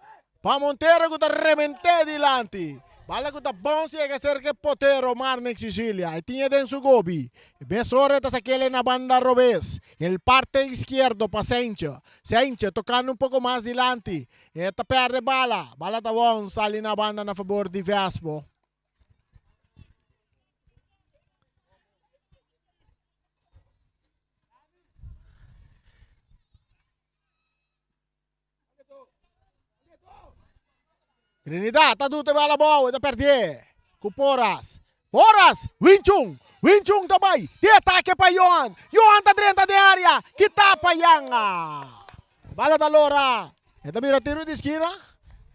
pa Montero ku ta rement'é dilanti. Bala ku ta bounce yega serka e potero Marnix Cicilia. E tin e den su gobi. Mesora e ta sak'el na banda robes. El parte iskierdo pa Sentje. Sentje tokando un poko mas dilanti. E ta perde bala. Bala ta bon sali na banda na fabor di Vespo. Trinidad ta duta bala bou, e ta perdé. Ku Porras. Porras! Winchun! Winchun ta bai! Di atake pa Johan! Johan ta drenta den area! Kita pa Yanga! Bala ta lora! E ta bira tiro di skina.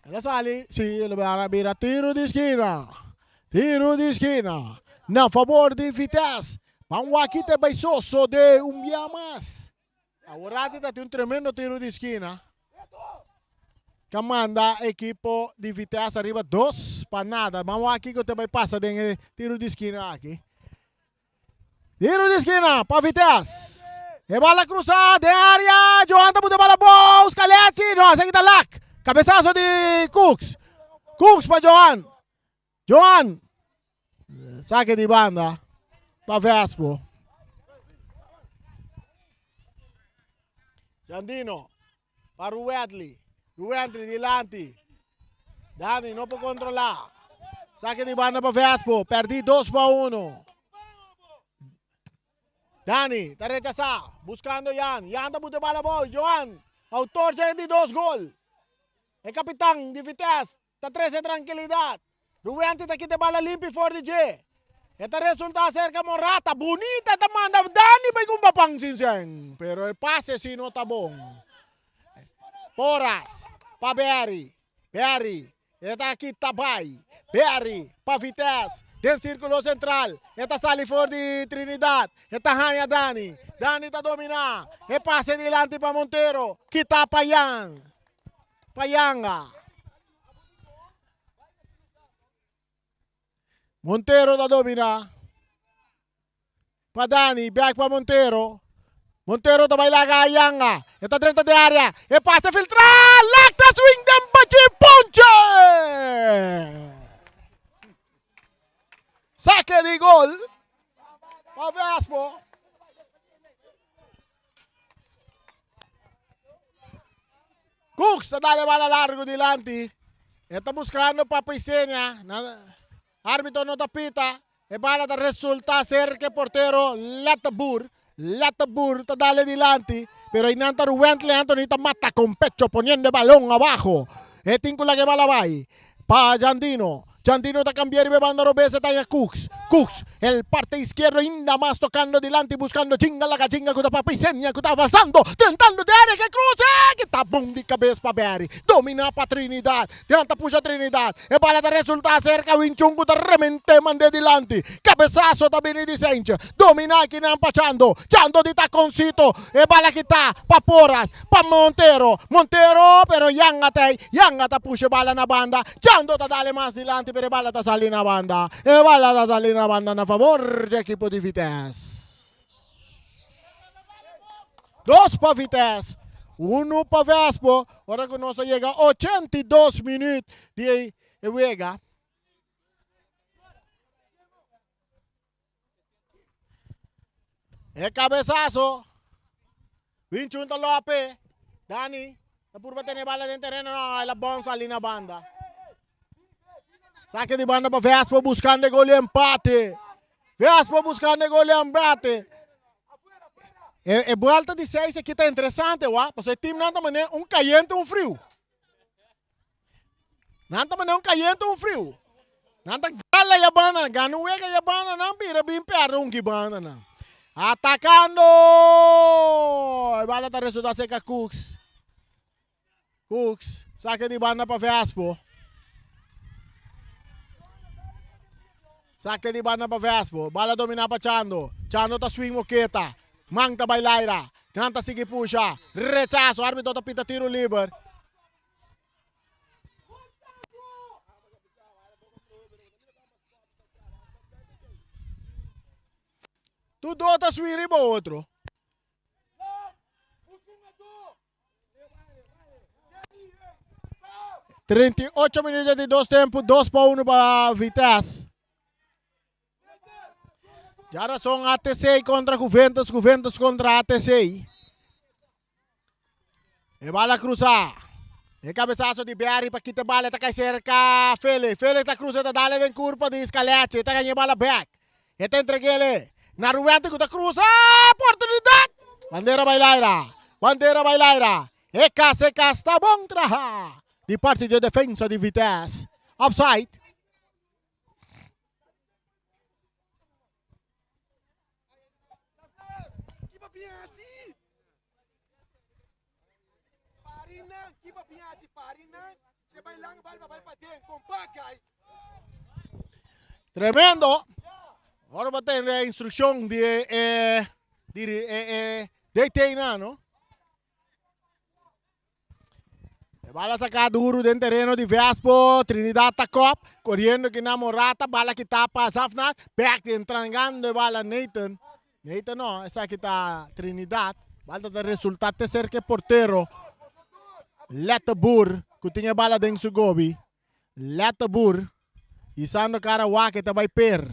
El a sali, si, el a bira tiro di skina. Tiro di skina na fabor di Vitesse. Ban wak ki ta bai sosode un bia mas. Aworati ta tin un tremendo tiro di skina. Ta manda ekipo di Vitesse ariba 2-0. Ban wak kiko ta bai pasa den e tiro di skina aki. Tiro di skina pa Vitesse. E bala krusa den área. Johan ta buta bala bou. Scaletti. No, esaki ta lak. Kabesaso di Cooks. Cooks pa Johan. Johan. Sake di banda pa Vespo. Jandino pa Ruwetli. Ruwetli dilanti. Dani no por kontrolá. Sake di banda pa Vespo. Pèrdí 2-1. Dani ta rechasá. Buskando Jan. Jan ta buta e bala abou. Johan, outor dje di dos gol. E kapitan di Vitesse ta trese trankilidat. Ruwenti ta kita e bala limpi for di dje. E ta resultá serka Morata. Bunita ta manda Dani bai ku un papan sin sen. Pero e pase si no ta bon. Porras pa Berry. Berry e ta kita bai. Berry pa Vitesse den sirkulo sentral. E ta sali for di Trinidad. E ta haña Dani. Dani ta dominá. E pase dilanti pa Montero. Kita pa Jan. Pa Yanga. Montero ta domina. Pa Dani, back pa Montero. Montero ta bai laga Yanga. E ta drenta de área. E pase filtra. Lakta swing den bachi ponche. Saque di gol. Pa Vespo. Cooks ta dale bala largo dilanti. E ta buscando Papa Isenia. Arbitro no ta pita. E bala ta resulta ser ke portero Lattenboer. Lattenboer ta dale dilanti. Pero einan ta Ruwentley Anthony ta mata con pecho poniendo e balon abajo. E tin cu laga e bala bay. Pa Jandino. Jandino ta cambia riba e banda robes e ta haña Cooks. Cooks el parte izquierdo ainda mas tocando dilanti buscando Jinga laga Jinga cu ta pa Pisenia cu ta avanzando tentando de area ke cruce ki ta bon di cabes pa Berry. Domina pa Trinidad. Dian ta pusha Trinidad. E bala ta resulta cerca Winchun cu ta remente mande dilanti. Cabezazo ta bini di Sentje. Domina akinan pa Chando. Chando di taconcito. E bala ki ta pa Porras. Pa Montero, Montero pero Yanga ta ei, Yanga ta pusha e bala na banda, Chando ta dale mas dilanti pero e bala ta sali na banda, e bala ta sali na banda na favor dje ekipo di Vitesse. Dos pa Vitesse, uno pa Vespo, ora ku nos a yega 82 minuut di e wega. E cabezazo. Winchun ta lope. Dani ta purba tene bala den terreno. No, el a bon sali na banda. Saque di banda pa Vespo buscando e gol di empate. Vespo buscando e gol di empate. E, e vuelta di 6 aqui ta interesante, wa. Paso e team nan ta mane un cayente un friu. Nan ta manda un cayente un friu. Nan ta gala ya banda, gana un wega ya banda, nan bira bin perde un ki banda nan. Atacando! E bala ta resulta seca Cooks. Cooks, saque di banda pa Vespo. Saque di banda pa Vespo. Bala domina pa Chando. Chando ta swing moketa. Man ta bai laira. Nan ta sigui pusha. Rechazo. Arbitro ta pita tiro liber. Tur dos ta swing riba otro. 38 minuut di dos tempo, 2-1 pa Vitesse. Djarason ATC kontra Juventus, Juventus kontra ATC. E bala krusa. E kabesaso di Berry pa kita bala ta kai serka Felix. Felix ta krusa ta dale den kurpa di Scaletti. Ta gaña e bala bek. E ta entregele na Ruwente ku ta krusa. Oportunidat! Bandera bai laira. Bandera bai laira. E kas e kas ta bon traha di parti di defensa di Vitesse. Offside. Tremendo. Ora bo tende instrukshon di e di e DT nan no. E bala saká duru den tereno di Vespo. Trinidad ta kòp. Koriendo ki na Morata. Bala kitá pa Zafnat. Bèk entrangando e bala Nathan. Nathan no, esaki ta Trinidad. Bala ta resultá te serka e portero Letterboer ku tin e bala den su gobi. Letterboer hisando kara wak e ta bai per.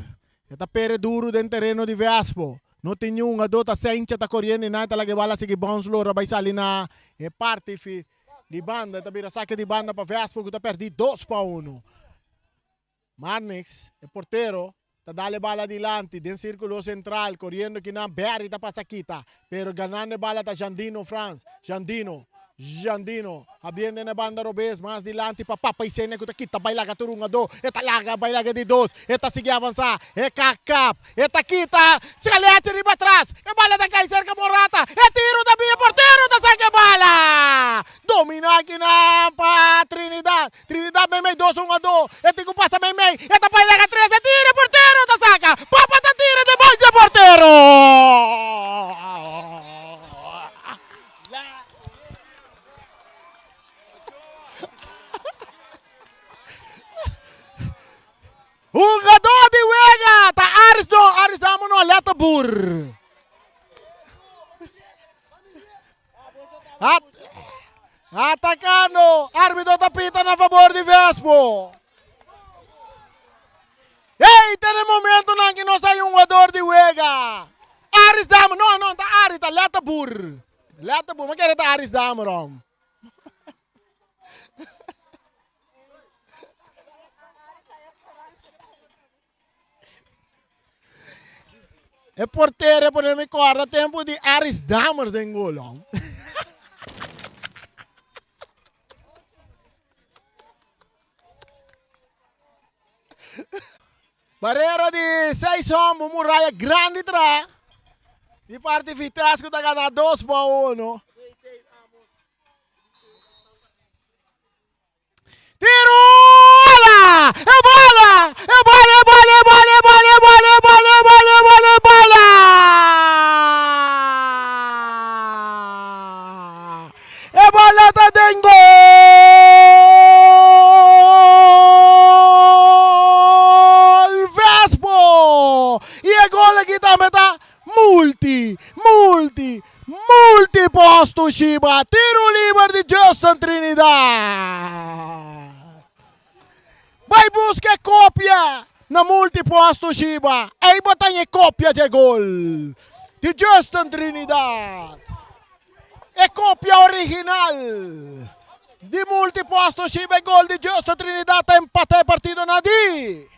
E ta pere duru den tereno di Vespo. No tin niun hungadó ta Sencha ta koriendo i nan ta laga e bala sigui bounce lora bai sali na e parti fi di banda. E ta bira sake di banda pa Vespo ku ta pèrdí 2-1. Marnix, e portero, ta dal e bala dilanti den sirkulo sentral koriendo kinan Barry ta pasa kita, pero ganando e bala ta Jandino Frans. Jandino, Jandino, habiendo na e banda robes mas dilanti pa Papa Isenia ku ta kita bai laga tur hungadó, e ta laga bai laga di dos, e ta sigui avansá, e ka kap, e ta kita, Scaletti riba tras, e bala ta kai serka Morata, e tiro ta bin e portero ta saka e bala! Dominá kinan pa Trinidad. Trinidad meimei dos hungadó. E tin ku pasa meimei. E ta bai laga tres. E tira e portero ta saka. Papa ta tira den bal dje portero. Hungadó di wega ta Aris no Aris damo no Letterboer. Atacando. Arbitro ta pita na favor di Vespo. Hey, tene momento nan que nos hay un jugador di wega. Aris Damer, no, no, ta Aris, ta Letterboer. Letterboer, maar kere ta Aris Damer om. E portero pone mi corda tempo di Aris Dammers den gol. Hom. Barrera di seis hom, un muralla grandi tra. Di parti Vitesse ku ta gana 2-1. Tiro! Bola! E bola! E bola, e bola, e bola, e bola, e bola, e bola, e bola, e bola, e bola! E bola ta den gol! Vespo! I e gol aki tambe ta Multi, multi, multi posto Shiba. Tiro liber di Justin Trinidad. Bai busca e copia na multi posto Shiba. Ei botan e copia dje gol di Justin Trinidad. E copia original di multi posto Shiba e gol di Justin Trinidad ta empata e partido na di.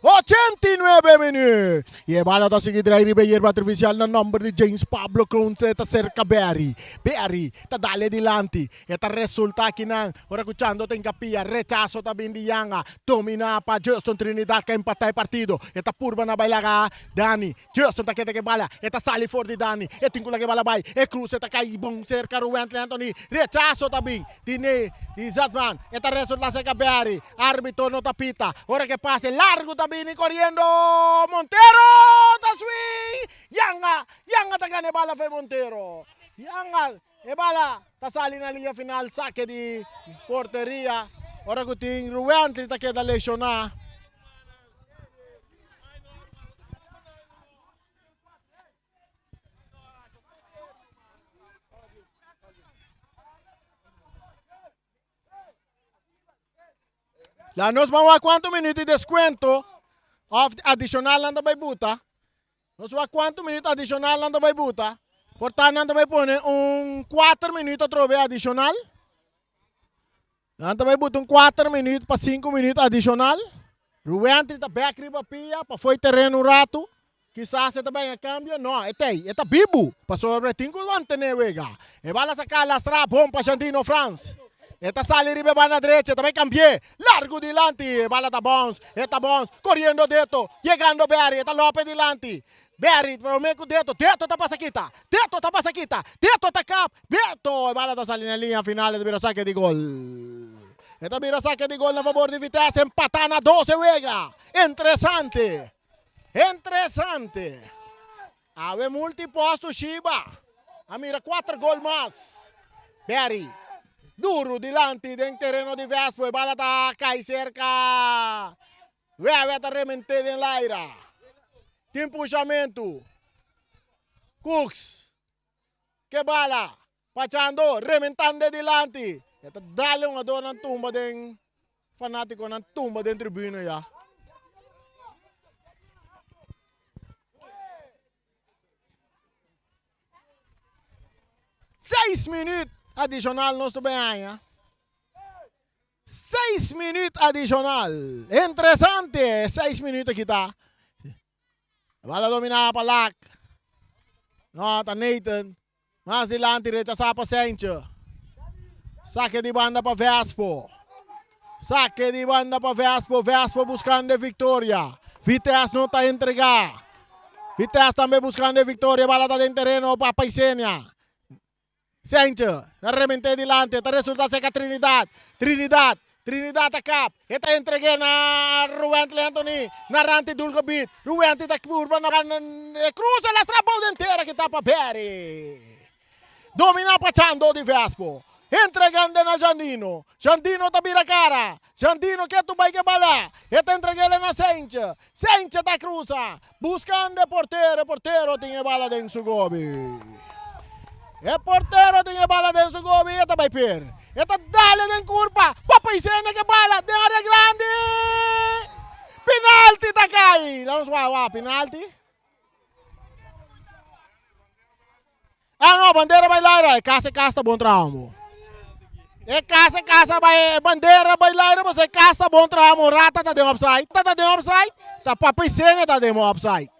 89 minuut. Y e bala ta sigui drai riba e yerba artificial na nomber di James Pablo Kroonse ta cerca Berry. Berry ta dale dilanti. E ta resulta akinan ora cu Chando ta hincapia. Rechazo ta bin di Yanga. Domina pa Justin Trinidad ca empata e partido. E ta purba na bay laga Dani. Justin ta keda ke bala, e ta sali for di Dani, e tin ku laga e bala bai, e krus e ta kai bon serka Ruwentley Anthony, rechaso ta bin di ne di Zatman, e ta resulta serka Barry, arbitro no ta pita, ora ke pase largu ta bini koriendo Montero ta swing, Yanga, Yanga ta gana e bala for Montero, Yanga e bala ta sali na liña final sake di porteria, ora ku tin Ruwentley ta keda lesiona. La nos ban wak cuanto minuut di descuento of adicional nan ta bay buta. Nos wak cuanto minuut adicional nan ta bay buta. Por ta nan ta bay pone un 4 minuut atrobe adicional. Nan ta bai buta un kuater minuut pa sinku minuut adishonal. Ruwentri ta bèk riba pia pa fo'i tereno un ratu. Kisas e ta bai en kambio. No, e t'ei. E ta bibu. Pasobra e tin ku mantené wega. E bala saká lastra bon pa Jandino Frans. E ta sali riba e banda drecha. E ta bai kambi'é. Largu dilanti. E bala ta bòns. E ta bòns. Koriendo deto. Yegando Berry. E ta lòp'e dilanti. Berry prome ku Deto, Deto ta pasa kita, Deto ta pasa kita, Deto ta kap, Deto! E bala ta sali na liña final e ta bira sake di gol. E ta bira sake di gol na fabor di Vitesse, empatá na dos e wega. Interesante, interesante. Awe multiposto Shiba a mira kuater gol mas. Berry duru dilanti den tereno di Vespo, e bala ta kai serka Wewe ta rement'é den laira. Tin pushamentu. Cooks ke bala pachando rementando dilanti. E ta dal e hungadornan tumba den fanatikonan tumba den tribuna ya. Seis minüt adishonal nos ta bay haña. Seis minüt adishonal. Interesante e seis minüt aki ta. Bala dominá pa Lak. No, ta Nathan. Mas dilanti rechasá pa Sentje. Sake di banda pa Vespo. Sake di banda pa Vespo. Vespo buskando e viktoria. Vitesse no ta entregá. Vitesse tambe buskando e viktoria. Bala ta den tereno pa Paisenia. Sentje ta rement'é dilanti. Ta resulta serka Trinidad. Trinidad. Trinidad ta kap. E ta entreg'é na Ruwentley Anthony. Na ranti Dulgebied. Ruwentley ta purba na e krusa lastra bou den tera ki ta pa Berry. Dominá pa Chando di Vespo. Entregando na Jandino. Jandino ta bira kara. Jandino ke tu bai ke bala. E ta entreg'é na Sentje. Sentje ta krusa. Buskando e portero. E portero tin e bala den su gobi. E portero tin e bala den su gobi i e ta bai per. E ta dale den kurpa. Papa Isenia ke bala den área grandi. Penalti ta kai. Laga nos wak wak penalti. Ah no, bandera bai laira. E kas e kas ta bon traha mo. E kas e kas a bai e bandera bai laira pasobra e kas ta bon traha mo. Rata ta den offside. Ta den offside. Ta Papa Isenia ta den offside.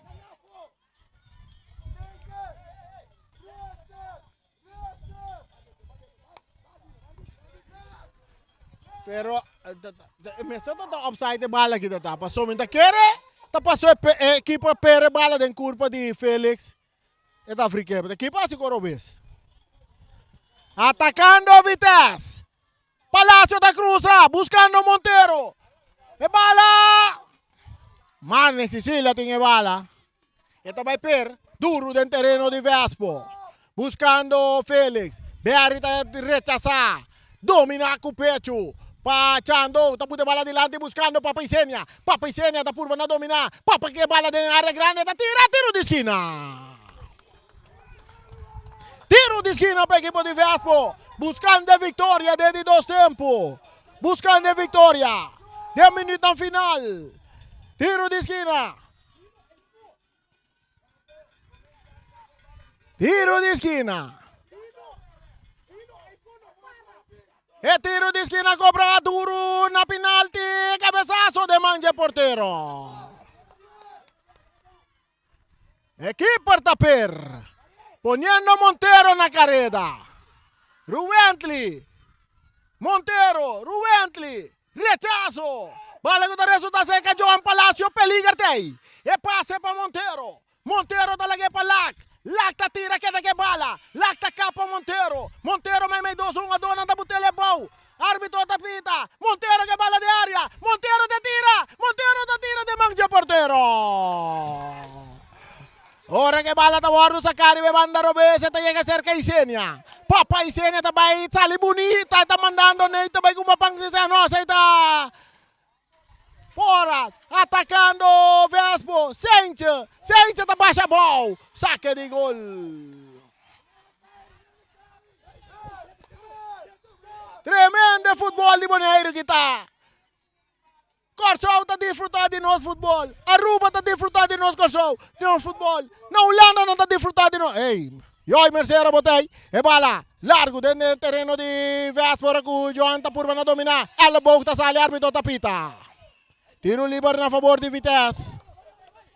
Pero mester ta ta offside e bala aki ta ta. Pasobra mi ta kere ta paso e ekipo pere e bala den kurpa di Felix. E ta frik'é, pero ekipo hasi koro bes. Atakando Vitesse. Palacio ta cruza, buscando Montero. E bala! Marne Sicilia tin e bala. E ta bai per duro den tereno di Vespo. Buscando Felix. Berry ta rechasa. Domina cu pecho. Pa Chando ta put e bala dilanti buscando Papa Isenia. Papa Isenia ta purba na domina. Papa ke bala den area grande ta tira tiro di skina. Tiro di skina pa ekipo di Vespo. Buscando e victoria den di dos tempo. Buscando e victoria den minuutnan final. Tiro di skina. Tiro di skina. E tiro di skina cobra duro na penalti. Cabezazo de manje portero. E keeper ta per. Poniendo Montero na careda. Ruwently. Montero, Ruwently. Rechazo. Bala ku ta resulta serka Johan Palacio. Peliger t'ei. E pase pa Montero. Montero ta lag'é pa Lak. Lak ta tira keda ku e bala. Lak ta kap pa Montero. Montero meimei dos hungadónan ta butel e bou. Arbitro ta pita. Montero ke bala den area. Montero ta tira. Montero ta tira den man dje portero. Ora ke bala ta wòrdu saká riba e banda robes e ta yega serka Isenia. Papa Isenia ta bai sali bunita e ta mandando Ney ta bai kuma pan sisea no esei ta Porras atakando Vespo Sentje Sentje ta basha bou sake di gol. Tremendo e futbol di Boneiru ki ta. Kòrsou ta disfrutá di nos futbol. Aruba ta disfrutá di nos Kòrsou, di nos futbol. Na Hulanda nan ta disfrutá di nos. Ey, Joy Mercera botei e bala largu den e tereno di Vespo ora ku Johan ta purba na dominá. Elleboog ta sali, arbitro ta pita. Tiro liber na fabor di Vitesse.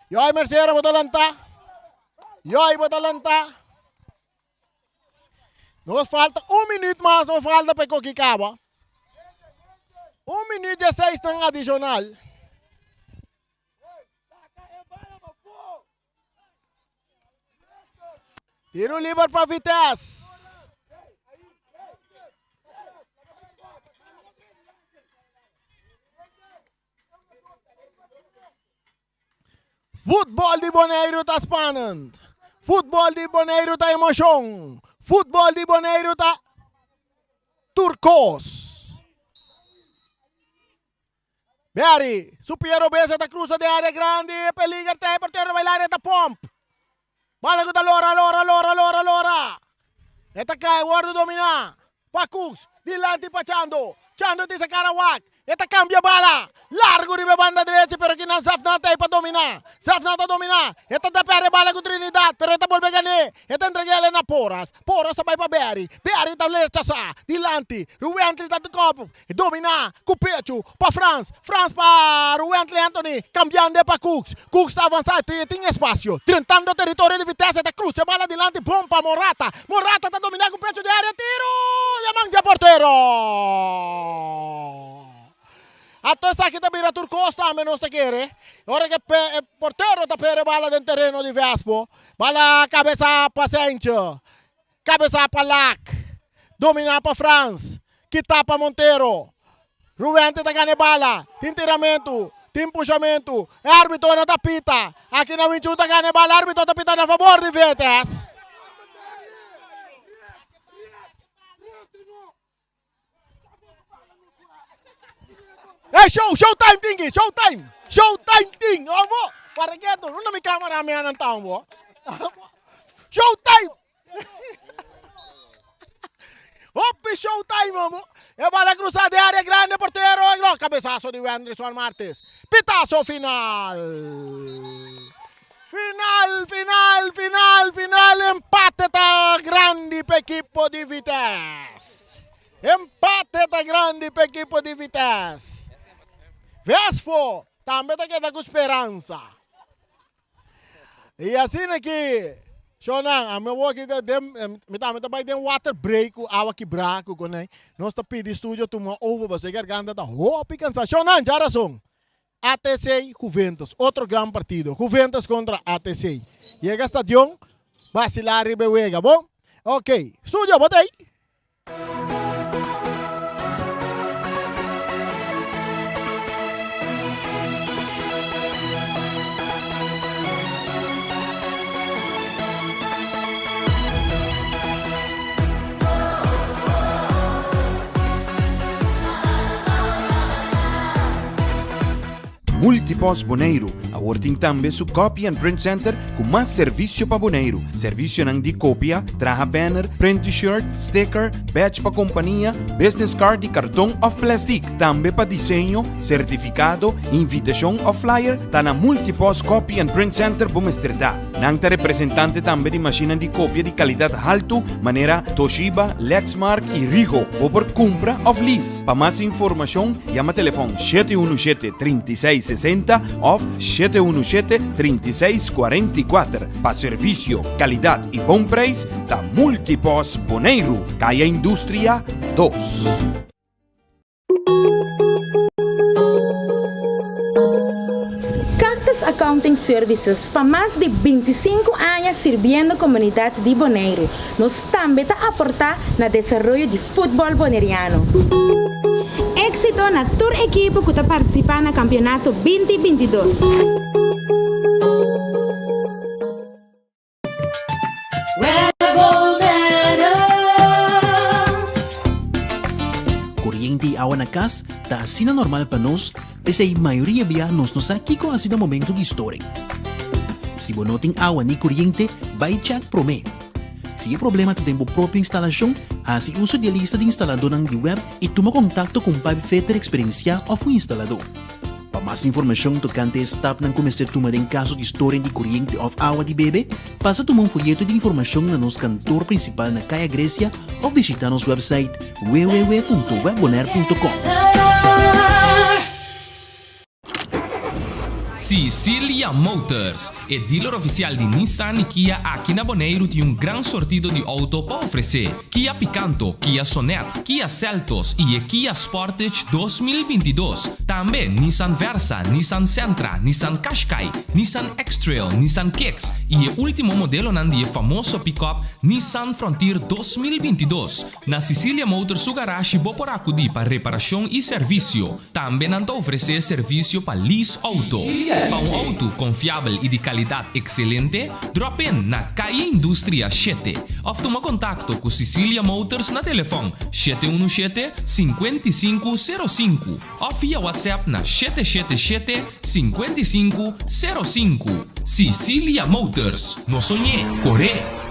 Joy Mercera bo ta lantá. Joy bo ta lantá. Nos falta un minuut mas, nos falta pa e koki kaba. Un minuut di e seisnan adishonal. Tiro liber pa Vitesse. Futbol di Boneiru ta spannend. Futbol di Boneiru ta emoshon. Futbol di Boneiru ta tur kos. Barry, su pia robes ta cruza den area grandi, peliger ta e portero bai laria ta pomp. Bala ku ta lora, lora, lora, lora, lora. E ta kai, wordo domina pa Cooks, dilanti pa Chando. Chando tin sa kara wak. E ta kambia bala, largo riba e banda drechi, pero kinan Zafnat ta ei pa domina. Zafnat ta domina, e ta da perde bala ku Trinidad, pero e ta bolbe gan'é. E ta entreg'é na Porras. Porras ta bai pa Barry. Barry ta rechasá, dilanti. Ruwently ta kòp. E dominá ku pechu pa Frans, Frans pa Ruwentley Anthony, kambiando pa Cooks, Cooks ta avansá e tin espasio, drentando teritorio di Vitesse ta krusa e bala dilanti bon pa Morata, Morata ta dominá ku pechu di área tiru di man dje portero. Ato esaki ta bira tur kos tambe nos ta kere, ora ku e portero ta pere bala den tereno di Vespo, bala kabesa pa Sentje. Kabesa pa Lak, dominá pa Frans, kitá pa Montero. Ruwente ta gana e bala, tin tiramentu, tin pushamentu, e árbitro no ta pita. Aki na Winchun ta gana e bala, árbitro ta pita na fabor di Vitesse. Hey, show, show time tingi, show time. Show time ting. Omo, para keto. Unda mi camera mi anan tambo. Show time. Hopi show time, omo. E bala cruzada de área grande, portero. No, cabezazo de Wendrison Martes. Pitazo final. Final, final, final, final. Empate ta grandi pa ekipo di Vitesse. Empate ta grandi pa ekipo di Vitesse. Vespo tambe ta keda ku speransa. I asina ki shownan, ami awor aki ta den, mi tambe ta bai den water break ku awa kibrá ku konei. Nos ta pidi studio tuma over pasobra e garganta ta hopi kansá. Shownan, djarason. ATC, Juventus, otro gran partido. Juventus contra ATC. Yega stadion, vacila riba e wega, bon? Ok, studio, bo ta ei? Multipost Boneiru awor tin tambe su Copy and Print Center ku mas servisio pa Boneiru. Servisionan di kopia, traha banner, print t-shirt, sticker, badge pa kompania, business card di karton òf plèstik. Tambe pa diseño, sertifikado, invitashon òf flyer, ta na Multipost Copy and Print Center bo mester ta. Nan ta representante tambe di mashinnan di kopia di kalidat haltu manera Toshiba, Lexmark i Ricoh. Bo por kumpra òf lease. Pa mas informashon yama telefòn 717 36 60 òf 717 36 44. Pa servisio, kalidat i bon preis ta Multipos Boneiru, Kaya Industria 2. Cactus Accounting Services pa mas di 25 aña sirbiendo komunidat di Boneiru. Nos tambe ta aportá na desaroyo di futbòl boneriano. Éksito na tur ekipo ku ta partisipá na kampionato 20 22. Koriente i awa na kas ta asina normal pa nos, p'esei mayoria bia nos no sa kiko hasi na momento di storing. Si bo no tin awa ni koriente, bai chèk promé. Si e problema ta den bo propio instalashon, hasi uso di e lista di instaladónan di web i tuma kontakto ku un pipefitter eksperensiá òf un instaladó. Pa mas informashon tokante e stapnan ku mester tuma den kaso di storing di koriente òf awa di bebe, pasa tuma un foyeto di informashon na nos kantor prinsipal na Kaya Grecia òf bishitá nos wèpsait www.webbonaire.com. Cicilia Motors, e dealer ofisial di Nissan i Kia aki na Boneiru tin un gran sortido di outo pa ofresé. Kia Picanto, Kia Sonet, Kia Seltos i e Kia Sportage 2022. Tambe Nissan Versa, Nissan Sentra, Nissan Qashqai, Nissan X-Trail, Nissan Kicks i e último modelonan di e famoso pick-up Nissan Frontier 2022. Na Cicilia Motors su garashi bo por akudí pa reparashon i servisio. Tambe nan ta ofresé servisio pa lease outo. Pa un outo konfiabel i di kalidat ekselente, drop in na Kaya Industria shete òf tuma kontakto ku Cicilia Motors na telefòn 717 55 05 òf via WhatsApp na 777 55 05. Cicilia Motors, no soñ'é, kor'é!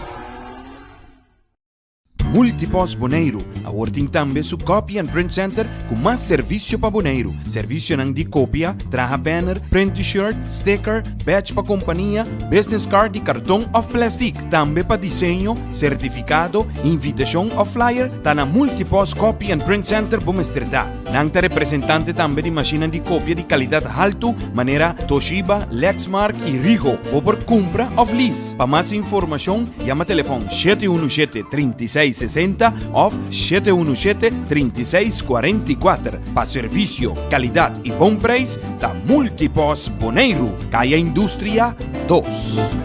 Multipost Boneiru awor tin tambe su Copy and Print Center ku mas servisio pa Boneiru. Servisionan di kopia, traha banner, print T-shirt, sticker, badge pa kompania, business card di karton òf plèstik. Tambe pa diseño, sertifikado, invitashon òf flyer, ta na Multipost Copy and Print Center bo mester ta. Nan ta representante tambe di mashinnan di kopia di kalidat haltu manera Toshiba, Lexmark i Ricoh. Bo por kumpra òf lease. Pa mas informashon, Yama telefòn 717 36 60 òf 717 36 44. Pa servisio, kalidat i bon preis ta Multipos Boneiru, Kaya Industria 2.